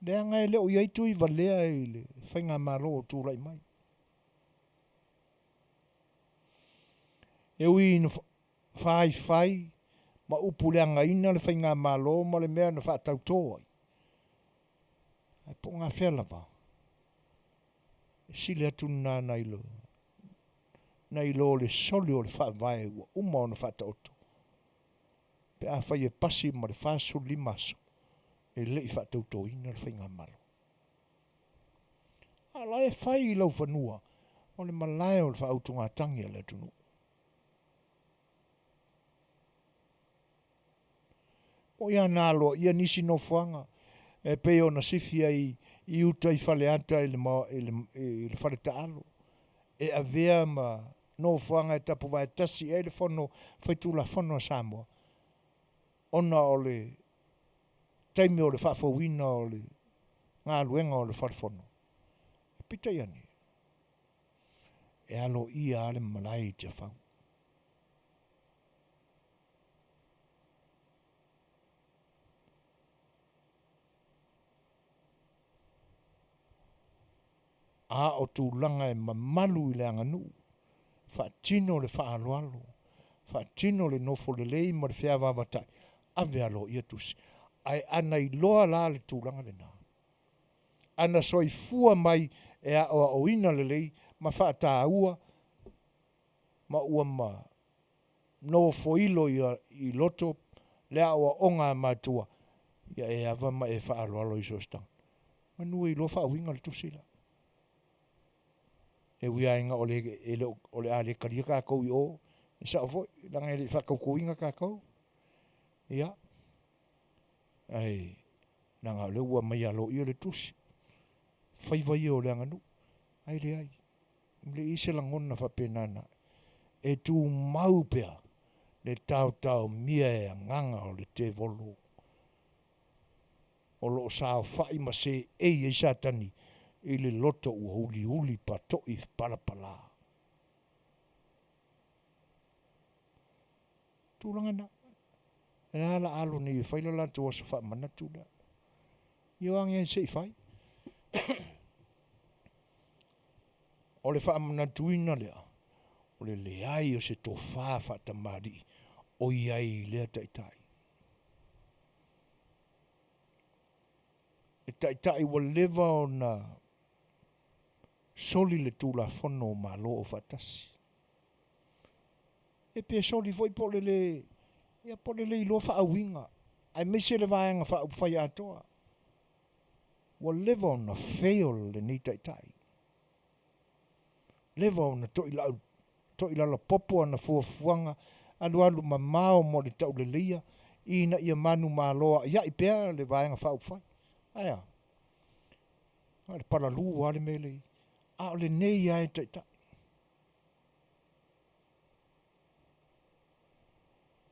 Leaga e le o i ai Tuivalea i le faigamalo o tulai mai. E ui ina faifai ma upu leagaina le faigamalo ma le mea na faatautō ai, ae po o gafea lava, e sili atu lena nai lo nai lo le soli o le faavae ua uma ona faataoto pe afai e pasi ma le 45 aso e le i faatautoina le faigamalo. A o la e fai i lau fanua o le malae o le faautugatagi a le atunuu. O ia na aloaia nisi nofoaga e pei ona sifi ai i uta i Faleata i le, i le, i le fale taalo e avea ma nofoaga e tapuvae tasi i ai le fono faitulafono a Samoa ona o le taimi o le faafouina o le galuega o le fale fono. Peitai ane, e aloaia lava le malae i Tiafau. A o tulaga e mamalu i le aganuu, faatino le faaaloalo, faatino le nofo lelei ma le feavaavatai, ave aloaia tusi. Ae ana iloa la le tulaga lena, ana soifua mai e aoaoina lelei ma faataua ma ua ma nofoilo i loto le aoaoga a matua, ia e ava ma e faaaloalo i so o se tagata. Manu e iloa faauiga le tusi la. E ui lava ina o le, e le o le a le talia tatou i o, e sao foi, leaga e le i faatautoina tatou. Ia, ae leaga o lea ua aumai aloaia le tusi, faiva ia o le aganuu, ae leai, e leai se lagona faapena na e tumau pea le taotaomia e agaga o le tevolo o lo o saofai ma seei ai Satani i le loto ua uliuli pato'i palapala. Tulaga na. E a la alo nei e fai le latou aso faamanatu lea. Ia o age ai se i fai. O le faamanatuina lea, o le leai o se tofa faatamalii o i ai i lea taitai. Le taitai ua leva ona soli le Tulafono o Malo Aufaatasi. E pe soli foi po o le le, ia po o le le iloa faauiga, aemaise le Vaega Faaupufai atoa. Ua leva ona fail lenei taitai. Leva ona to'ilau, to'ilalapopo ana fuafuaga alualu mamao mo le tauleleia ina ia manumalo a'ia'i pea le Vaega Faaupufai. Ae a? Na o le palalū lava le mea lea i ai. A o lenei lava e taitai.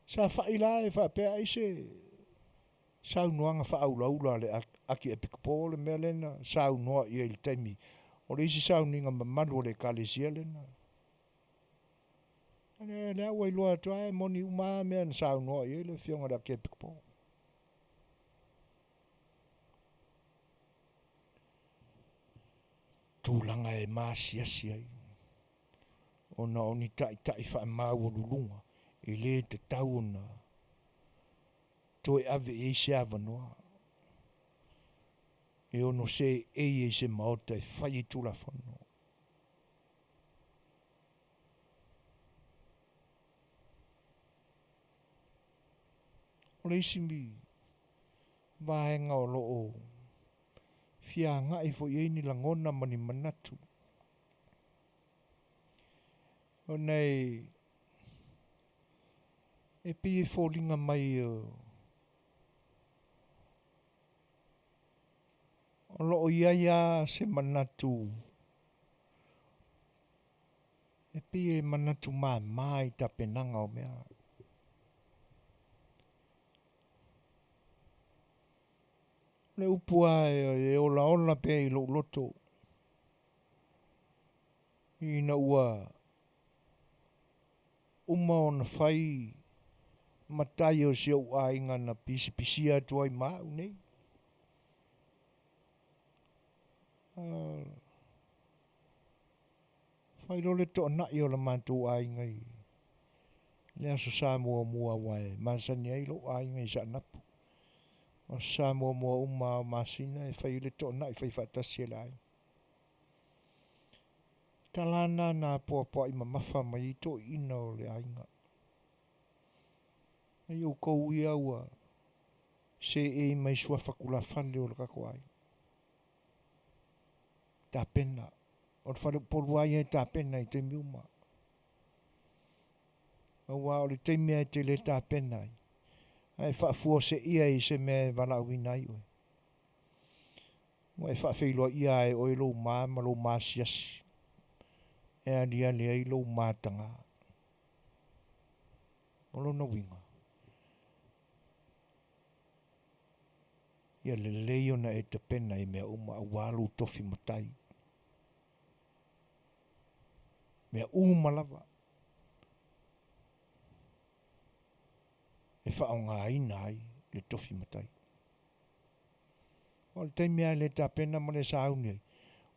Sa fa'i la e faapea ai se saunoaga faaulaula a le Akiepikopo le mea lea na saunoa i ai i le taimi o le isi sauniga mamalu a le Ekalesia lena. O lea ua iloa atu lava e moni uma lava mea na saunoa i ai le afioga i le Akiepikopo. Tulaga e maasiasi ai ona o ni taitai faamaualuluga e le tatau ona toe ave i ai se avanoa e ono seei ai se Maota e fai ai Tulafono. O le isi vaega o lo o fia agai foi i ai ni lagona ma ni manatu, ona e pei e foliga mai o lo o i ai lava se manatu e pei e manatu mama i tapenaga o mea. O le upu lava e olaola pea i lou loto ina ua uma ona fai matai o si ou aiga na pisipisia atu ai ma au nei. Fai loa le toanai o le matou aiga i le Aso Sa muamua aua e masani ai lou aiga i Saanapu. O Aso Sa muamua uma lava o masina e fai ai le toanai fai faatasi e le aiga. Tala na na apoapoai mamafa mai ai toeaiina o le aiga. Ai outou ia ua seei mai suafa tulafale o le tatou aiga. Tapena. O le faleupolu lava ia e tapena i taimi uma. Aua o le taimi lava e te le tapena ai, ae faafuaseia i se mea e valaauina ai oe. Ua e faafeiloaia lava e oe lou ma ma lou maasiasi e aliali ai lou mataga. O lona uiga, ia lelei ona e tapena i mea uma aua lou tofi matai. Mea uma lava e faaaogaina ai le tofi matai. O le taimi lava e le tapena ma le sauni ai,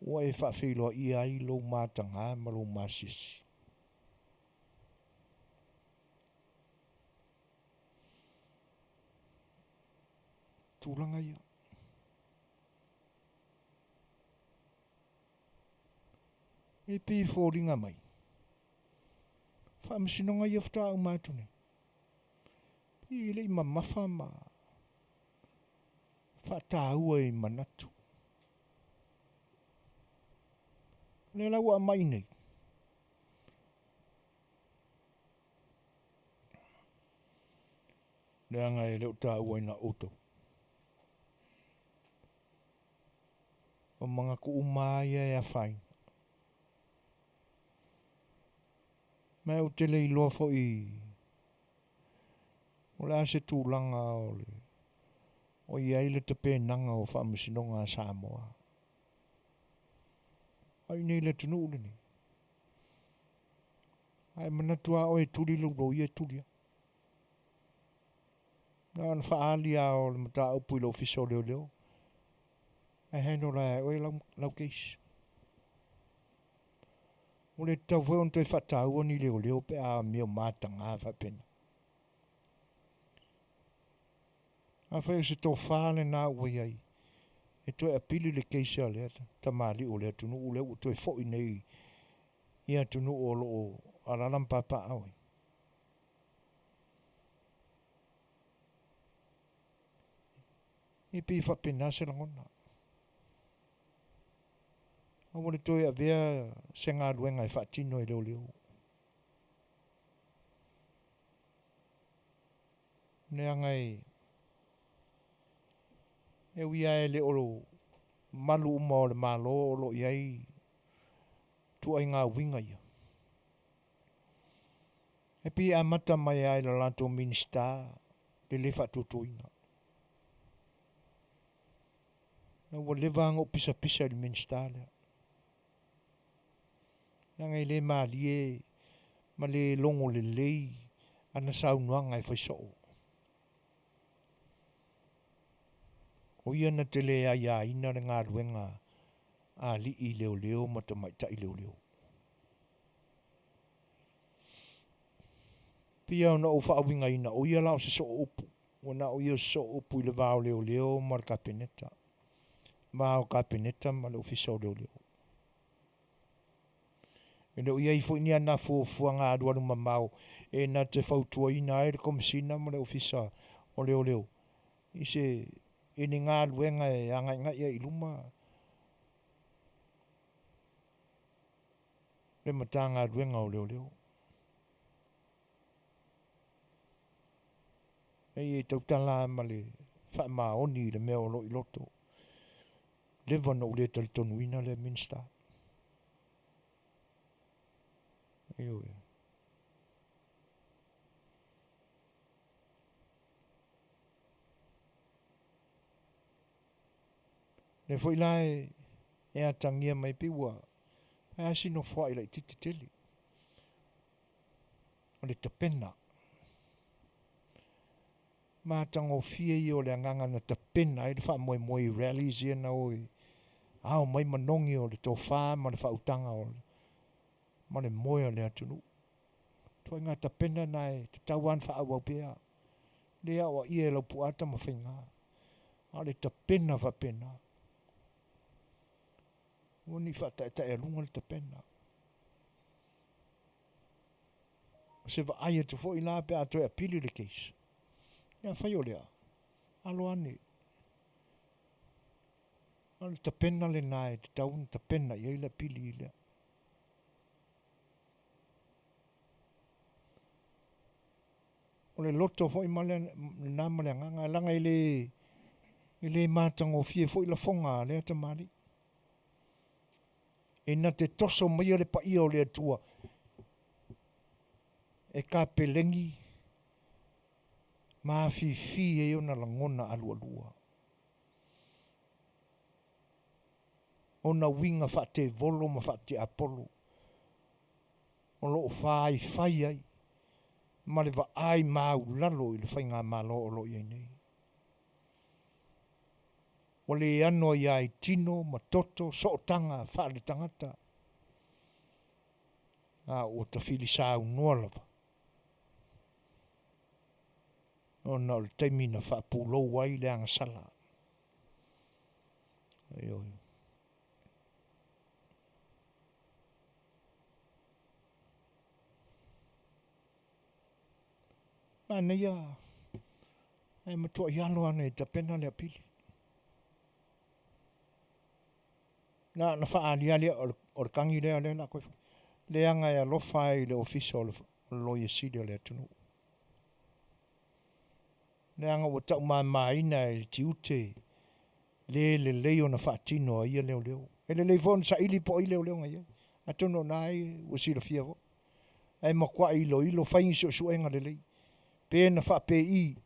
ua e faafeiloaia ai lou mataga ma lou masiasi. Tulaga ia. E pei e foliga mai, faamasinoga ia faatoa uma atu nei, pei e le i mamafa ma faataua i manatu. O lea la ua aumai nei, leaga e le o taua ina outou. O manatu uma lava ia e afaina. Ma ou te le iloa foi o le a se tulaga o le o i ai le tapenaga o faamasinoga a Samoa. Ai nei le atunuu lenei. Ae manatu lava oe e tuli lou loia e tuli lava. Na ona faaali lava o le mataupu i le Ofisa o Leoleo, ae handle lava e oe lau, lau case. Ua le tatau foi ona toe faataua ni leoleo pe a amio mataga faapena. Afai o se tofa lena ua i ai, E toe apili le case a lea tamalii o le atunuu lea ua toe foi nei i atunuu o lo o alaala ma papaaao ai. E pei e faapena se lagona. Aua le toe avea se galuega e faatino e leoleo. Leaga e e ui lava e le o malu uma o le Malo o lo o i ai ituaiga uiga ia. E pei e amata mai lava i le latou Minisita le le faatuatuaina. Ua leva lava ona ou pisapisa i le Minisita lea. Leaga e le malie ma le logo lelei ana saunoaga e fai soo. O ia na te le aiaina le galuega a alii leoleo ma tamaitai leoleo. Pei ona ou faauigaina, o ia la o se soo upu. Ua na o ia o se soo upu i le va o leoleo ma le Kapeneta, va o Kapeneta ma le Ofisa o Leoleo. E le o i ai foi ni ana fuafuaga alualu mamao e na te fautuaina ai le Komesina ma le Ofisa o Leoleo i se i ni galuega e agaigai ai i luma le Matagaluega o Leoleo. E i tautala lava ma le faamaoni i le mea o lo o i loto. Leva ona ou le talitonuina lea Minisita. Ioe. Lea foi la e, e atagia mai pei ua fai lava si nofoai laitiiti tele o le tapena. Matagofie ia o le agaga na tapena ai le faamoemoe i rallies ia na o e ao mai manogi o le tofa ma le faautaga o ma le moe o le atunuu. Ituaiga tapena na e tatau lava ona faaauau pea. Le aoaia e Laupua Tamafaiga, a o le tapena faapena. Aua ne i faataetaealuga le tapena. O se vaai atu foi la pe a toe apili le case. Ia afai o lea, alo ane. O le tapena lena e tatau ona tapena i ai le apili lea. O le loto foi ma le, lena ma le agaga, leaga e le, e le matagofie foi lafoga a lea tamalii. E na te toso maia le paia o le Atua e kapelegi ma afifi ai ona lagona alualua. Ona uiga faatevolo ma faatiapolo o lo o faaifai ai ma le vaai maulalo i le faigamalo o lo o i ai nei. Ua le ano ai lava i tino ma toto sootaga faaletagata, a ua tafili saunoa lava ona o le taimi na faapulou ai le agasala. Ioe. Manaia ae matuai alo ane e tapena le apili. Na ona faaaliali o le kagi lea lea la koe leaga e alofa ai i le ofisa o le Loia Sili o le atunuu. Leaga ua taumamaina e le tiute le lelei ona faatino a ia leoleo. E lelei foi ona saili po o ai leoleo na i ai. Atonu o na ai ua silafia foi. Ae matuai iloilo, fai ni suesuega lelei. Pe na faapei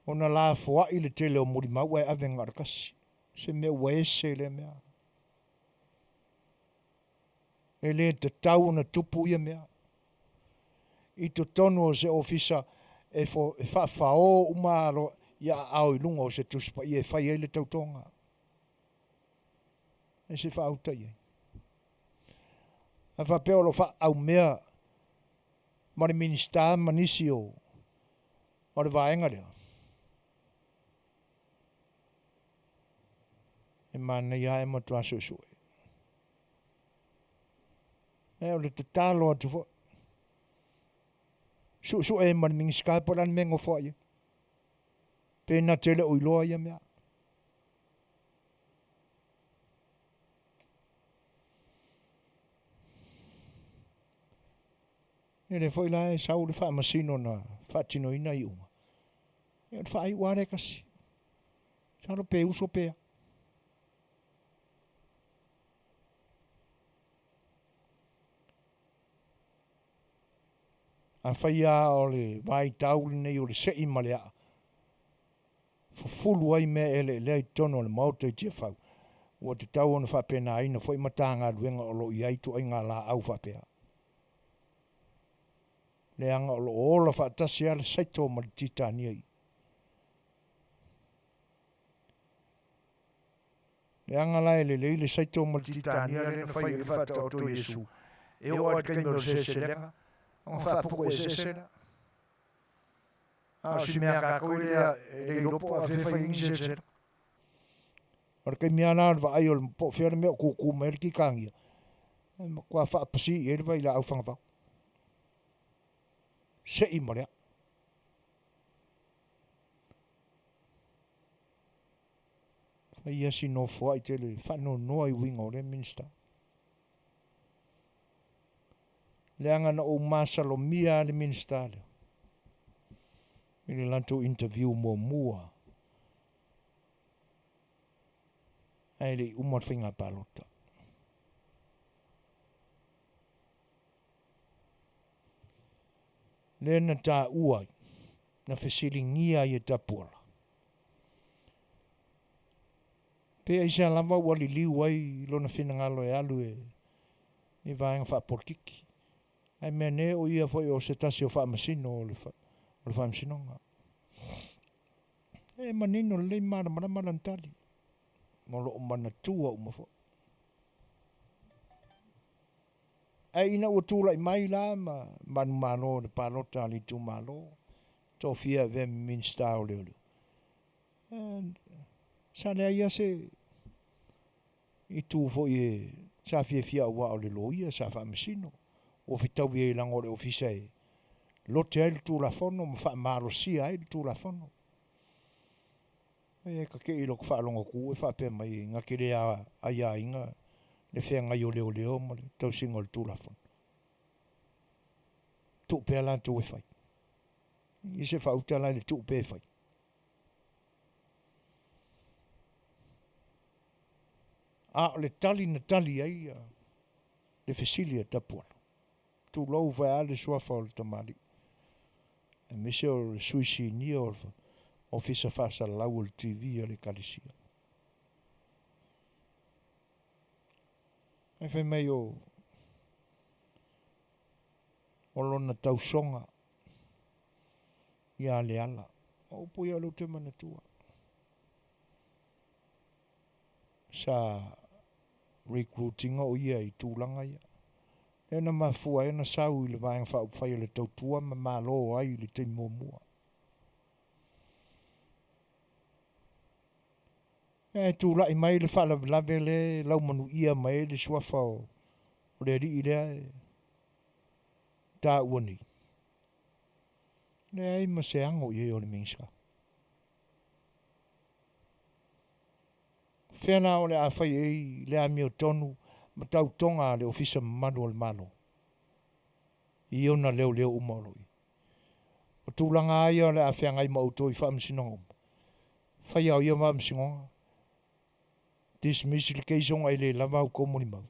ona lafoai le tele o molimau ae ave na o le tasi. Se mea ua ese lea mea. E le tatau ona tupu ia mea. I totonu o se ofisa e, fo, e faafaō uma alo ia aao i luga o se Tusi Paia e fai ai le tautoga. E se faauta i ai. A faapea o lo o faaumea ma le Minisita ma nisi o, o le vaega lea. manaia lava e matuā suesue. Ae o le tatalo atu foi, suesue ai ma le Minisita po o le a le mea e nofo ai ai. Pe na te le o iloa ia mea. Ia lea foi la e sau le faamasino na faatinoina iuga, ia o le faaiu lava lea e tasi. Masalo pe uso pe a. Afai lava o le vaitau lenei o le sei ma le aa, fufulu ai mea eleelea i totonu o le Maota i Tiafau, ua tatau ona faapenaina foi Matagaluega o lo o i ai ituaiga laau faapea. Leaga o lo o ola faatasi lava le saito ma le titania i i. Leaga la e lelei le saito ma le titania lea na fai ai le faataoto o Iesu, e oo lava i le taimi o le seleselega, ona faaputu eseese lea. A o si mea a tatou e le iloa po o afea e fai ai ni seleselega. O le taimi lava la o le vaai o le po o fea le mea o tutu mai ai le titania, e matua faapasi i ai le vailaau fagavao. Sei ma le aa. Fai ia si nofoai tele faanoanoa i uiga o lea Minisita. Leaga na ou masalomia lava le Minisita lea i le latou interview muamua ae le i uma le faiga palota. Lea na taua ai, na fesiligia ai e Tapuala, pe aisea lava ua liliu ai lona finagalo e alu i vaega faapolitiki, ae meanee o ia foi o se tasi o faamasino o le faamasinoga. E manino lelei ma malamalama lana tali, ma o lo o manatua uma foi. Ae ina ua tulai mai la ma manumalo i le palota a le itumalo, tofia e avea ma Minisita o Leoleo, sa leai lava se itu foi e sa fiafia aua o le loia sa faamasino, ua fetaui ai leaga o le ofisa e lote ai le Tulafono ma faamalosia ai le Tulafono. E tetee i lota faalogo atu e faapea mai na te le aiaina le feagai o leoleo ma le tausiga o le Tulafono. Tuu pea latou e fai. I se faauta la i le tuu pea e fai. A o le tali na tali ai le fesili a Tapuala, tulou vaea le suafa o le tamalii, aemaise o le sui sinia o le Ofisa Faasalalau o le TV a le Ekalesia. Ae fai mai o lona tausoga ia Leala. O upu ia o lea ou te manatua. Sa recruit ina o ia i tulaga ia. Lea na mafua ai ona sau i le Vaega Faaupufai o le Tautua ma malo ai i le taimi muamua. Ae tulai mai le faalavelave lea e laumanuia mai ai le suafa o le alii lea e taua nei. Leai ma se ano i ai o le Minisita. Fea la o le a fai ai le amiotonu ma tautoga a le Ofisa Mamalu o le Malo i ona leoleo uma o lo o i ai? O tulaga lava ia o le a feagai ma outou i faamasinoga uma. Fai lava o ia faamasinoga, dismiss le case ona e le lava a outou molimau.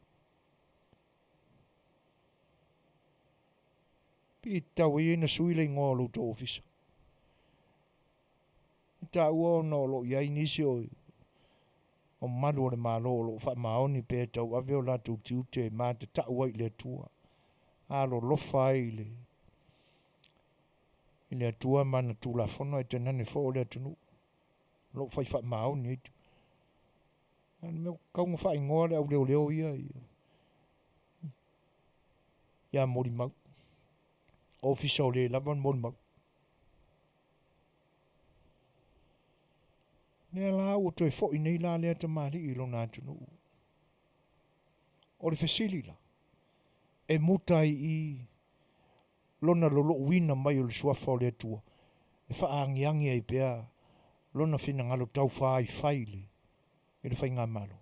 Pe tatau ai ona sui le igoa o lo outou ofisa. E taua ona o lo o i ai nisi o malu o le Malo o lo o faamaoni pea e tauave o latou tiute e matatau ai i le Atua, alolofa ai i le i le Atua ma ana Tulafono ae tainane foi o le atunuu o lo o fai faamaoni ai. A o le mea ua tatau ona faaigoa le auleoleo ia ia molimau. Ofisa o le lava le molimau. Lea la ua toe fo'i nei la lea tamalii i lona atunuu. O le fesili la, e muta ai i i lona lolouina mai o le Suafa o le Atua e faaagiagi ai pea lona finagalo taufaifai i le faigamalo?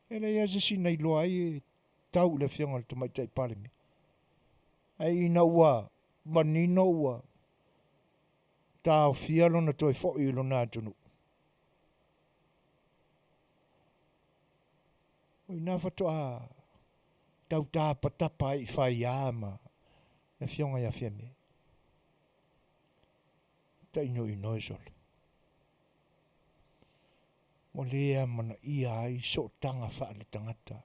E leai lava se isi na iloa ai e tau i le Afioga i le Tamaitai Palemia. Ae ina ua manino ua taofia lona toe fo'i i lona atunuu, o i ina faatoa tau tapatapa ai i faia ma le Afioga ia Fiame. Tainoino e sole. Ua le amanaia ai sootaga faaletagata.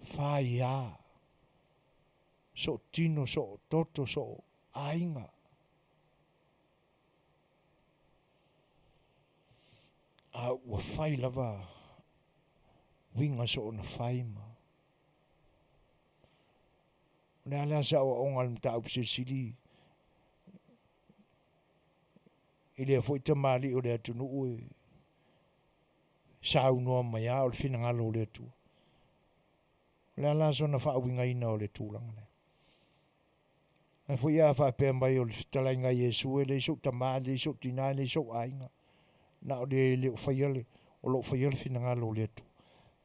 Faia sootino, soototo, soo aiga. A ua fai lava uiga soona fai ma o le a lea se aoaoga a le mataupu silisili i lea foi tamalii o le atunuu e saunoa mai lava o le finagalo o le Atua. O le a la sona faauigaina o le tulaga lea? Ae foi a faapea mai o le fetalaiga a Iesu e leai sou tama, e leai sou tina, e leai sou aiga, na o le e le o faia le, o lo o faia le finagalo o le Atua.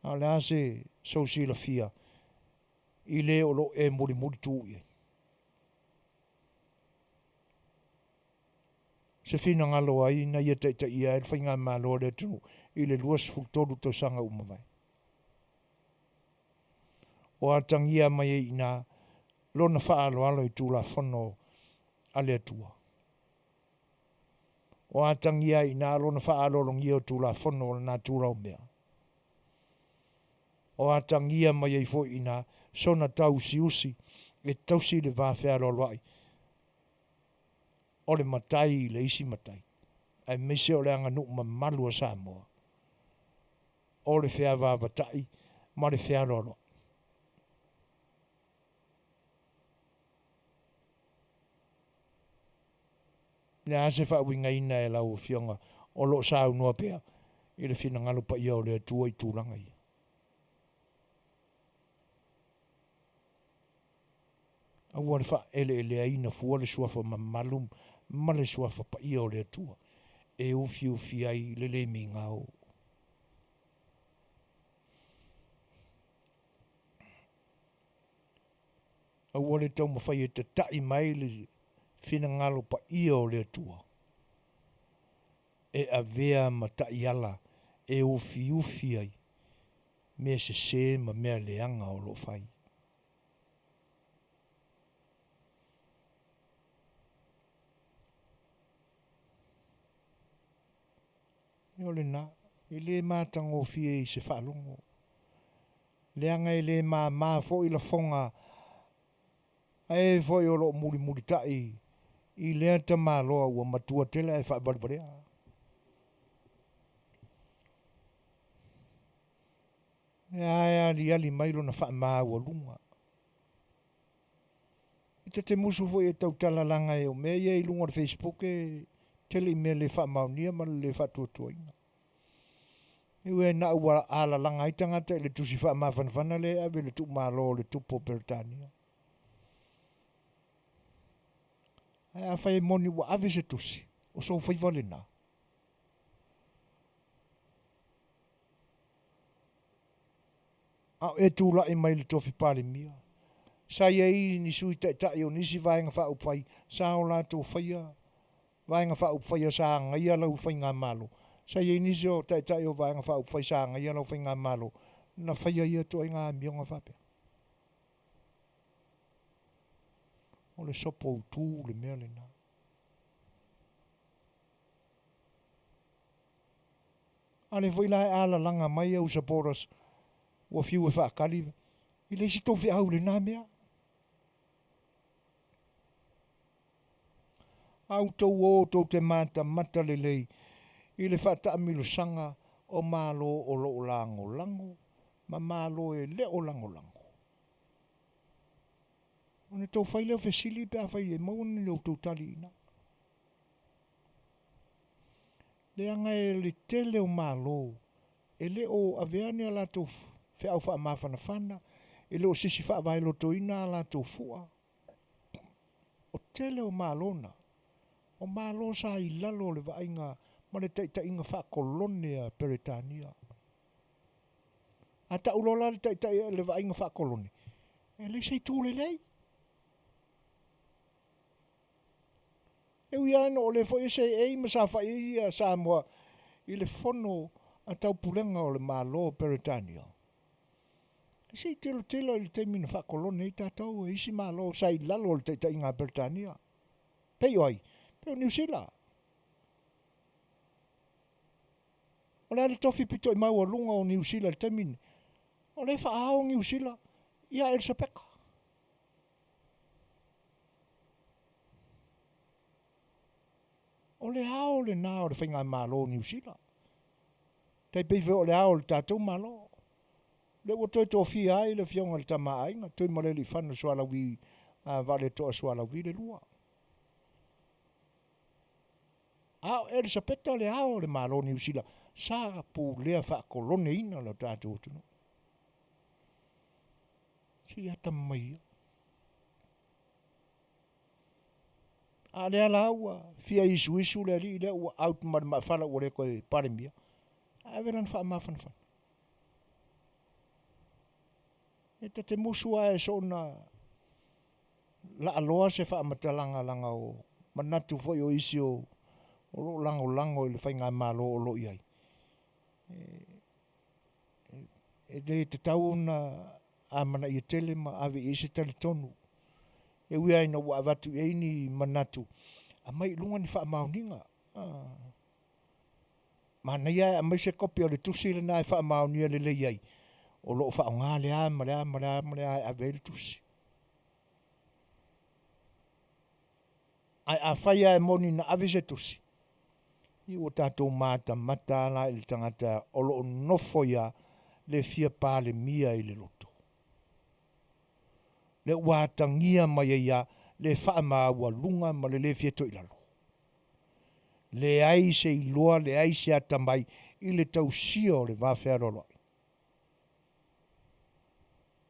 A o le a se sou silafia i le o lo o e mulimuli tu i ai? Se finagalo ai na ia taitaia ai le faigamalo a le atunuu i le 23 tausaga ua mavae. O atagia mai ai i ina lona faaaloalo i Tulafono a le Atua. O atagia ai i ina lona faaaloalogia o Tulafono o le natura o mea. O atagia mai ai foi i ina sona tausiusi e tausi le va fealoaloai o le matai i le isi matai, aemaise o le aganuu mamalu a Samoa, o le feavaavatai ma le fealoaloai. O le a se faauigaina e lau Afioga o lo o saunoa pea i le finagalo paia o le Atua i tulaga ia? Aua le faaeleeleaina fua le suafa mamalu ma le suafa paia o le Atua e ufiufi ai le le migao. Aua le taumafai e tata'i mai le finagalo paia o le Atua e avea ma ta'iala e ufiufi ai mea sesē ma mea leaga o lo o fai. O lena, e le matagofie i se faalogo, leaga e le māmā foi lafoga a e foi o lo o mulimulita'i i lea tamaloa ua matua tele ae faavalevalea. Lea e aliali mai lona faamaualuga. E ta te musu foi e tautala laga e o mea ia i luga o le Facebook e tele i mea le faamaonia ma le le faatuatuaina. E ui lava ina ua alalaga ai tagata i le tusi faamafanafana lea e ave i le tuumalo o le tupu o Peretania. Ae afai e moni ua ave se tusi, o sou faiva lena. A o e tulai mai i le tofi Palemia, sa i ai ni sui taitai o nisi Vaega Faaupufai sa o latou faia Vaega Faaupufai sa agaia lau faigamalo, sa i ai nisi o taitai o Vaega Faaupufai sa agaia lau faigamalo na faia ia ituaiga amioga faapea. O le sopo utu le mea lena. A lea foi la e alalaga mai au supporters ua fiu e faatali, e leai se tou feau i lena mea. A outou o tou te matamata lelei i le faataamilosaga o Malo o lo o lagolago ma Malo e le o lagolago. Ona tou fai lea o fesili pe afai e maua ni outou tali i ina. Leaga e le tele o Malo e le o avea ni a latou feau faamafanafana, e le o sisi faavaelotoina a latou fua. O tele o Malo na, o Malo sa i lalo o le vaaiga ma le taitaiga faakolone a Peretania. A tau loa la le taitai le vaaiga faakolone, e leai se itu lelei. E ui lava ina o lea foi e seei ma saofai ai ia Samoa i le fono a taupulega o le Malo o Peretania, se i tilotilo i le taimi na faakolone ai tatou e isi Malo sa i lalo o le taitaiga a Peretania. Pei o ai? Pei o Niu Sila. O le a le tofi pito i maualuga o Niu Sila i le taimi lenei? O lea e faaao Niu Sila ia Elisapeta. O le ao lena o le faigamalo o Niu Sila. Tai pei foi o le ao o le tatou Malo. Lea ua toe tofia ai le afioga i le Tama a Aiga, Tuimalealiifano Sualauvi Vaaletoa Sualauvi le lua. A o Elisapeta le ao o le Malo o Niu Sila sa pulea faakoloneina lo tatou atunuu. Se i atamamai ia. A lea la ua fia isuisu le alii lea ua out ma le maafala ua le toe Palemia, ae ave lana faamafanafana. E ta te musu lava e soona laaloa se faamatalaga leaga o manatu foi o isi o lo o lagolago i le faigamalo o lo o i ai, e le tatau ona amanaia tele ma ave i ai se talitonu. E ui lava ina ua avatu i ai ni manatu, aumai i luga ni faamaoniga. Manaia ae aumai se kopi o le tusi lena e faamaonia lelei ai, o lo o faaaoga le a ma le a ma le a ma le a e ave ai le tusi. Ae afai lava e moni na ave se tusi, ia ua tatou matamata lava la i le tagata o lo o nofo ia le fia Palemia i le loto. Lea ua atagia mai ai lava le faamaualuga ma le le fia toilalo. Leai se iloa, leai se atamai i le tausia o le va fealoaloai.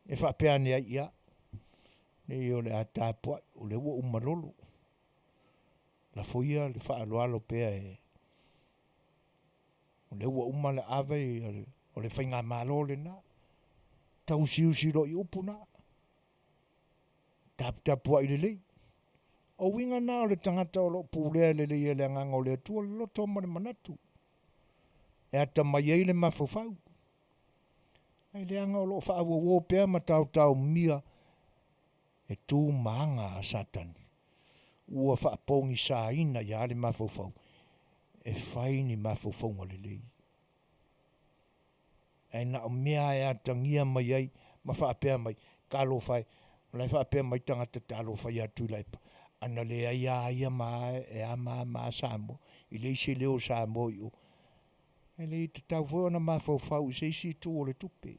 E faapea ane ai, ia, nei o le a tapuai, o lea ua uma lolo. Lafo ia le faaaloalo pea e o lea ua uma le ave o le faigamalo lena. Tausiusi loa i upu na. Taputapuai lelei. O uiga na o le tagata o lo o pulea lelei e le Agaga o le Atua le loto ma le manatu e atamai ai le mafaufau. Ae leaga o lo o faaauauo pea ma taotaomia e tu ma aga a Satani ua faapogisaina ia le mafaufau e fai ni mafaufauga lelei. Ae na o mea e atagia mai ai ma faapea mai, talofa e, o la e faapea mai tagata talofa ia Tuilaepa, ana leai a ia ma a e a ma a ma a Samoa, e leai se leo o Samoa i o. E le tatau foi ona mafaufau i se isi itu o le tupe.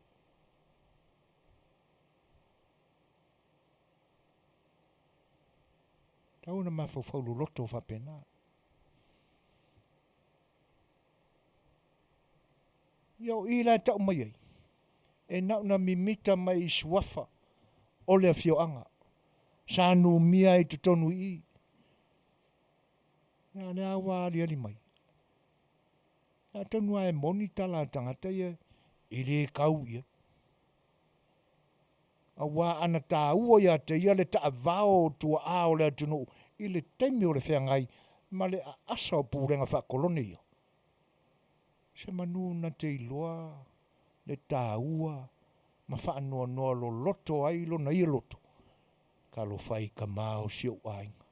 Tau ona mafaufau loloto faapena. Ia o i la e tau mai ai, e na ona mimita mai i suafa o le afioaga sa numia ai i totonu i i. Ia lea ua aliali mai. Atonu lava e moni tala a tagata ia e le tau i ai. Aua ana taua ia te ia le taavao o tuaa o le atunuu i le taimi o le feagai ma le aasa o pulega faakolone ia. Se manu na te iloa le taua ma faanoanoa loloto ai lona ia loto, talofa e i tama o si ou aiga,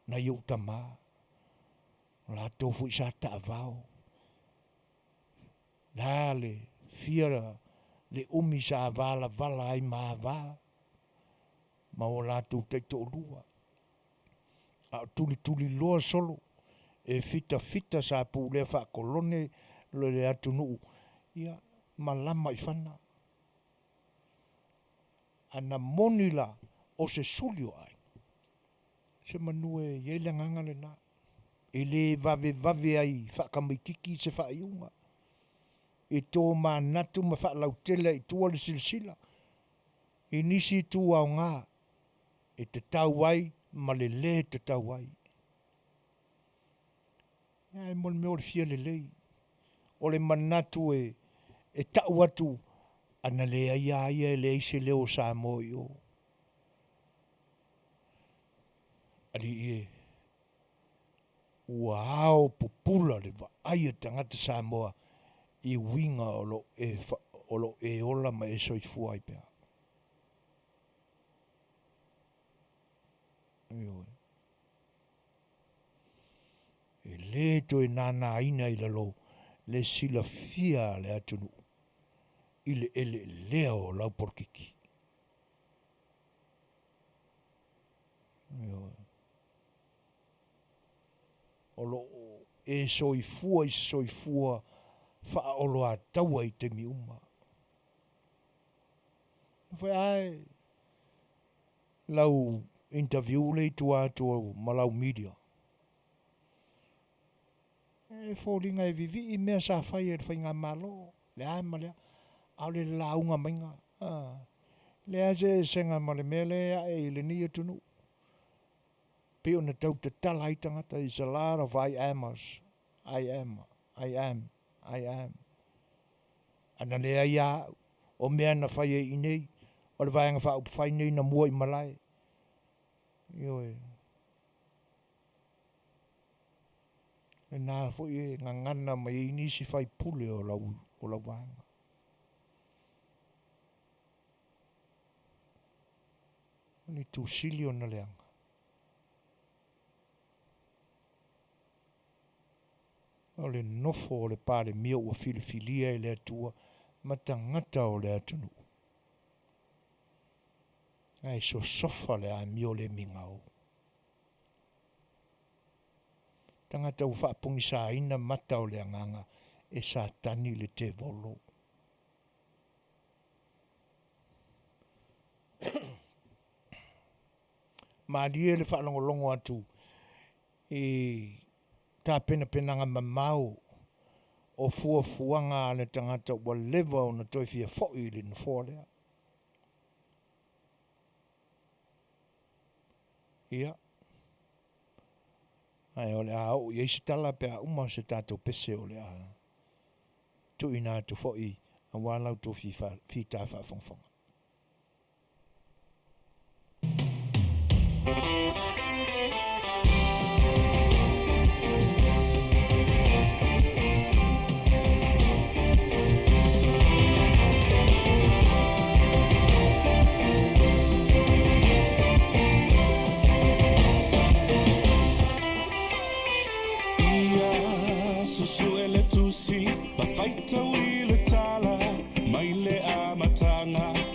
nai ou tama, o latou foi sa taavao, la le fia le umi sa valavala ai ma ava ma o latou taitoalua, a o tulituliloa solo e fitafita sa pulea faakolone le atunuu, ia malama i fana. Ana moni la, O se suli o aiga. Se manu e i ai le agaga lena. E le vavevave ai faatamaititi se faaiuga. E tomanatu ma faalautele ai i tua le silasila i nisi itu aoga e tatau ai ma le lē tatau ai. Ae mo le mea o le fia lelei, o le manatu e e tau atu ana leai a ia e leai se leo o Samoa i o. Alii e, ua ao pupula le vaai a tagata Samoa i uiga o lo e o lo e ola ma e soifua ai pea. Ioe. E lē toe nānāina i lalo le silafia a le atunuu i le eleelea o lau polokiki. Ioe. O lo o e soifua i se soifua faaoloataua i taimi uma. Fai ae lau interview le i tua atu o ma lau media. E foliga e vivii mea sa fai e le faigamalo, le a ma le a, a o le lauga maiga, a, leai se eseesega ma le mea lea e ae i lenei atunuu. Pei ona tau tatala ai tagata, is a lot of I amers, I am, I am, I am. Ana leai a au, o mea na fai ai i nei, o le Vaega Faaupufai nei na mua i malae. Ioe. Lena foi e gagana mai ai nisi faipule o lau, o lau vaega. O le itu sili ona leaga. O le nofo o le Palemia ua filifilia e le Atua ma tagata o le atunuu. Ae sosofa le amio le migao. Tagata ua faapogisaina mata o le agaga e Satani le tevolo. Malie le faalogologo atu i tapenapenaga mamao o fuafuaga a le tagata ua leva ona toe fia foi i le nofoa lea. Ia, ae o le a oo i ai se tala pe a uma se tatou pese o le a tuuina atu foi aua la outou fita faafogafoga. Ia susue le tusi ma faitau i le tala mai le amataga.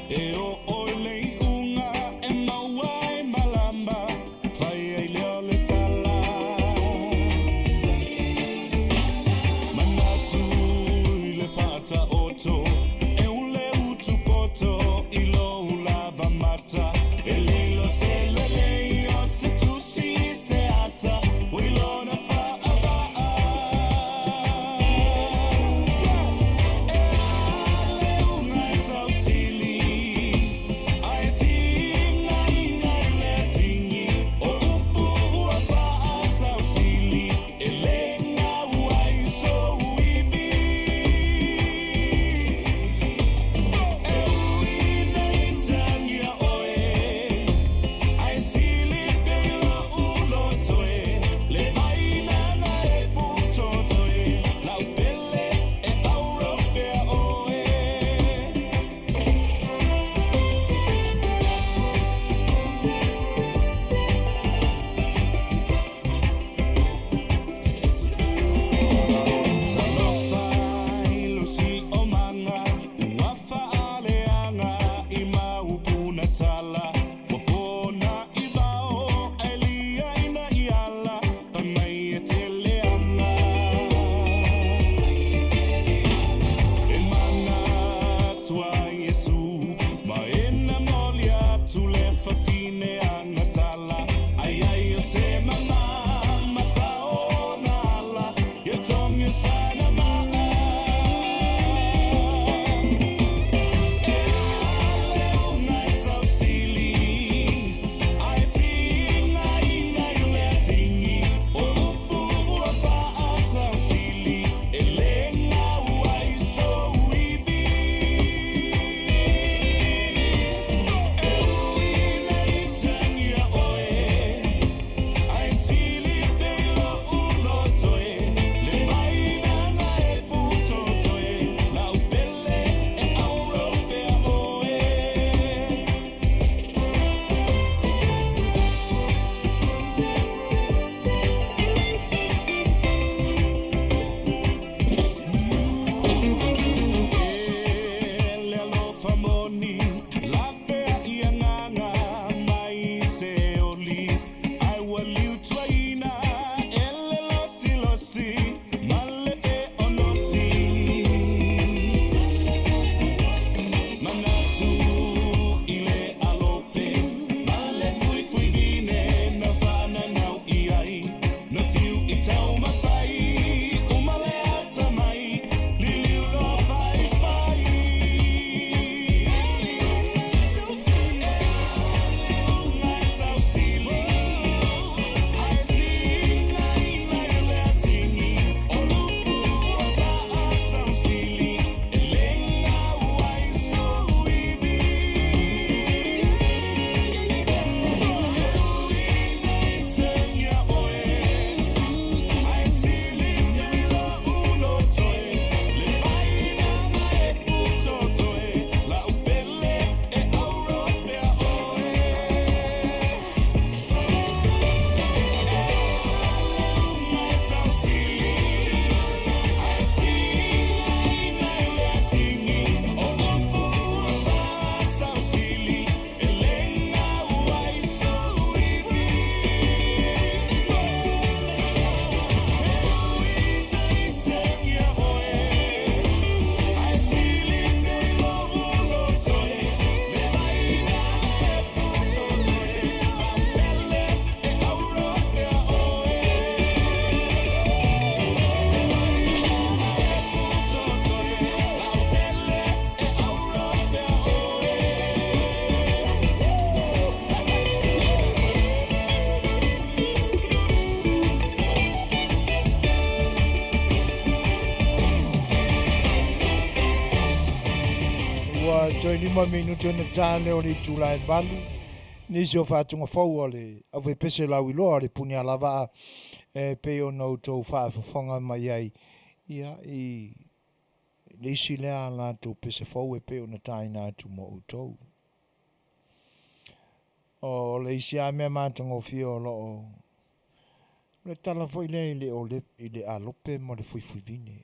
Toe 5 minute ona ta lea o le itula e 8. Nisi o faatuga fou a le aufaipese lauiloa a le Punialavaa e pei ona outou faafofoga mai ai ia i le isi lea a latou pese fou e pei ona taina atu mo outou. O le isi lava mea matagofie o lo o le tala foi lea i le ole i le alope ma le fuifuivine.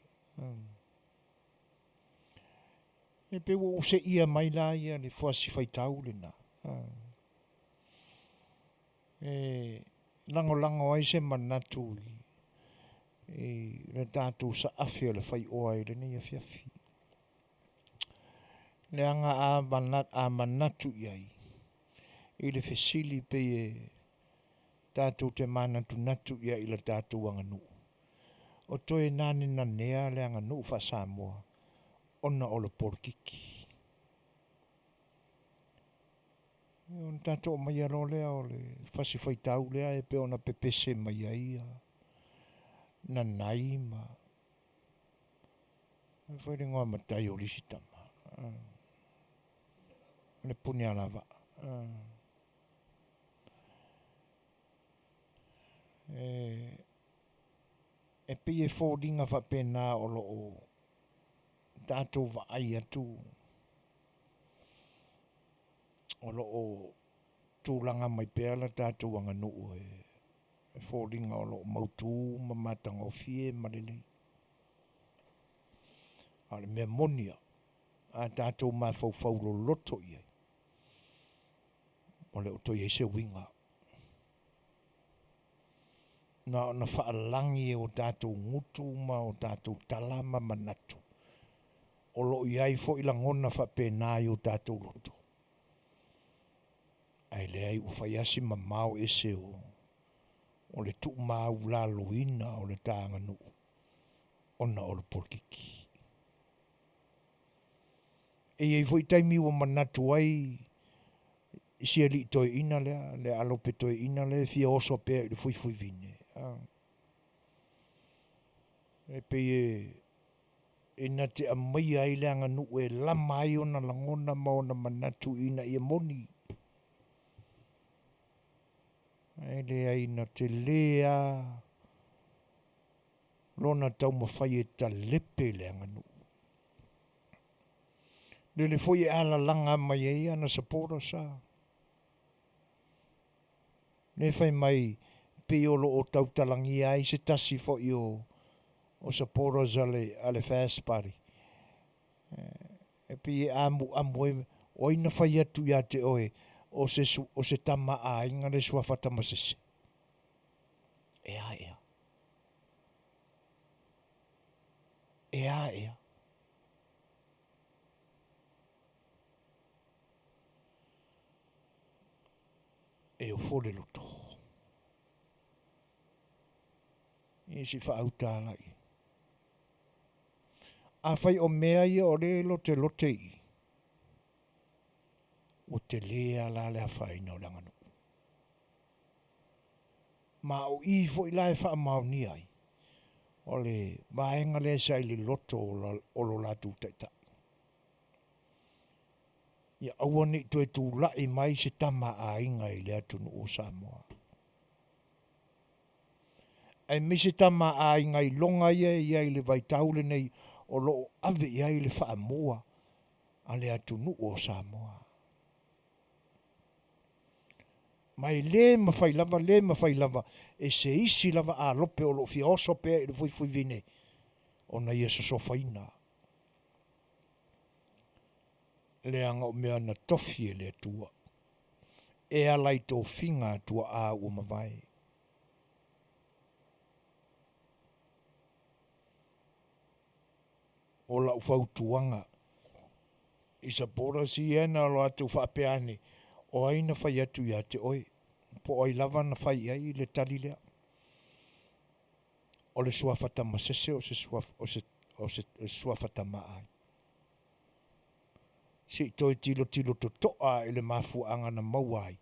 E pei ua ou seia mai la ia le fuasi faitau lena. E lagolago ai se manatu i le tatou saafi o le faioa i lenei afiafi. Leaga a manatu i ai i le fesili pei e tatou te manatunatu i ai i le tatou aganuu. O toe nanenanea le aganuu faa-Samoa ona o le polokiki. Ona tatou aumaia loa lea o le fasi faitau lea e pei ona pepese mai ai ia Nanai ma foi le igoa matai o le isi tama, o le Punialavaa. E pei e foliga faapena o lo o tatou vaai atu o lo o tulaga mai pea la tatou aganuu e foliga o lo o mautu ma matagofie ma lelei. A o le mea moni lava, a tatou mafaufau loloto i ai, ua le o toe i ai se uiga. Na ona faalagi e o tatou gutu ma o tatou tala ma manatu, o lo o i ai foi lagona faapena i o tatou loto. Ae leai ua fai lava si mamao ese o le tuumaulaloina o le ta aganuu ona o le polokiki. E i ai foi taimi ua manatu ai si alii toeaina lea, le alope toeaina lea e fia oso pea i le fuifuivine. E pei e na te aumaia ai le aganuu e lama ai ona lagona ma ona manatu ina ia moni. Ae leai na tele lava lona taumafai e talepe le aganuu. Lele foi e alalaga mai ai ana supporters a. Le fai mai pei o lo o tautalagia ai se tasi foi o supporters a le FAST Party. E pei e amuamu ai, o ai na fai atu ia te oe o se tama aiga le suafa Tamasese? E a ea? E a ea? E ofo le loto. Ia se i faauta la i. Afai o mea ia o lea e lotelote i i, ua tele lava la le afaina o le aganuu. Ma o i foi la e faamaonia ai, o le vaega lea sa i le loto o lo latou taitai. Ia aua ne i toe tulai mai se tama aiga i le atunuu o Samoa. Aemaise tama aiga iloga ia e i ai i le vaitau lenei o lo o ave i ai le faamua a le atunuu o Samoa. Ma e le mafai lava, le mafai lava e se isi lava alope o lo o fia oso pea i le fuifuivine ona ia sosofaina. Leaga o mea na tofi e le Atua e ala i tofiga a tuaa ua mavae. O lau fautuaga i supporters ia na o latou faapea ane, o ai na fai atu ia te oe, po o ai lava na fai i ai le tali lea. O le suafa Tamasese o se suafa Tamaaiga. Se i toe tilotilo totoa i le mafuaaga na maua ai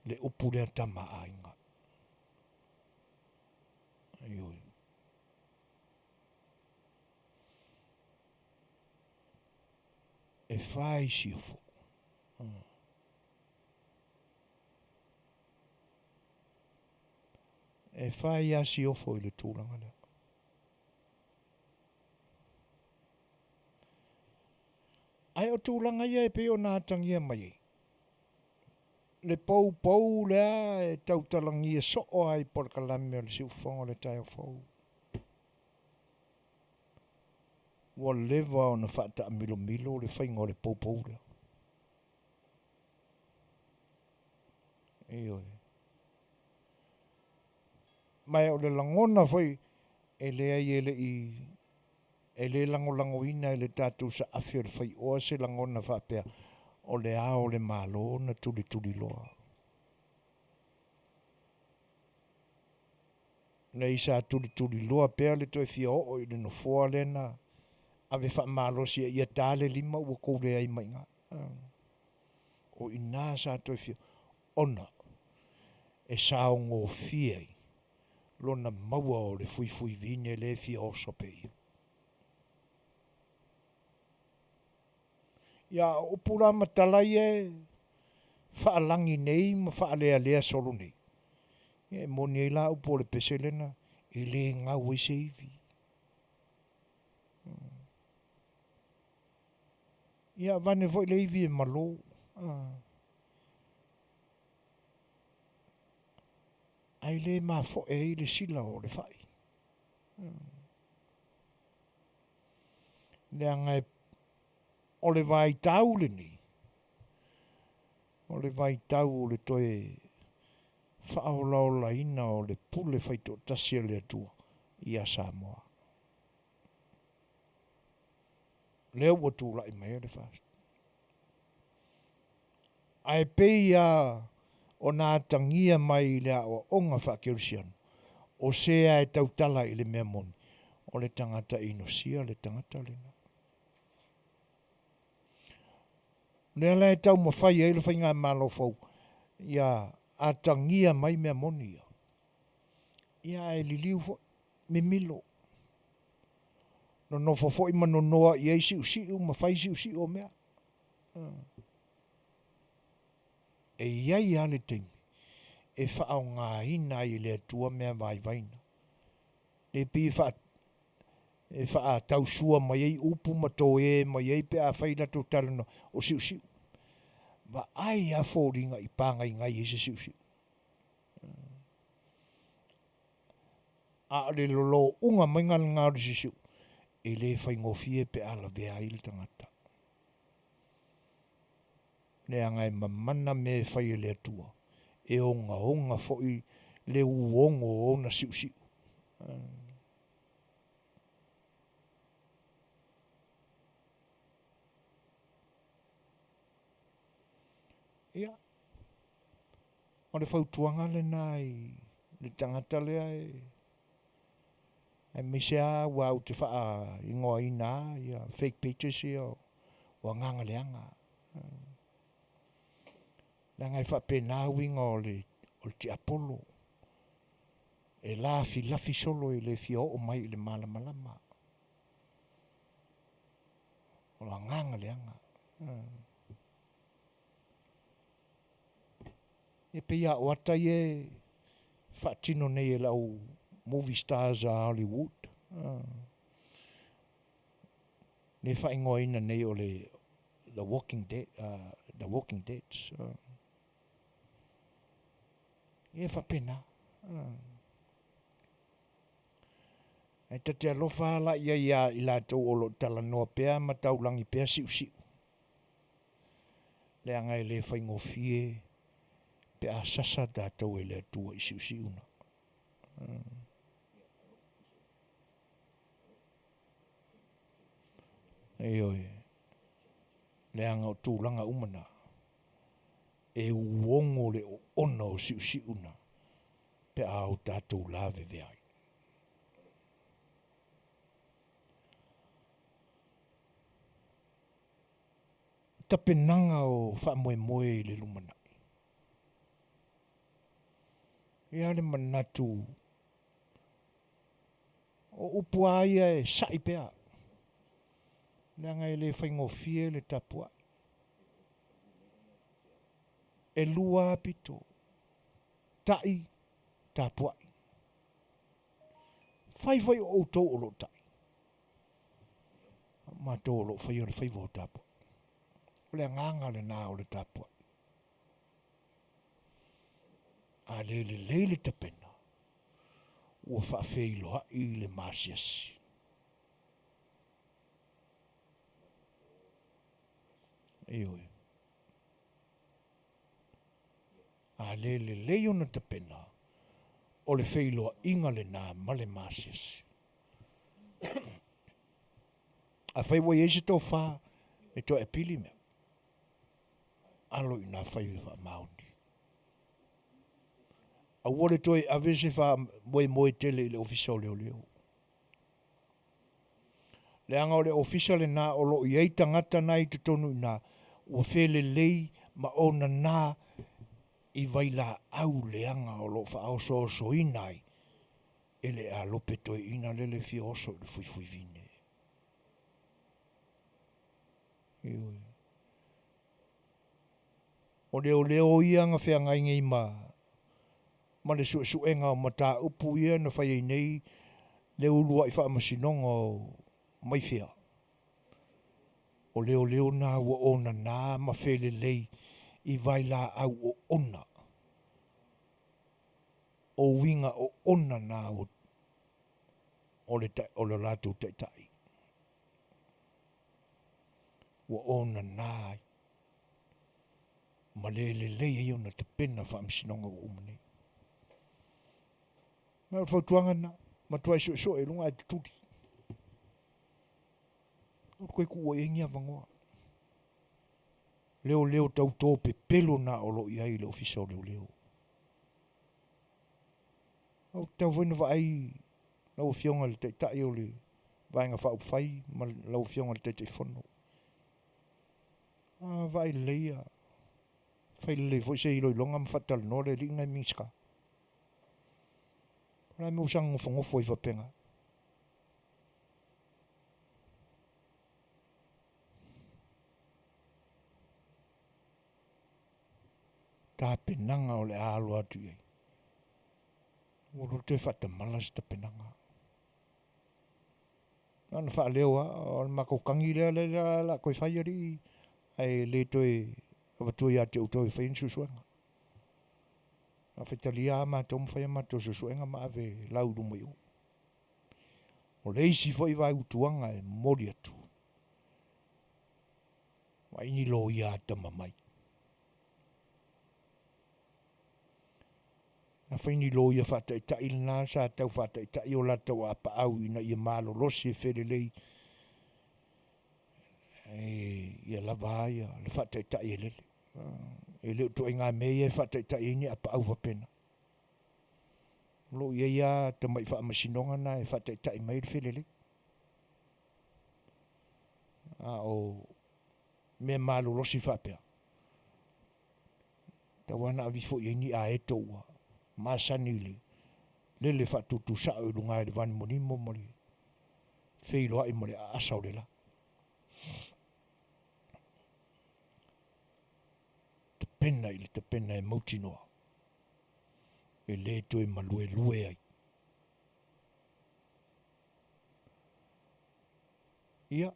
le upu lea Tamaaiga. Ioe. E fai siofo. E fai lava siofo i le tulaga lea. Ae o tulaga ia e pei ona atagia mai ai, le poupou lea e tautalagia soo ai i polokalame o le siufofoga o le taeao fou. Ua leva ona faataamilomilo le faiga o le poupou lea. Ioe. Ma o le lagona foi e leai e le i e le lagolagoina e le tatou saafi o le faioa se lagona faapea o le Ao o le Malo na tulituliloa. Leai sa tulituliloa pea le toe fia oo i le nofoa lea na ave faamalosi ai ia ta le lima ua tou leai mai i ina. O i ina sa toe fia ona e saogofie ai lona maua o le fuifuivine lea e fia oso pea ia. Ia, o upu la ma tala ia e faalagi nei ma faalealea solo nei, ia e moni ai la upu o le pese lena, e le gau ai se ivi. Ia avane foi le ivi e malo. Ae le mafoe ai le sila o le fai. Leaga e, o le vaitau lenei, o le vaitau o le toe faaolaolaina o le pule faitoatasi a le Atua ia Samoa. Lea ua tulai mai ai le FAST. Ae pei lava ona atagia mai i le aoaoga faakerisiano, o se lava e tautala i le mea moni, o le tagata inosia le tagata lena. O lea la e taumafai ai le Faigamalo fou ia atagia mai mea moni ia. Ia ae liliu foi, mimilo. Nonofo foi ma nonoa i ai siusiu ma fai siusiu o mea. E i ai lava le taimi e faaaogaina ai e le Atua mea vaivaina. Le pei e faa e faatausua mai ai upu ma toe mai ai pe a fai latou talanoa o siusiu. Vaai lava foliga i pagaigai ai se siusiu. A o le lolouga maiga lena o le siusiu, e le faigofie pe a lavea ai le tagata. Leaga e mamana mea e fai e le Atua, e ogaoga foi le uogo o ona siusiu. Ia, o le fautuaga lena i le tagata lea e aemaise lava aua ou te faaigoaina lava ia fake pages ia o agaga leaga. Leaga e faapena uiga o le o le tiapolo. E lafilafi solo e le fia oo mai i le malamalama. O le agaga leaga. E pei lava o ata ia e faatino nei e le au movie stars a Hollywood. Le faaigoaina nei o le The Walking Dead, The Walking Dead. E faapena. Ae ta te alofa lava la i ai ia i latou o lo o talanoa pea ma taulagi pea siusiu. Leaga e le faigofie pe a sasa tatou e le Atua i siusiuga. Ioe, leaga o tulaga uma na, e uogo le oona o siusiu na pe a o tatou lavevea ai. Tapenaga o faamoemoe i le lumanai. E i ai le manatu o upu lava ia e sa'i pea. Leaga e le faigofie le tapuai. E lua lava pito, ta'i, tapuai. Fai foi o outou o lo o ta'i, a o matou o lo o faia le faiva o tapuai. O le agaga lena o le tapuai. A le lelei le tapena, ua faafeiloai le masiasi. Ioe. A le lelei ona tapena, o le feiloaiga lena ma le masiasi. Afai ua i ai se tofa e toe apili mea, alo i nā faiva faamaoni. Aua le toe ave se faamoemoe tele i le Ofisa o Leoleo. Leaga o le Ofisa lena o lo o i ai tagata na i totonu i ina ua felelei ma onana i vailaau leaga o lo o faaosoosoina ai e le alope toeaina lele e fia oso i le fuifuivine. Ioe. O leoleo ia na feagai nei ma ma le suesuega o mataupu ia na fai ai nei le uluai faamasinoga o Maifea. O leoleo na ua onana ma felelei i vailaau oona. O uiga oona na o o le o le latou taitai. Ua onana ai ma le lelei ai ona tapena faamasinoga ua uma nei. Ma o le fautuaga lena, matuai suesue i luga ae tutuli. Aua le toe tuua i ai ni avanoa. Leoleo tau to pepelo na o lo o i ai i le Ofisa o Leoleo. Ua tatau foi ona vaai lau Afioga i le Taitai o le Vaega Faaupufai ma lau Afioga i le Taitaifono. A vaai lelei ia, fai lelei foi se iloiloga ma faatalanoa le alii lena e Minisita. O le a le mea ua saga nofonofo ai faapena? Tapenaga o le a alo atu i ai. Ua alu atu toe faatamala se tapenaga. Na ona faaleo lava, o le matou tagi lea o le a toe fai alii, ae le toe avatua ia te outou e faia ni suesuega. Na faitalia lava matou ma fai a matou suesuega ma ave lau i luma i o. O le isi foi fautuaga e momoli atu, vaai ni loia atamamai. Afai ni loia faataitai lena sa tau faataitai o latou apaau ina ia malolosi e felelei, e, ia lava a ia le faataitai e lele. E le o ituaiga mea ia e faataitai ai ni apaau faapena. O lo o i ai lava tamai faamasinoga na e faataitai mai ai le felelei. A o mea malolosi faapea, Tau lava na ave ifo i ai ni aeto ua masani i le lele faatutusao i luga i le vanimonimo ma le feiloai ma le aasa o le la. Tapena i le tapena e mautinoa e le toe maluelue ai. Ia,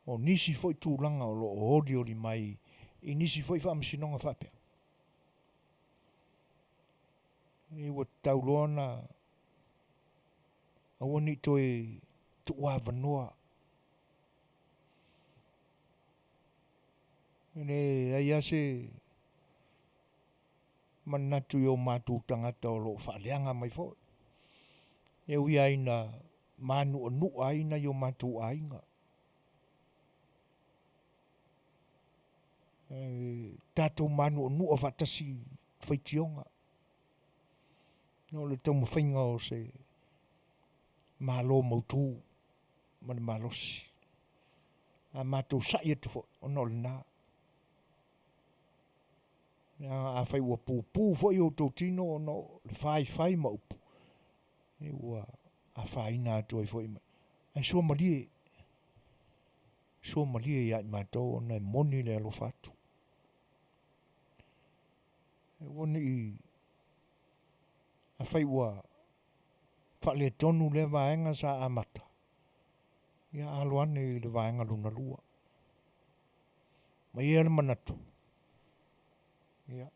o nisi foi tulaga o lo o olioli mai i nisi foi faamasinoga faapea, e ua tatau loa ona aua ne i toe tuuavanoa. E leai lava se manatu i o matou tagata o lo o faaleaga mai foi. E ui lava ina manu'anu'a ai nai o matou aiga. E tatou manu'anu'a faatasi i faitioga. O le taumafaiga o se Malo mautu ma le malosi. A matou sa'i atu foi, ona o lena. Leaga afai ua pupu foi outou tino ona o le faifai ma upu, ua afaina atu ai foi ma. Ae suamalie. Suamalie ia i matou ona e moni le alofa atu. E ua nei afai ua faaletonu lea vaega sa amata, ia alo ane i le vaega lona lua. Ma ia le manatu, ia,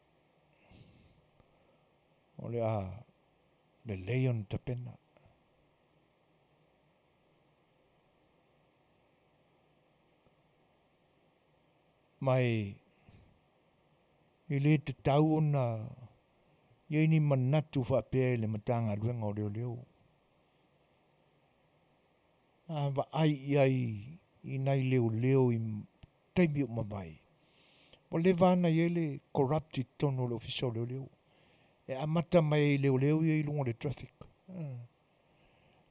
o le a lelei ona tapena. Ma e le tatau ona i ai ni manatu faapea i le Matagaluega o Leoleo. A vaai i ai i nai leoleo i taimi ua mavae, ua leva ona i ai le corrupt i totonu o le Ofisa o Leoleo. E amata mai i leoleo ia i luga o le traffic.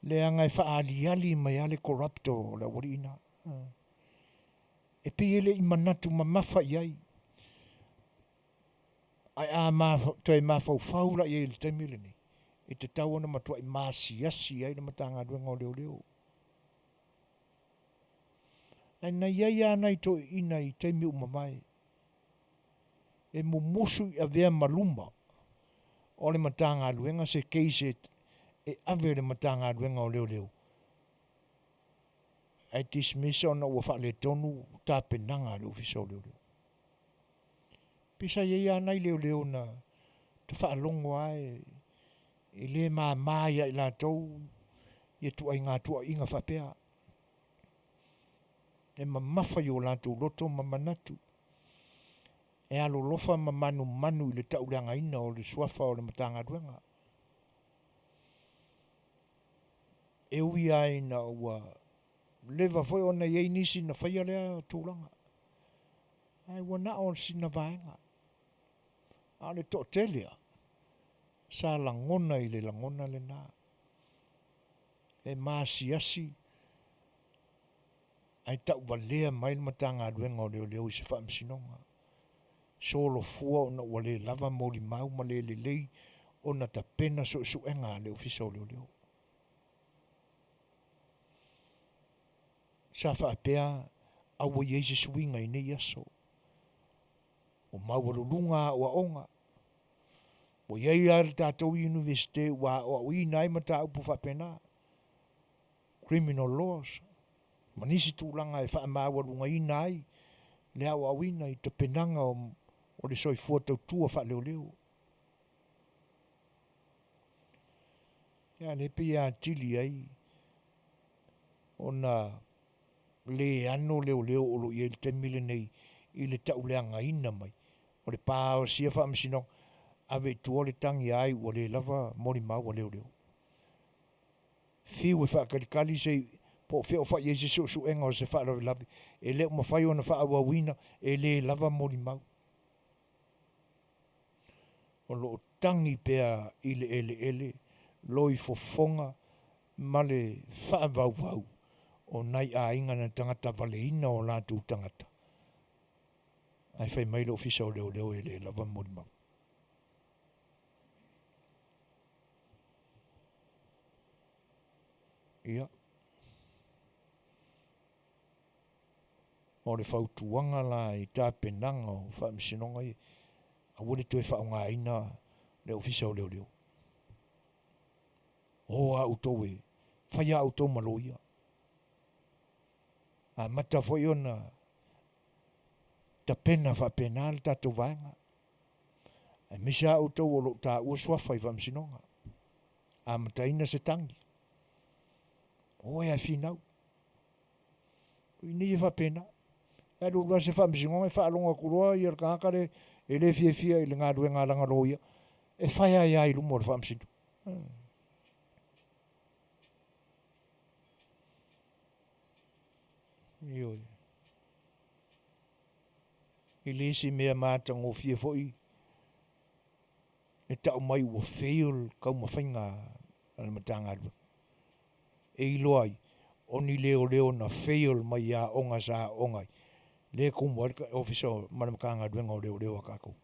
Leaga e faaaliali mai lava le corrupt o le aualii na. E pei e le i manatu mamafa i ai. Ae a toe mafaufau la i ai i le taimi lenei, e tatau ona matuai masiasi ai le Matagaluega o Leoleo. Ae na i ai lava nai toeaiina i taimi ua mavae e mumusu i avea ma luma o le Matagaluega se case e ave i le Matagaluega o Leoleo ae dismiss ona ua faaletonu tapenaga a le Ofisa o Leoleo. Pei sa i ai lava nai leoleo na faalogo lava e le mama ia i latou ia ituaiga tuuaiga faapea. E mamafa i o latou loto ma manatu. E alolofa ma manumanu i le tauleagaina o le suafa o le Matagaluega. E ui lava ina ua leva foi ona i ai nisi na faia lea tulaga, ae ua na o sina vaega. A o le toatele lava sa lagona i le lagona lena, e masiasi ae tauvalea mai le Matagaluega o Leoleo i se faamasinoga. Solofua ona ua le lava molimau ma le lelei ona tapena suesuega a le Ofisa o Leoleo. Sa faapea aua i ai se suiga i nei aso. Ua maualuluga aoaoga. Ua i ai lava le tatou Iunivesite ua aoaoina ai mataupu faapena, criminal laws, ma nisi tulaga e faamaualugaina ai le aoaoina i tapenaga o le soifua tautua faaleoleo. Ia, lea pei e atili ai ona le ano leoleo o lo o i ai i le taimi lenei i le tauleagaina mai o le pa o sia faamasinoga, ave i tua le tagi ai ua le lava molimau a leoleo. Fiu e faatalikali se i po o fea o fai ai se suesuega o se faalavelave, e le o mafai ona faaauauina, e le lava molimau. O lo o tagi pea i le eleele, loifofoga ma le faavauvau o nai aiga na tagata valeina o latou tagata, ae fai mai le Ofisa o Leoleo e le lava molimau. Ia, o le fautuaga la i tapenaga o faamasinoga ia, aua le toe faaaogaina le Ofisa o Leoleo. O a outou e fai a outou ma loia. Amata foi ona tapena faapena le tatou vaega. Aemaise a outou o lo o taua suafa i faamasinoga. Amataina se tagi. O e a finau. I nei e faapena. E alu alu lava se faamasinoga e faalogo atu loa ia le tagata le e le fiafia i le galuega a lana loia, e fai ai lava i luma o le faamasino. Ioe. E le se mea matagofie foi e tau mai ua fail taumafaiga a le Matagaluega. E iloa ai, o ni leoleo na fail mai i aoga sa aooga ai, lea e tumu ai le Ofisa ma le Matagaluega o Leoleo a tatou.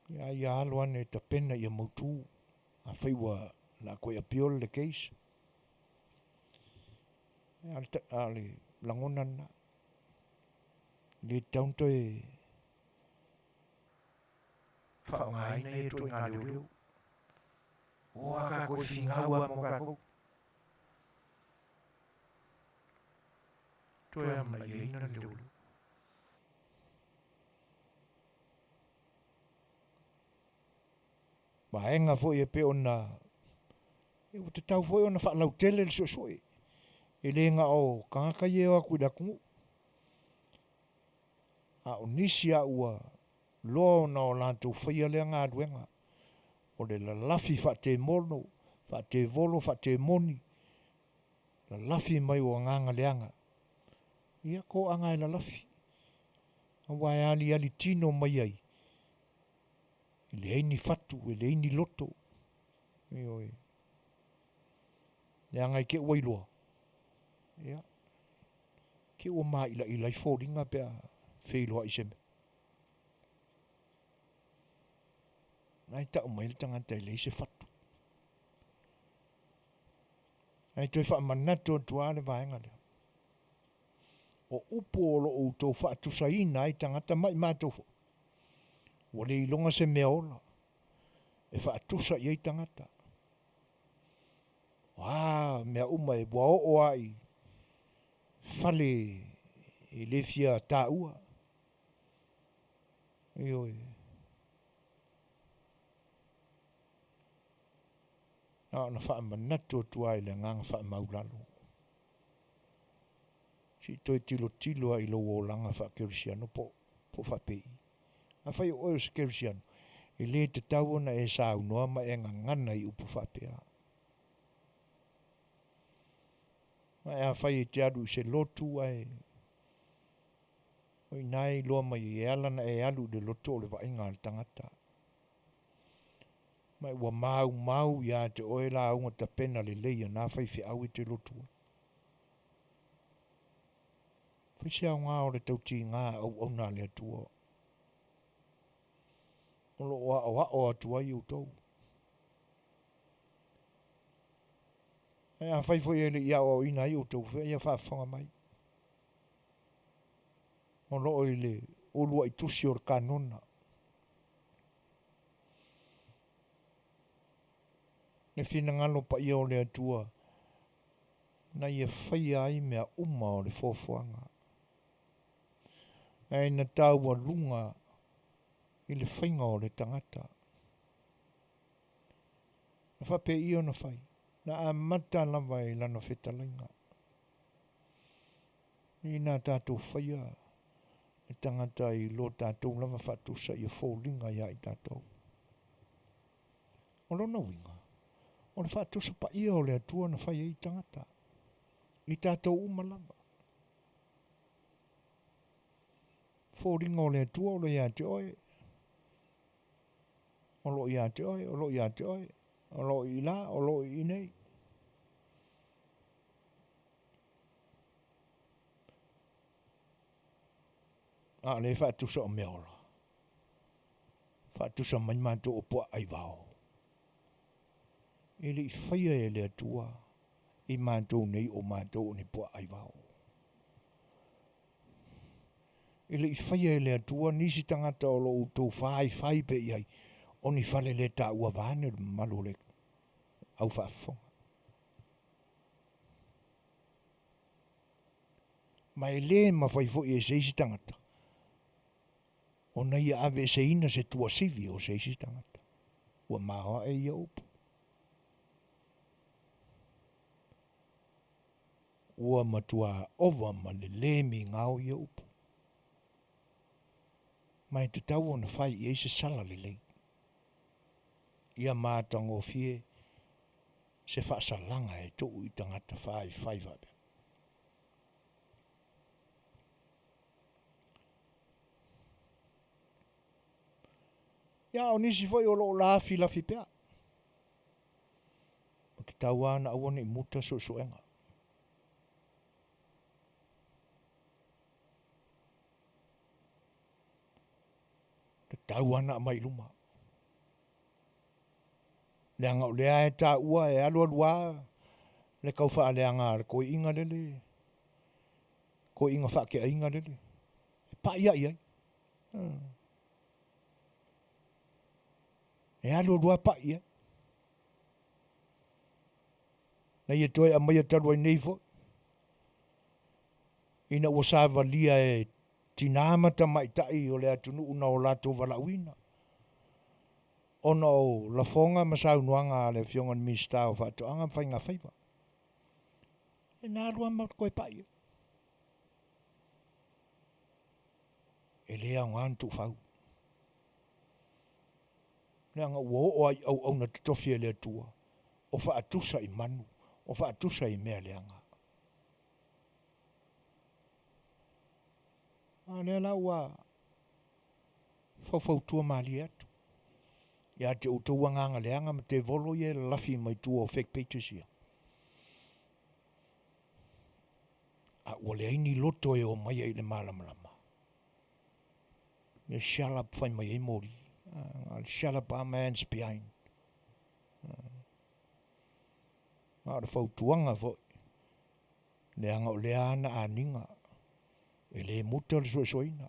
Ia, ia alo ane e tapena ia mautu, afai ua le a toe appeal le case. A o le, a o le lagona lena. E le tatau ona toe faaaogaina ia ituaiga leoleo. O a tatou e finau lava mo tatou. Toe amanaiaina le leoleo. Vaega foi e pei ona ua tatau foi ona faalautele le suesue. E le na o tagata ia e o atu i le atunuu, a o nisi a ua loa ona o latou faia lea galuega o le lalafi faatemono, faatevolo, faatemoni, lalafi mai o agaga leaga, ia toaga e lalafi, aua e aliali tino mai ai, e leai ni fatu, e leai ni loto, ioe. Leaga i te i ua iloa, ia, te i ua maila'ila ai foliga pe a feiloai i se mea. Na e tau mai le tagata e leai se fatu. Ae toe faamanatu atu lava le vaega lea. O upu o lo o outou faatusaina ai tagata ma i matou foi, ua le iloga se mea ola e faatusa i ai tagata. O a mea uma e ua oo lava i fale e le fia taua. Ioe. Na ona faamanatu atu lava i le agaga faamaulalo. Se i toe tilotilo lava i lou olaga faakerisiano po o faapei. Afai o oe o se kerisiano, e le tatau ona e saunoa ma e gagana i upu faapea. Ma afai e te alu i se lotu ae o i ina e iloa mai ai, e ala ona e alu i le lotu o le vaaiga a le tagata. Ma ua maumau ia te oe lauga tapena lelei a na faifeau e te lotu ai. Fai se aoga o le tautiga auauna a le Atua o lo o aoao atu ai outou. Ae afai foi e le i aoaoina ai outou, ia faafofoga mai. O lo o i le uluai tusi o le kanona. Le finagalo paia o le Atua na ia faia ai mea uma o le foafoaga. Ae na taualuga i le faiga o le tagata. Na faapei ona fai, na amata lava i lana fetalaiga. Ina tatou faia le tagata i lo tatou lava faatusa ia foliga ia i tatou. O lona uiga, o le faatusa paia o le Atua na fai ai i tagata, i tatou uma lava. Foliga o le Atua o lo ia te oe, o lo o ia te oe, o lo o ia te oe, o lo o i la, o lo o i nei. A o lea e faatusa o mea ola. Faatusa mai matou o puaa aivao. E le i faia e le Atua i matou nei o matou o ni puaa aivao. E le i faia e le Atua nisi tagata o lo o outou faifai pea i ai o ni fale le taua vaeane le mamalu o le au faafofoga. Ma e le mafai foi e se isi tagata ona ia aveeseina se tuasivi o se isi tagata. Ua maoae ia upu. Ua matua ova ma le le migao ia upu. Ma e tatau ona fai i ai se sala lelei. Ia matagofie se faasalaga e tuu i tagata faifai faapea. Ia, o nisi foi o lo o lafilafi pea. Ua tatau lava ona aua ne i muta suesuega. Tatau lava ona aumai i luma. Leaga o lea e taua e alualu a le tau faaleaga a le toeaina lele, toeaina faateaina lele, e paia i ai. E alualu a pai i ai. Na ia toe aumaia talu ai nei foi, ina ua savalia e tinā ma tamaitai o le atunuu na o latou valaauina, ona o lafoga ma saunoaga a le Afioga i le Minisita o Faatoaga ma Faigafaiva. E na alu lava ma toe pai i ai. E le aoga ona tuufau. Leaga ua oo lava i auauna totofi a le Atua, o faatusa i manu, o faatusa i mea leaga. A o lea la ua faufautua malie atu ia te outou agaga leaga ma tevolo ia e lalafi mai tua o fake pages ia. A ua leai ni loto e omai ai i le malamalama. Ia shut up fai mai ai moli. I'll shut up my hands behind. A o le fautuaga foi, leaga o lea na aniga, e le muta le suesueina,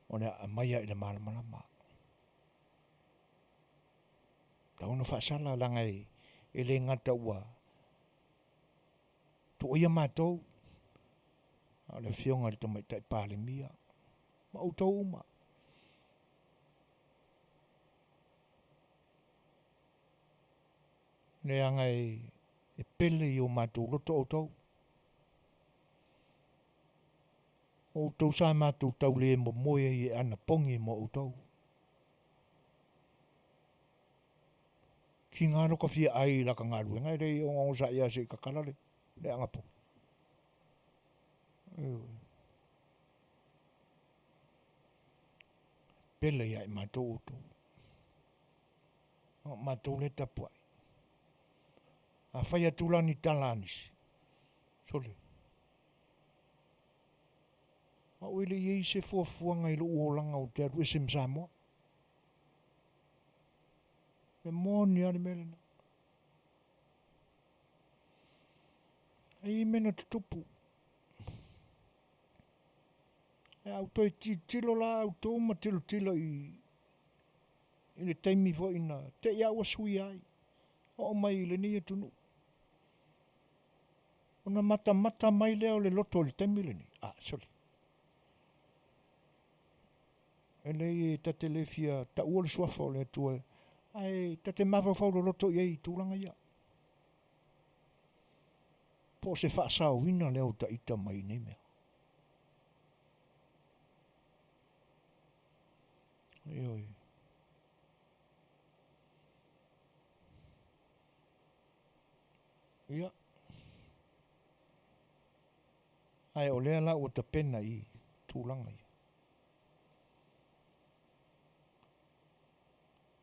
o le a aumai lava i le malamalama. Tatau ona faasala leaga e le gata ua tuuaia matou, a o le Afioga i le Tamaitai Palemia ma outou uma. Leaga e pele i o matou loto outou. O outou sa matou tau le momoe ai e anapogi mo outou. Tiga lo ka fia ai i laka galuega e le ogaoga ia se i tatala le anapogi. Pele ia i matou outou. O matou le tapuai. A fai atu la ni tala a nisi, sole, au e le i i ai se fuafuaga i lou olaga ou te alu ese ma Samoa. E moni lava le mea lena. E i ai mea na tutupu. E au toe tilotilo la outou ma tilotilo i le taimi foi na te i a ua suia ai, oo mai i lenei atunuu. Ona matamata mai lea o le loto i le taimi lenei. Ah, sole. E leai e ta te le fia taua le suafa o le Atua, ae ta te mafaufau loloto i ai i tulaga ia. Po o se faasaoina lea o taita mai nei mea. Ioe. Ia. Ae o lea la ua tapena i tulaga ia.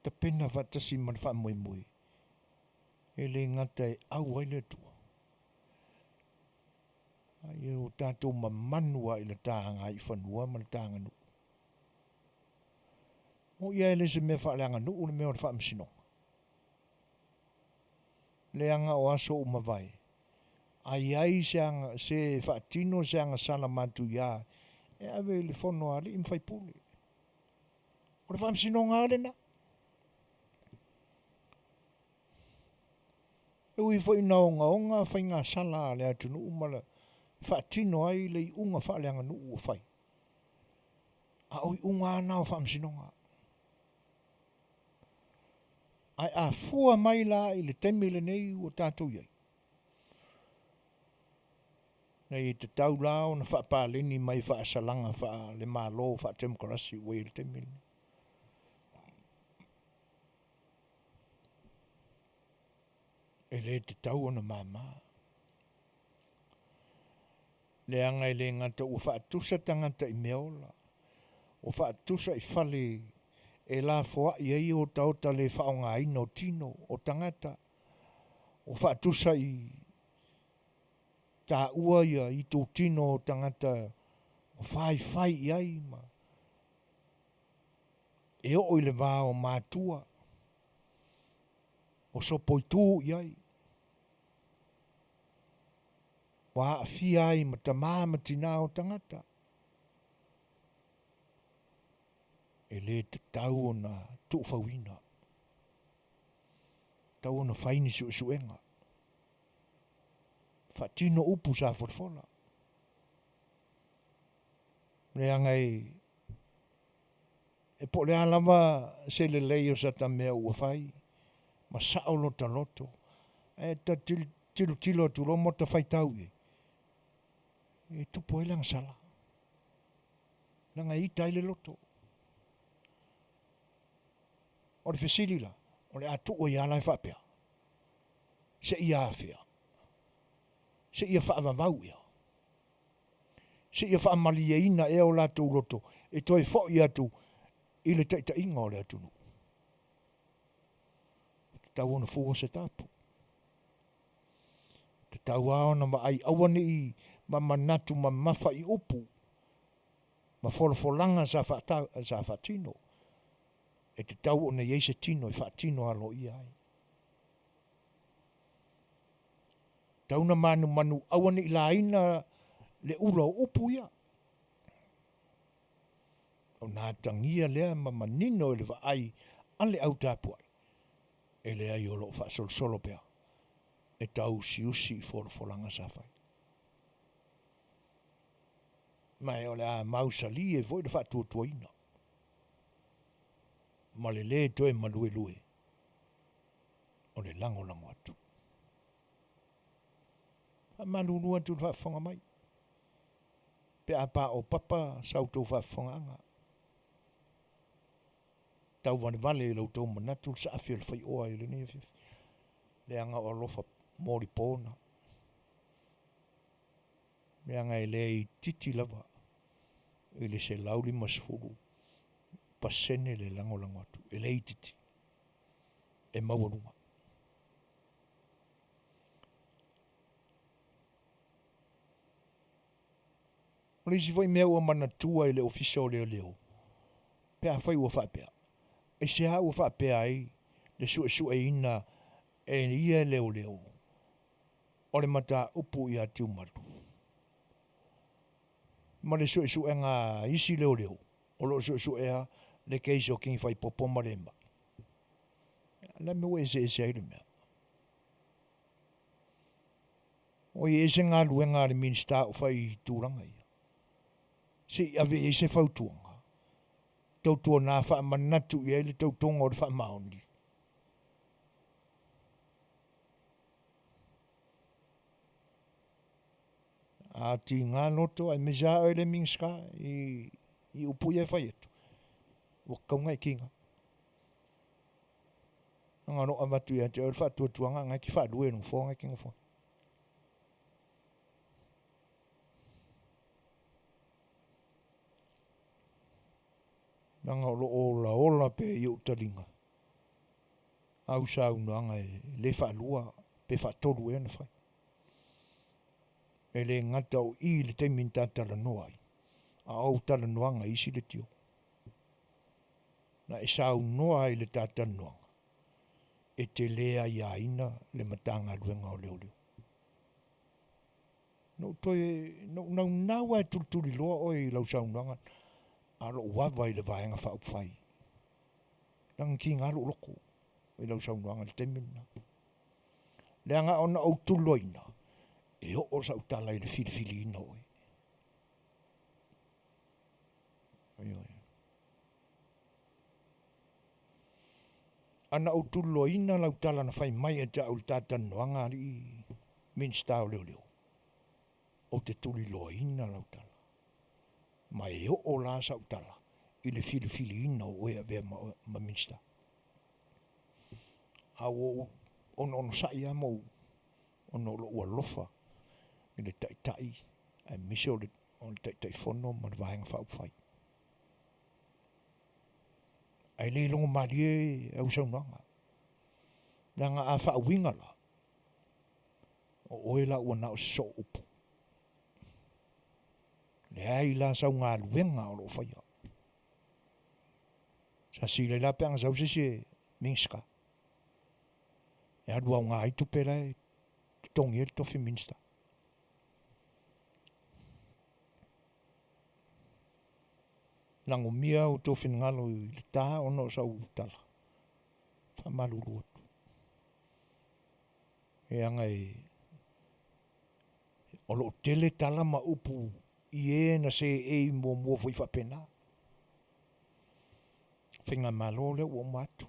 Tapena faatasi ma le faamoemoe e le gata e au ai le Atua, a ia o tatou mamanu lava i le ta agaifanua ma le ta aganuu. O ia e le se mea faaleaganuu le mea o le faamasinoga. Leaga o aso ua mavae, a i ai se aga, se faatino se agasala matuia e ave i le fono a alii ma faipule. O le faamasinoga lava lena. E ui foi ina ogaoga faigasala a le atunuu ma le faatino ai le iuga faaleaganuu ua fai, a o iuga lava na o faamasinoga. Ae a fua mai la i le taimi lenei ua tatou i ai, nei e tatau la ona faapaleni mai faasalaga faale-Malo faa-temokarasi ua i ai i le taimi lenei. E le tatau ona mama. Leaga e le gata ua faatusa tagata i mea ola, ua faatusa i fale e lafoai ai otaota le faaaogaina o tino o tagata, ua faatusa i taua ia itutino o tagata ua faifai i ai ma e oo i le va o matua. Ua sopoitū i ai. Ua aafia ai ma tamā ma tinā o tagata. E lē tatau ona tuufauina. Tatau ona fai ni suesuega. Faatino upu sa folafola. Leaga e e po o le a lava se lelei o sata mea ua fai ma sao lota loto, ae ta tilotilo atu loa ma ta faitau i ai, e tupu ai le agasala, leaga e ita ai le loto. O le fesili la, o le a tuu ai lava la e faapea? Seia afea? Seia faavavau ea? Seia faamalieina ea o latou loto e toe foi atu i le taitaiga o le atunuu? E tatau ona fua se tapu. E tatau lava ona vaai aua ne i manatu mamafa i upu ma folafolaga sa sa faatino. E tatau ona i ai se tino e faatino aloaia ai. Tau na manumanu aua ne i laina le ula o upu ia. Ona atagia lea ma manino i le vaai a le au tapuai, e leai o lo o faasolosolo pea e tauusiusi i folafolaga sa fai. Ma e o le a mausali ai foi le faatuatuaina ma le lē toe maluelue o le lagolago atu. Faamalulu atu i le faafofoga mai pe a paopapa sa outou faafofogaaga. Tauvalevale i lo outou manatu le saafi o le faioa i lenei afiafi, leaga o alofa molipona, leaga e le itiiti lava i le 150% le lagolago atu, e le itiiti, e maualuga. O le isi foi mea ua manatua e le Ofisa o Leoleo, pe afai ua faapea, aisea ua faapea ai le suesueina e ia leoleo o le mataupu ia Tiumalu ma le suesuega a isi leoleo o lo o suesuea le case o King Faipopo ma Lemai. O le a le mea ua eseese ai le mea? Oi e ese galuega a le Minisita o fai i tulaga ia. Se i ave i ai se fautuaga. Tautuana faamanatu i ai le tautoga o le faamaoni. A tiga loto aemaise lava oe le Minisita i, i upu ia e fai atu, ua tatau ona e tiga. Leaga o lo o avatu ia te oe le faatuatuaga na e te faalue i le nofoa na e te nofo ai. Leaga o lo o olaola pea i ou taliga au saunoaga e le faalua pe faatolu ea na fai. E le gata o i i le taimi na ta talanoa ai, a o au talanoaga i isi leitio. Na e saunoa ai i le ta talanoaga, e te le aiaina le Matagaluega o Leoleo. Na ou toe, na ou naunau lava e tulituliloa oe i lau saunoaga, a o lou ava i le Vaega Faaupufai. Leaga na tiga lou loto i lau saunoaga i le taimi lena. Leaga ona ou tuliloaina, e oo sau tala i le filifiliina o oe. Ioe. Ana ou tuliloaina lau tala na fai mai ia te au i le ta talanoaga alii Minisita o Leoleo, ou te tuliloaina lau tala. Ma e oo la sau tala i le filifiliina o oe e avea ma, ma Minisita. A ua ou onosai lava ma ou, ona o lou alofa i le Taitai aemaise o le, o le Taitaifono ma le Vaega Faaupufai. Ae le logomalie au saunoaga. Leaga a faauiga la, o oe la ua na o se soo upu. Leai la sau galuega o lo o faia. Sa silai la pe ana sau se isi e Minista. E alu aoga ai tupe la e totogi ai le tofi Minista. Lagomia outou finagalo i le ta ona o sau tala, faamalulu atu. E aga e o lo o tele tala ma upu i e na seei muamua foi faapena. Faigamalo lea ua uma atu.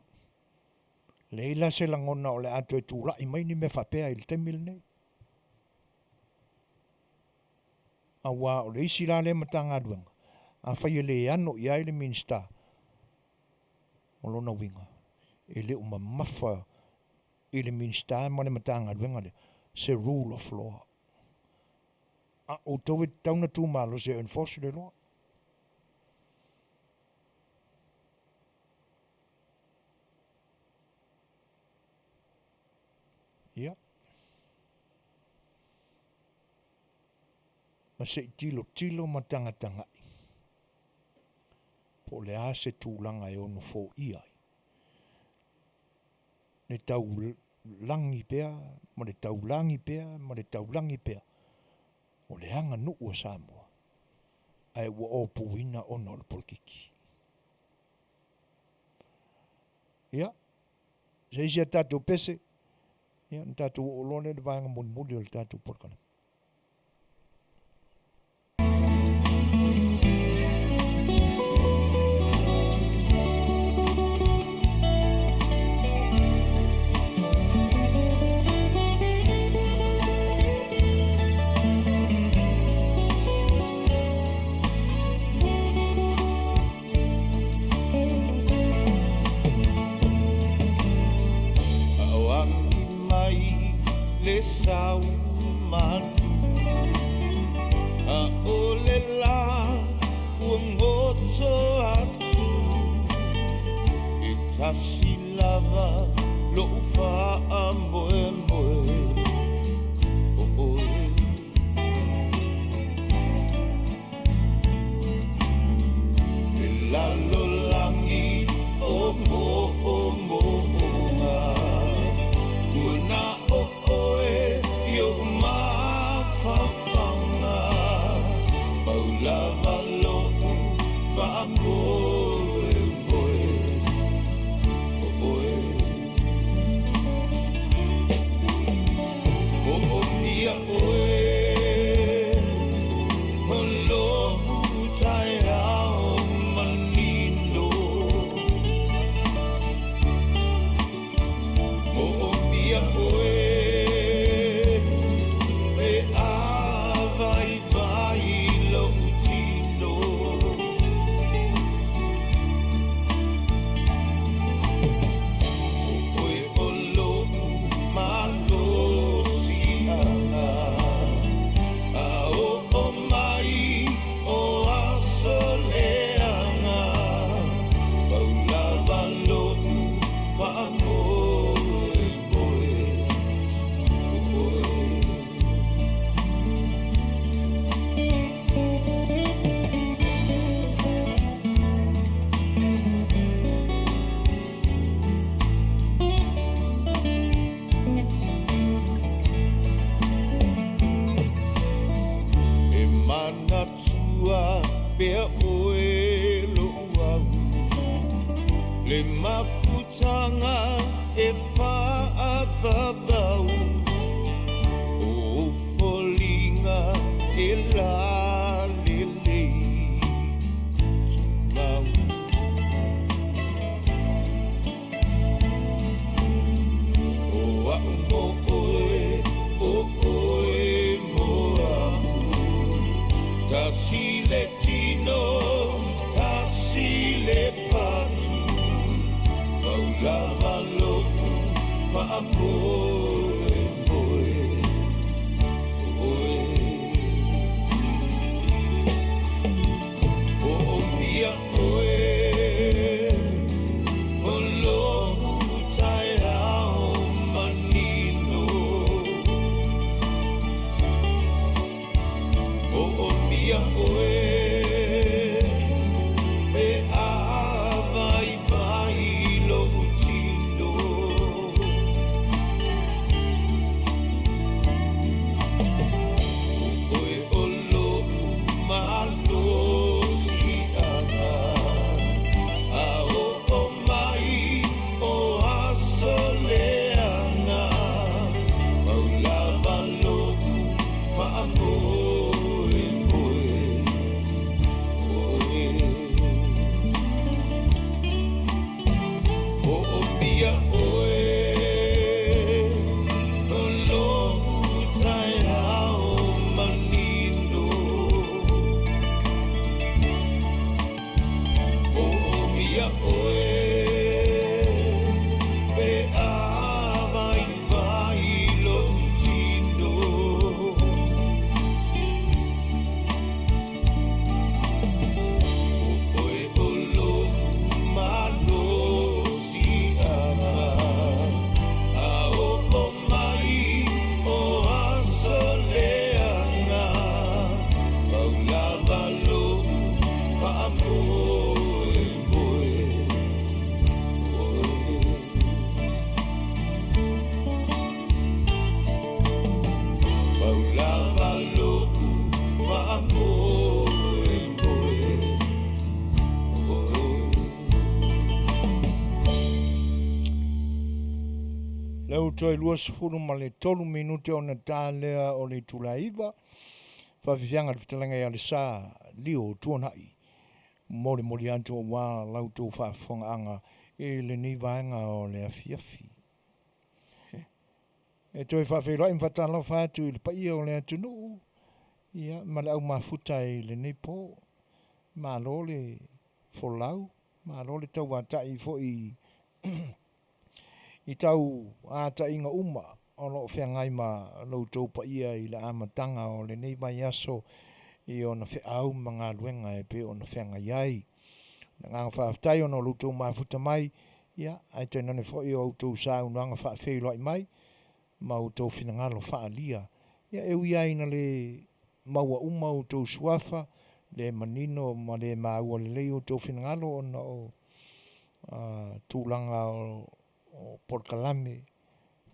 Leai la se lagona o le a toe tulai mai ni mea faapea i le taimi lenei. Aua o le isi la lea Matagaluega, afai e le ano i ai le Minisita, o lona uiga, e le o mamafa i le Minisita ma le Matagaluega lea se rule of law. A outou e tatau ona tumalosi e enforce le law. Ia. Ma se i tilotilo ma tagatagai po o le a se tulaga e ono foia ai le taulagi pea ma le taulagi pea ma le taulagi pea o le aganuu a Samoa ae ua opuina ona o le polokiki. Ia, se isi a tatou pese, ia, ona tatou oo loa lea i le vaega mulimuli o le tatou polokalame. Aoagi mai le sau malu A o le la ua goto atu E tasi lava lo'u faamoemoe O oe Le lalolagi o moomooga Ua na o oe i o'u mafaufauga Pau lava lo'u faamoemoe O oe Moomia oe O lo'u taeao manino Moomia oe E avaivai lo'u tino O oe o lo'u malosiaga A oo mai o aso leaga Pau lava lo'u faamoemoe O oe. E manatua pea oe lo'u au Le mafutaga e faavavau O ou foliga e lalelei tumau O a'u mo oe, o oe mo a'u Tasi le tino, tasi le fatu Pau lava lo'u faamoemoe O oe Moomia oe O lo'u taeao manino Moomia oe E avaivai lo'u tino. ia oe pe a vaivai lou tino. O oe o lou malosiaga, a oo mai o aso leaga, pau lava lou faamoemoe o oe. Pau lava lou faamoemoe o oe. Lea ua toe 23 minute ona ta lea o le itula e 9. Faafiafiaga i le fetalaiga ia Lesa Lio Tuanai. Molimoli atu aua la outou faafofogaaga i lenei vaega o le afiafi. E toe faafeiloai ma faatalofa atu i le paia o le atunuu, ia, ma le au mafuta i lenei po. Malo le folau, malo le tauatai foi i tau ataiga uma o lo o feagai ma lo outou paia i le amataga o lenei vaiaso i ona feau ma galuega e pei ona feagai ai. Le agaga faafetai ona o lo outou mafuta mai, ia, ae tainane foi o outou saunoaga faafeiloai mai ma outou finagalo faaalia. Ia, e ui lava ina le maua uma outou suafa, le manino ma le maua lelei outou finagalo ona o tulaga o polokalame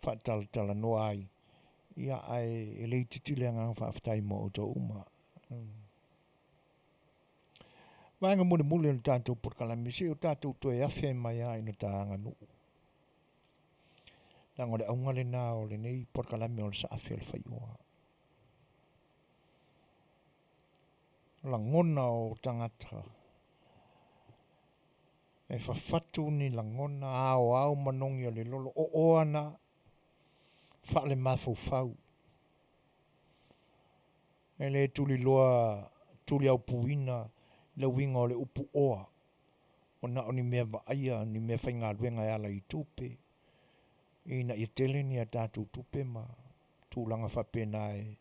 faatalatalanoa ai, ia, ae e le itiiti le agaga faafetai mo outou uma. Vaega mulimuli o le tatou polokalame, se i o tatou toe afe mai lava ina ta aganuu. Leaga o le auga lena o lenei polokalame o le saafi o le faioa. Lagona o tagata e fafatu ni lagona aoao manogi o le lolo o oana faale-mafaufau. E le tuliloa tuliaupuina le uiga o le upu oa, ona o ni mea vaaia, ni mea faigaluega e ala i tupe, ina ia tele ni a tatou tupe ma tulaga faapena e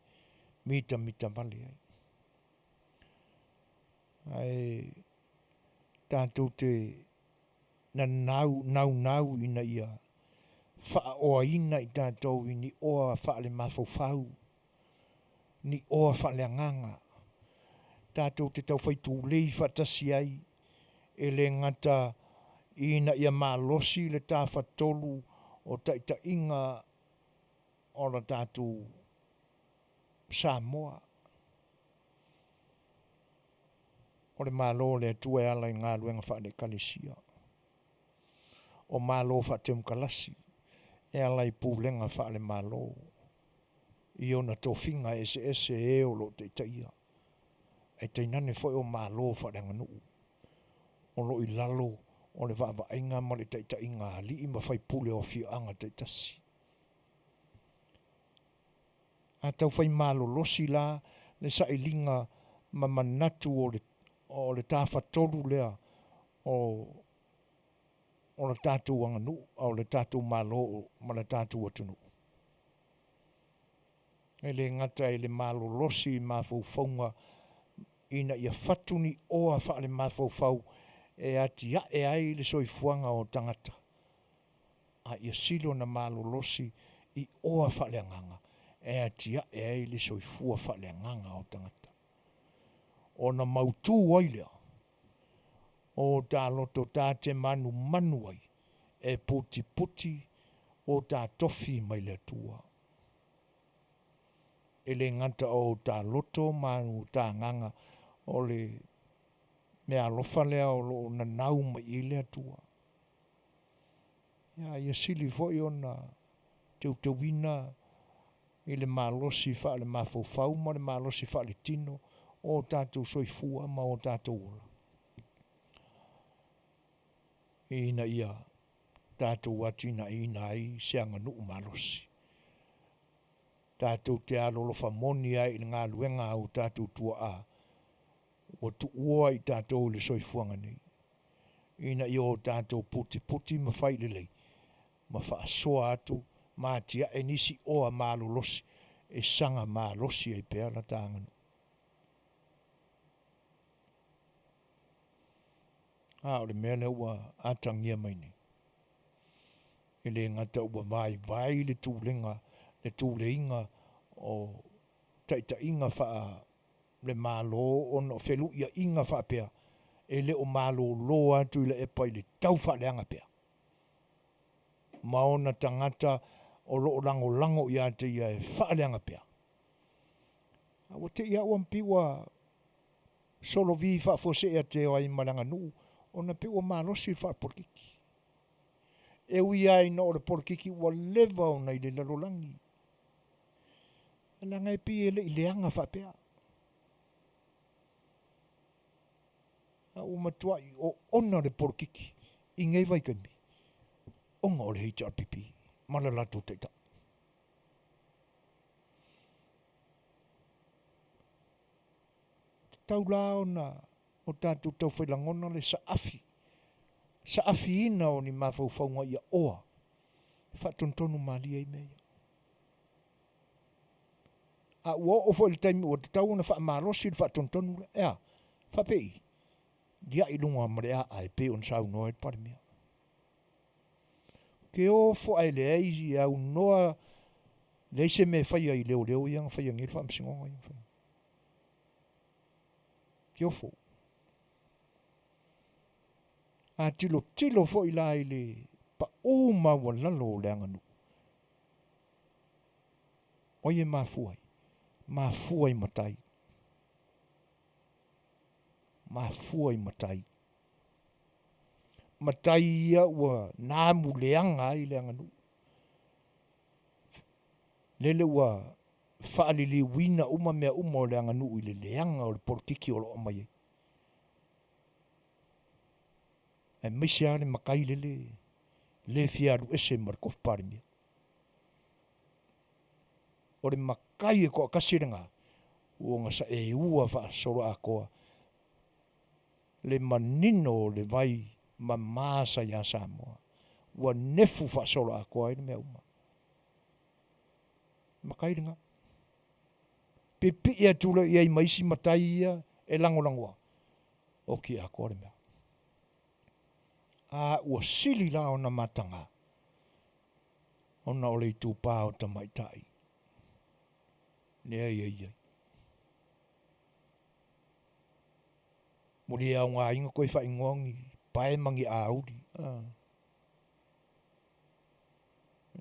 mitamita vale ai. Ae tatou te nanau naunau ina ia faaoaina i tatou i ni oa faale-mafaufau, ni oa faaleagaga, tatou te taufai tulei faatasi ai, e le gata ina ia malosi le tafatolu o taitaiga o la tatou Samoa. O le Malo o le Atua e ala i galuega faale-Ekalesia, o Malo faatemokalasi e ala i pulega faale-Malo i ona tofiga eseese e o lo o taitaia, ae tainane foi o Malo faaleaganuu o lo o i lalo o le vaavaaiga ma le taitaiga a alii ma faipule o afioaga taitasi. A taufai malolosi la le sailiga ma manatu o le tafatolu lea o le tatou aganuu, o le tatou Malo ma le tatou atunuu, e le gata i le malolosi i mafaufauga ina ia fatu ni oa faale-mafaufau e atiae ai le soifuaga o tagata, a ia sili ona malolosi i oa faaleagaga e atiae ai le soifua faaleagaga o tagata. Ona mautu ai lea o ta loto ta te manumanu ai e putiputi o ta tofi mai le Atua. E le gata o ta loto ma o ta agaga o le mea alofa lea o lo o nanau mai i le Atua. Ia, ia sili foi ona teuteuina i le malosi faale-mafaufau ma le malosi faale-tino o tatou soifua ma o tatou ola, ina ia tatou atinaeina ai se aganuu malosi. Tatou te alolofa moni ai i le galuega a o tatou tuaa ua tuua i tatou i le soifuaga nei. ina ia o tatou putiputi ma fai lelei ma faasoa atu ma atiae nisi oa malolosi e saga malosi ai pea la ta aganuu. A o le mea lea ua atagia mai nei, e le gata ua vaivai le tulega, le tuleiga o taitaiga faa le Malo ona o feluiaiga faapea e le o malolo atu Tuilaepa i le tau faaleaga pea ma ona tagata o lo o lagolago ia te ia e faaleaga pea. A ua te i lava ua pei ua solovi faafuasei atu ai ma le aganuu ona pei ua malosi le faapolokiki. E ui lava ina o le polokiki ua leva ona i le lalolagi, leaga e pei e le i leaga faapea. A ua matuai oona le polokiki i nei vaitaimi ona o le HRPP ma le latou taitai. Tatau la ona o tatou taufai lagona le saafi, saafiina o ni mafaufauga ia oa e faatonutonu malie ai mea ia. A ua oo foi i le taimi ua tatau ona faamalosi le faatonutonu lea, e a? Faapei? Liai i luga ma le a'a e pei ona saunoa ai le Palemia. Ou te ofo ae leai e aunoa leai se mea e faia i leoleo ia na faia nei le faamasinoga ia na faia. Ou te ofo. A tilotilo foi la i le pau maualalo o le aganuu, o ai e mafua ai? Mafua i matai. Mafua i matai. Matai ia ua namu leaga ai le aganuu. Lele ua faaliliuina uma mea uma o le aganuu i le leaga o le polokiki o lo o aumai ai. Aemaise lava le matai lele le fia alu ese ma le tofi Palemia. O le matai e toatasi lena ua ona saeua faasoloatoa le manino o le vai mama sa ia Samoa, ua nefu faasoloatoa ai le mea uma. Matai lena. Pipii atu loa i ai ma isi matai ia e lagolagoa, oti atoa le mea. A ua sili la ona mataga ona o le itupa o tamaitai lea ia i ai. Ua le aogaina toe faaigoa ni pae ma ni auli.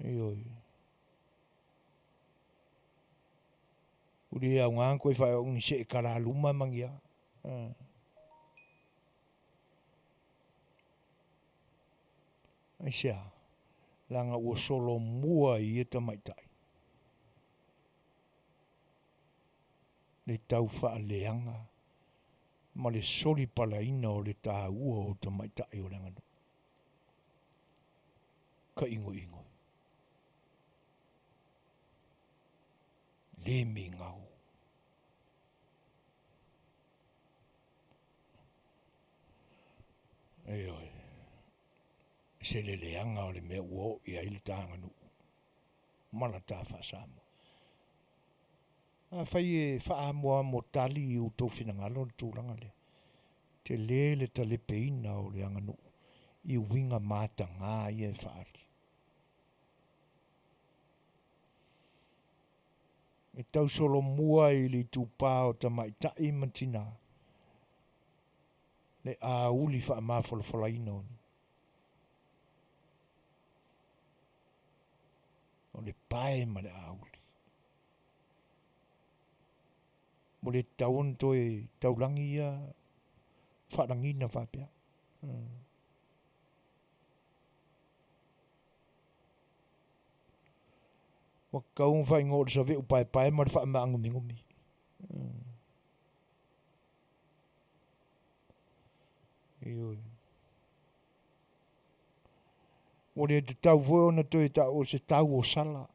Ioe. Ua le aoga ona toe faaigoa ni see talaluma ma ni a. Aisea? Leaga ua solomua i ia tamaitai le tau faaleaga ma le solipalaina o le taua o tamaitai o le aganuu. Ka igoigo. Le migao. Ioe. Se le leaga o le mea ua oo i ai le ta aganuu ma la ta faa-Samoa. Afai e faaamoamo tali i outou finagalo le tulaga lea, tele le talepeina o le aganuu i uiga mataga ia e faaali. E tausolomua i le itupa o tamaitai ma tinā le auli faamafolafolaina o ni o le pae ma le auli. Ua le tatau ona toe taulagi ia faalagiga faapea. Ua tatau ona faaigoa o le saveu paepae ma le faamaagumigumi. Ioe. Ua le tatau foi ona toe taua se tau o sala.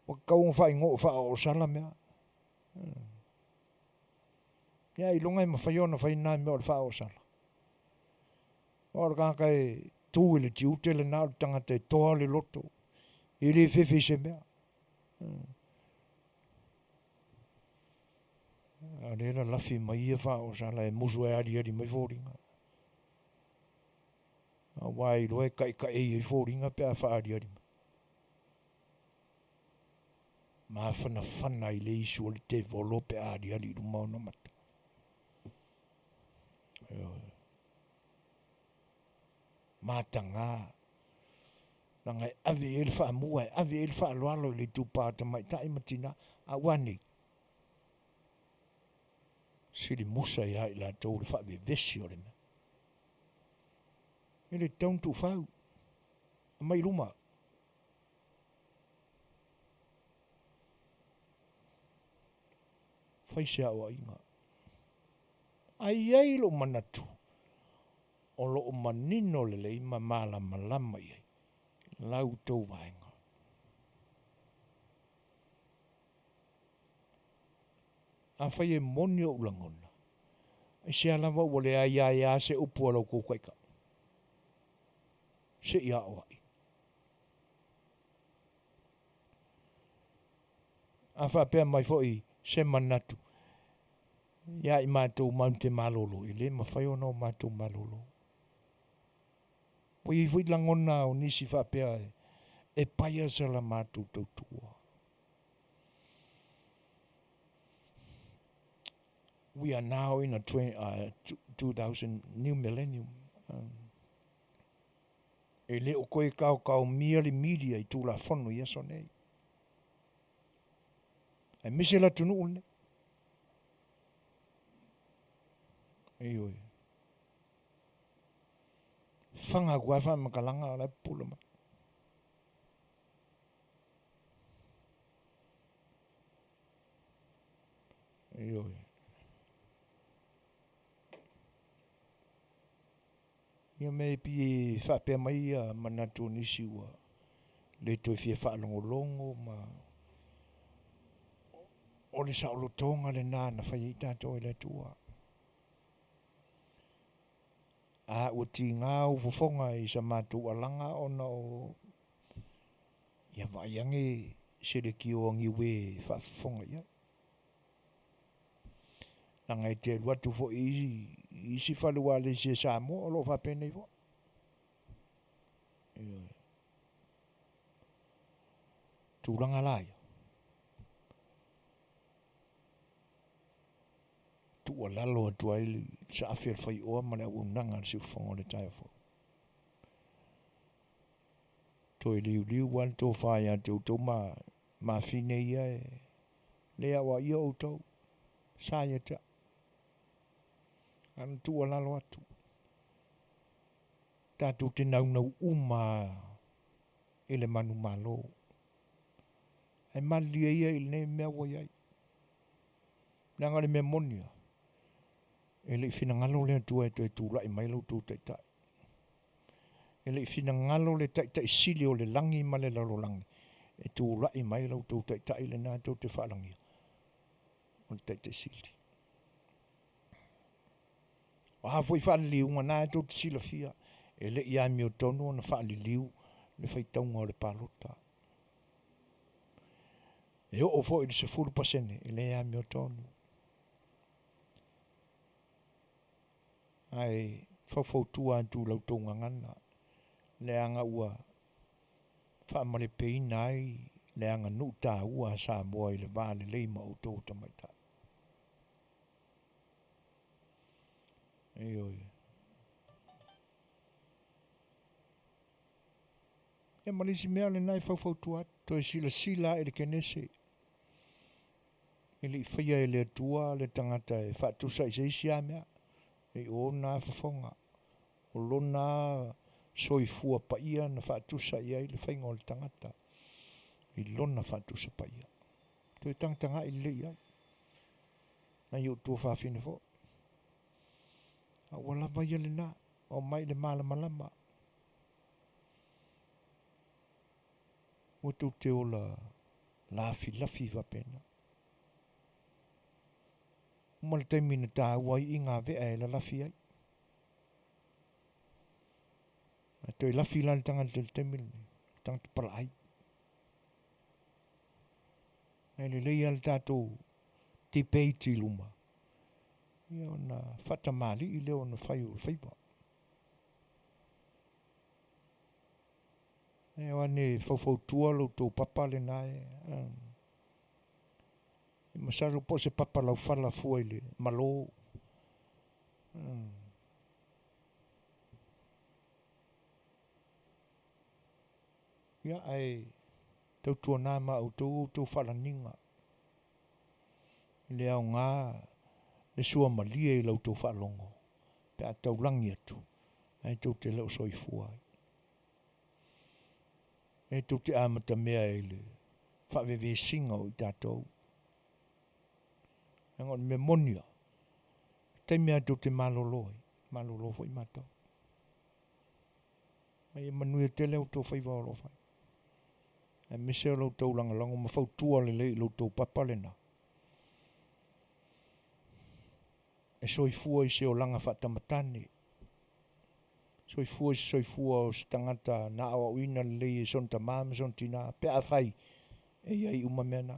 Ua tatau ona faaigoa o faaoosala mea. Ia ailoga e mafai ona fai na mea o le faaoosala. O le tagata e tu i le tiute lena o le tagata e toa le loto, e le fefe i se mea. A o lea e lalafi mai ia faaoosala e musu ai e aliali mai foliga. Aua e iloa e taʻetaʻei ai foliga pe a faaaliali mai. Mafanafana ai le isu o le tevolo pe a aliali i luma ona mata. Ioe. Mataga, leaga e ave i ai le faamua, e ave i ai le faaaloalo i le itupa o tamaitai ma tina, a ua a nei? Sili musa ia i latou le faavevesi o le mea. E le tatau ona tuufau, aumai i luma. Fai se aoaiga. Ae i ai lou manatu, o lo o manino lelei ma malamalama i ai la outou vaega. Afai e moni ou lagona, aisea lava ua leai ai lava se upu a lo outou taitai? Se i aoai. A faapea mai foi se manatu ia i matou matou te malolo, e le mafai ona o matou malolo. Ua i ai foi lagona o nisi faapea e bias la matou tautua. We are now in a 20, 2000 new millennium. E le o toe taotaomia le media i Tulafono i aso nei. Aemaise le atunuu lenei. Ioe. Faga atu lava faamatalaga o la e pupula mai. Ioe. Ia me pei e faapea mai ia manatu o nisi ua le toe fia faalogologo ma o le saolotoga lena na fai ai tatou e le Atua. A ua tiga ou fofoga i sa matou alaga ona o ia vaai ane se leitio a Niue e faafofoga i ai. Leaga e te alu atu foi i isi fale ualesi a Samoa o lo o faapenei foi. Ioe. Tulaga la ia, tuualalo atu ai le saafi o le faioa ma le auaunaga a le siufofoga o le taeao fou. Toe liuliu lava le tofa ia te outou ma mafine ia e le aoaia outou, sa ia te au. Ana tuualalo atu, tatou te naunau uma i le manumalo. Ae malilie ia i lenei mea ua i ai. Leaga o le mea moni lava, e le i finagalo le Atua e toe tulai mai lo outou taitai. E le i finagalo le Taitai Sili o le lagi ma le lalolagi e tulai mai lo outou taitai lena tou te faalagia o le Taitai Sili. O a foi faaliliuga na tou te silafia, e le i amiotonu ona faaliliu le faitauga o le palota. E oo foi i le 10% e le amiotonu. Ae faufautua atu i la outou gagana, leaga ua faamalepeina ai le aganuu taua a Samoa i le va lelei ma outou tamaitai. Ioe. Ia ma le isi mea lena e faufautua atu, toe silasila i le Kenese. E le i faia e le Atua le tagata e faatusa i se isi lava mea, e i ona fofoga, o lona soifua paia na faatusa i ai le faiga o le tagata i lona faatusa paia. Toe tagatagai lelei i ai. Nai ou tuafafine foi. A ua lava ia lena, omai i le malamalama. Ua tou te ola lafilafi faapena. Uma le taimi na taua ai i ngā vea e lalafi ai. Ae toe lafi la le tagata i le taimi lenei, tagata palaai. Ae lelei lava le tatou debate i luma, ia ona faatamalii lea ona fai o le faiva. E o ane faufautua lo outou papa lena e masalo po o se papa laufala fua i le malo. Ia, ae tautuana ma outou outou faalaniga i le aoga le suamalie i la outou faalogo pe a taulagi atu ae tou te le o soifua ai. E tou te amatamea i le faavevesiga o i tatou. Leaga o le mea moni lava, o le taimi lava tou te malolo ai, malolo foi matou. A ia manuia tele a outou faiva o lo o fai, aemaise o lo outou lagolago ma fautua lelei i lo outou papa lena e soifua i se olaga faatamatane, soifua i se soifua o se tagata na aoaoina lelei e sona tama ma sona tina, pe afai e i ai uma mea na.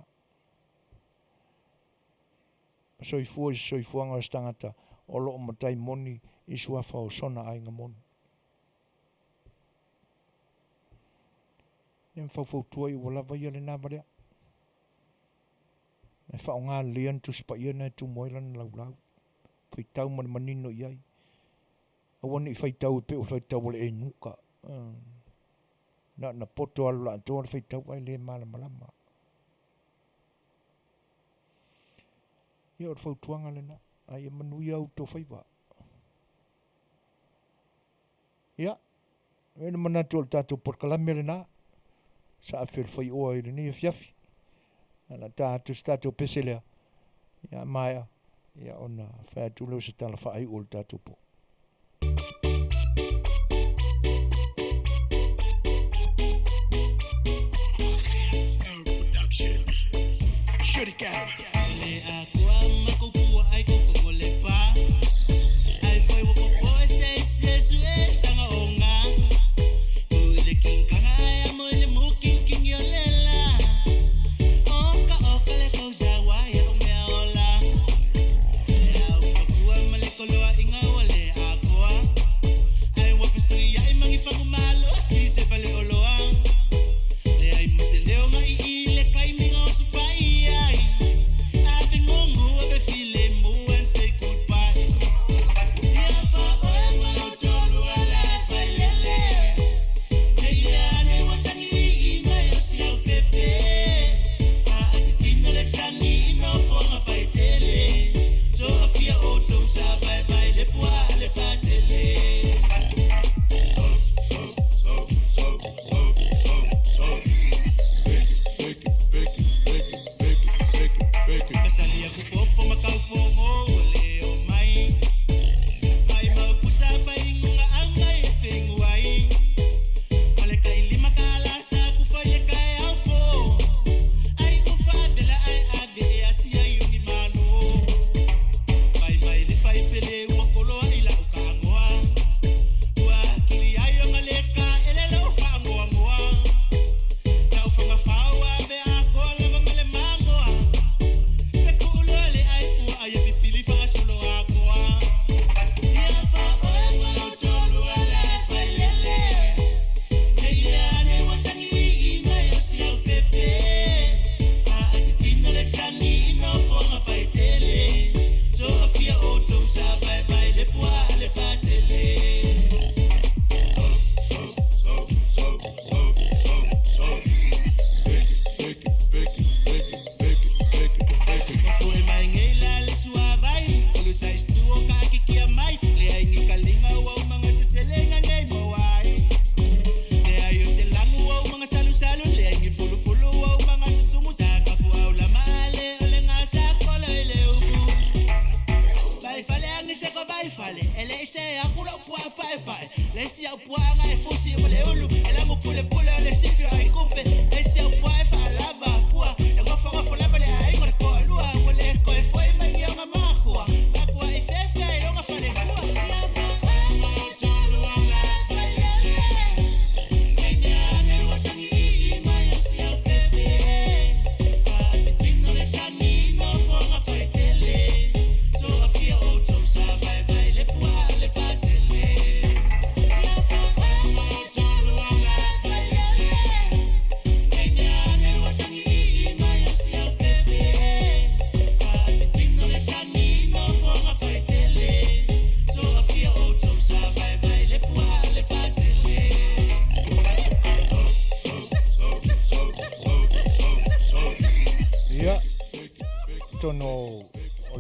Ma soifua i se soifuaga o se tagata o lo o matai moni i suafa o sona aiga moni. Ia ma faufautua i ua lava ia lena valea. E faaaoga lelei ana Tusi Paia na e tumu ai lana laulau. Faitau ma le manino i ai. Aua ne i faitau e pei o le faitau a le eunuka. Na ona poto alu laatoa le faitau ae le malamalama. Ia o le fautuaga lena, a ia manuia outou faiva. Ia, e le manatu o le tatou polokalame lena, sa afe le faioa i lenei afiafi. Ala ta atu se tatou pese lea, ia maea, ia ona fai atu lea o se tala faaiu o le tatou po.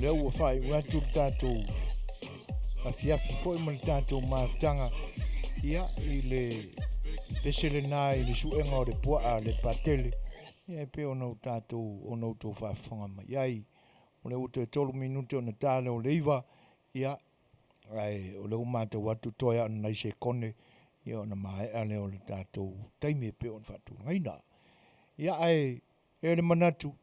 lea ua faaiu atu le tatou afiafi foi ma le tatou mafutaga ia i le pese lenā i le suega o le puaa a le Patele ia e pei ona o tatou ona outou faafofoga mai ai. O lea ua toe 3 minute ona ta lea o le 9, ia ae o lea ua matau atu toe lava o ni nai sekone ia ona maea lea o le tatou taimi e pei ona faatulagaina. Ia ae e i ai le manatu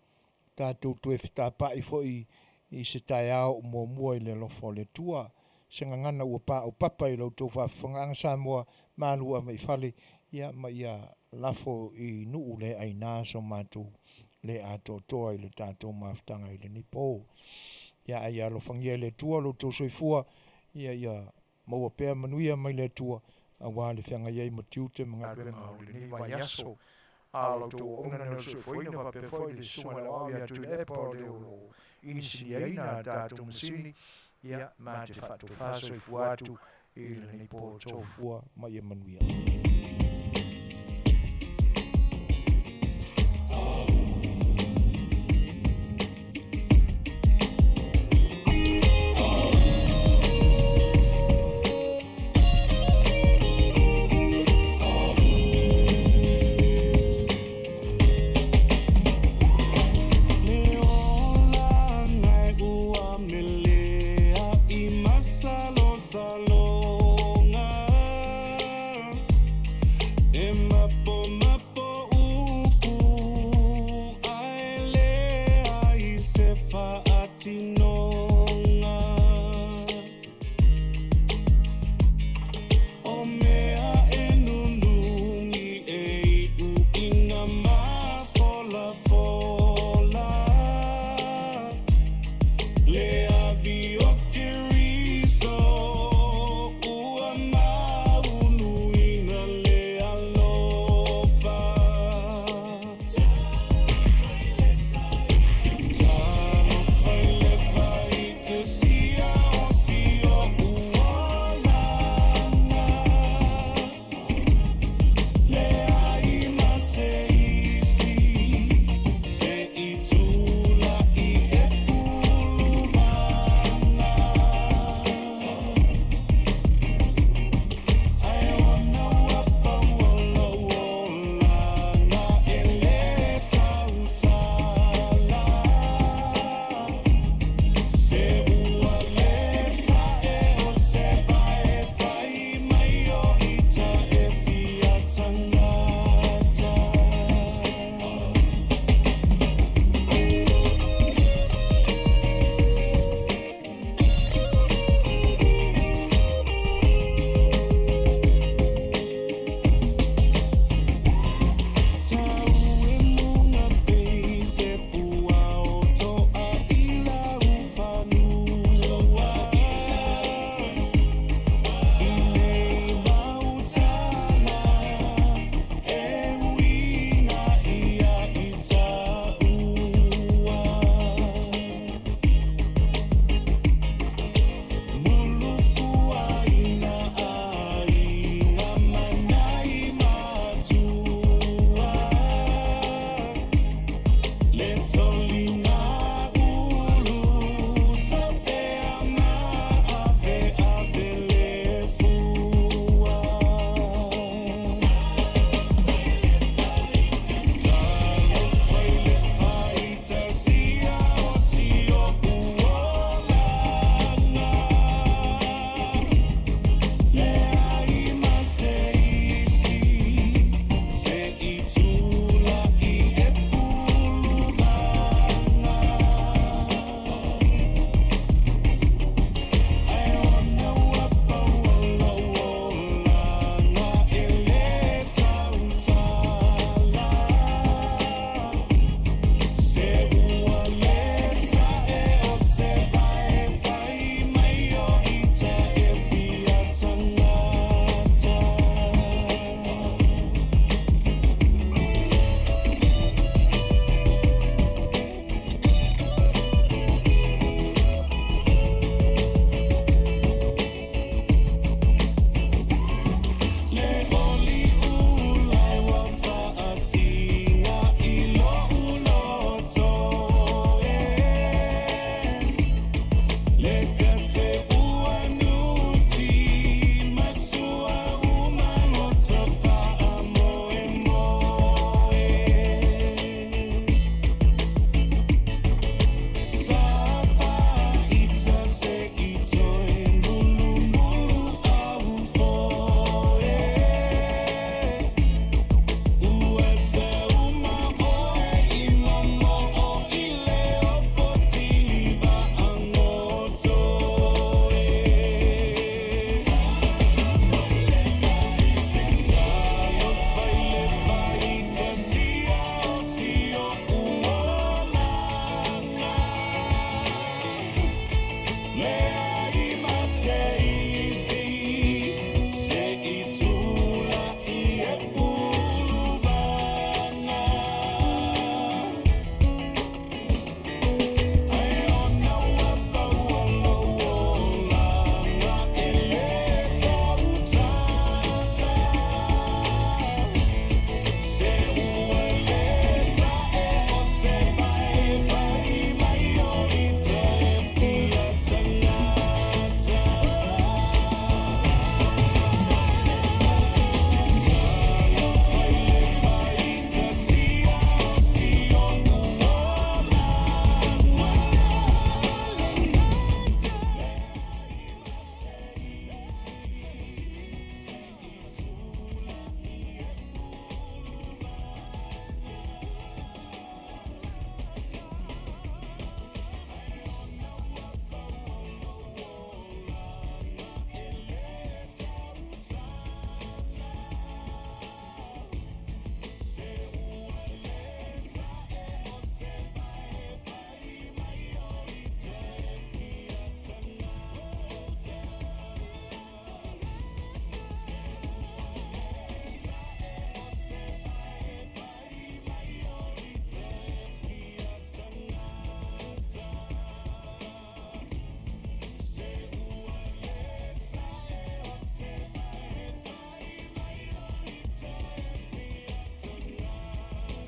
tatou toe fetapa'i foi i se taeao o muamua i le alofa o le Atua. Se gagana ua paopapa i la outou faafofogaaga Samoa, malu ave i fale, ia ma ia lafo i nuu le aina so matou le atoatoa i le tatou mafutaga i lenei po. Ia ae ia alofagia e le Atua lo outou soifua, ia ia maua pea manuia mai le Atua aua le feagai ai ma tiute ma galuega o lenei vaiaso. A o la outou auauna na soifuaina faapea foi le Susuga i le Aoao ia Tuilaepa o le o lo o inisiniaina a tatou masini, ia ma te faatofa soifua atu i lenei po. Soifua ma ia manuia.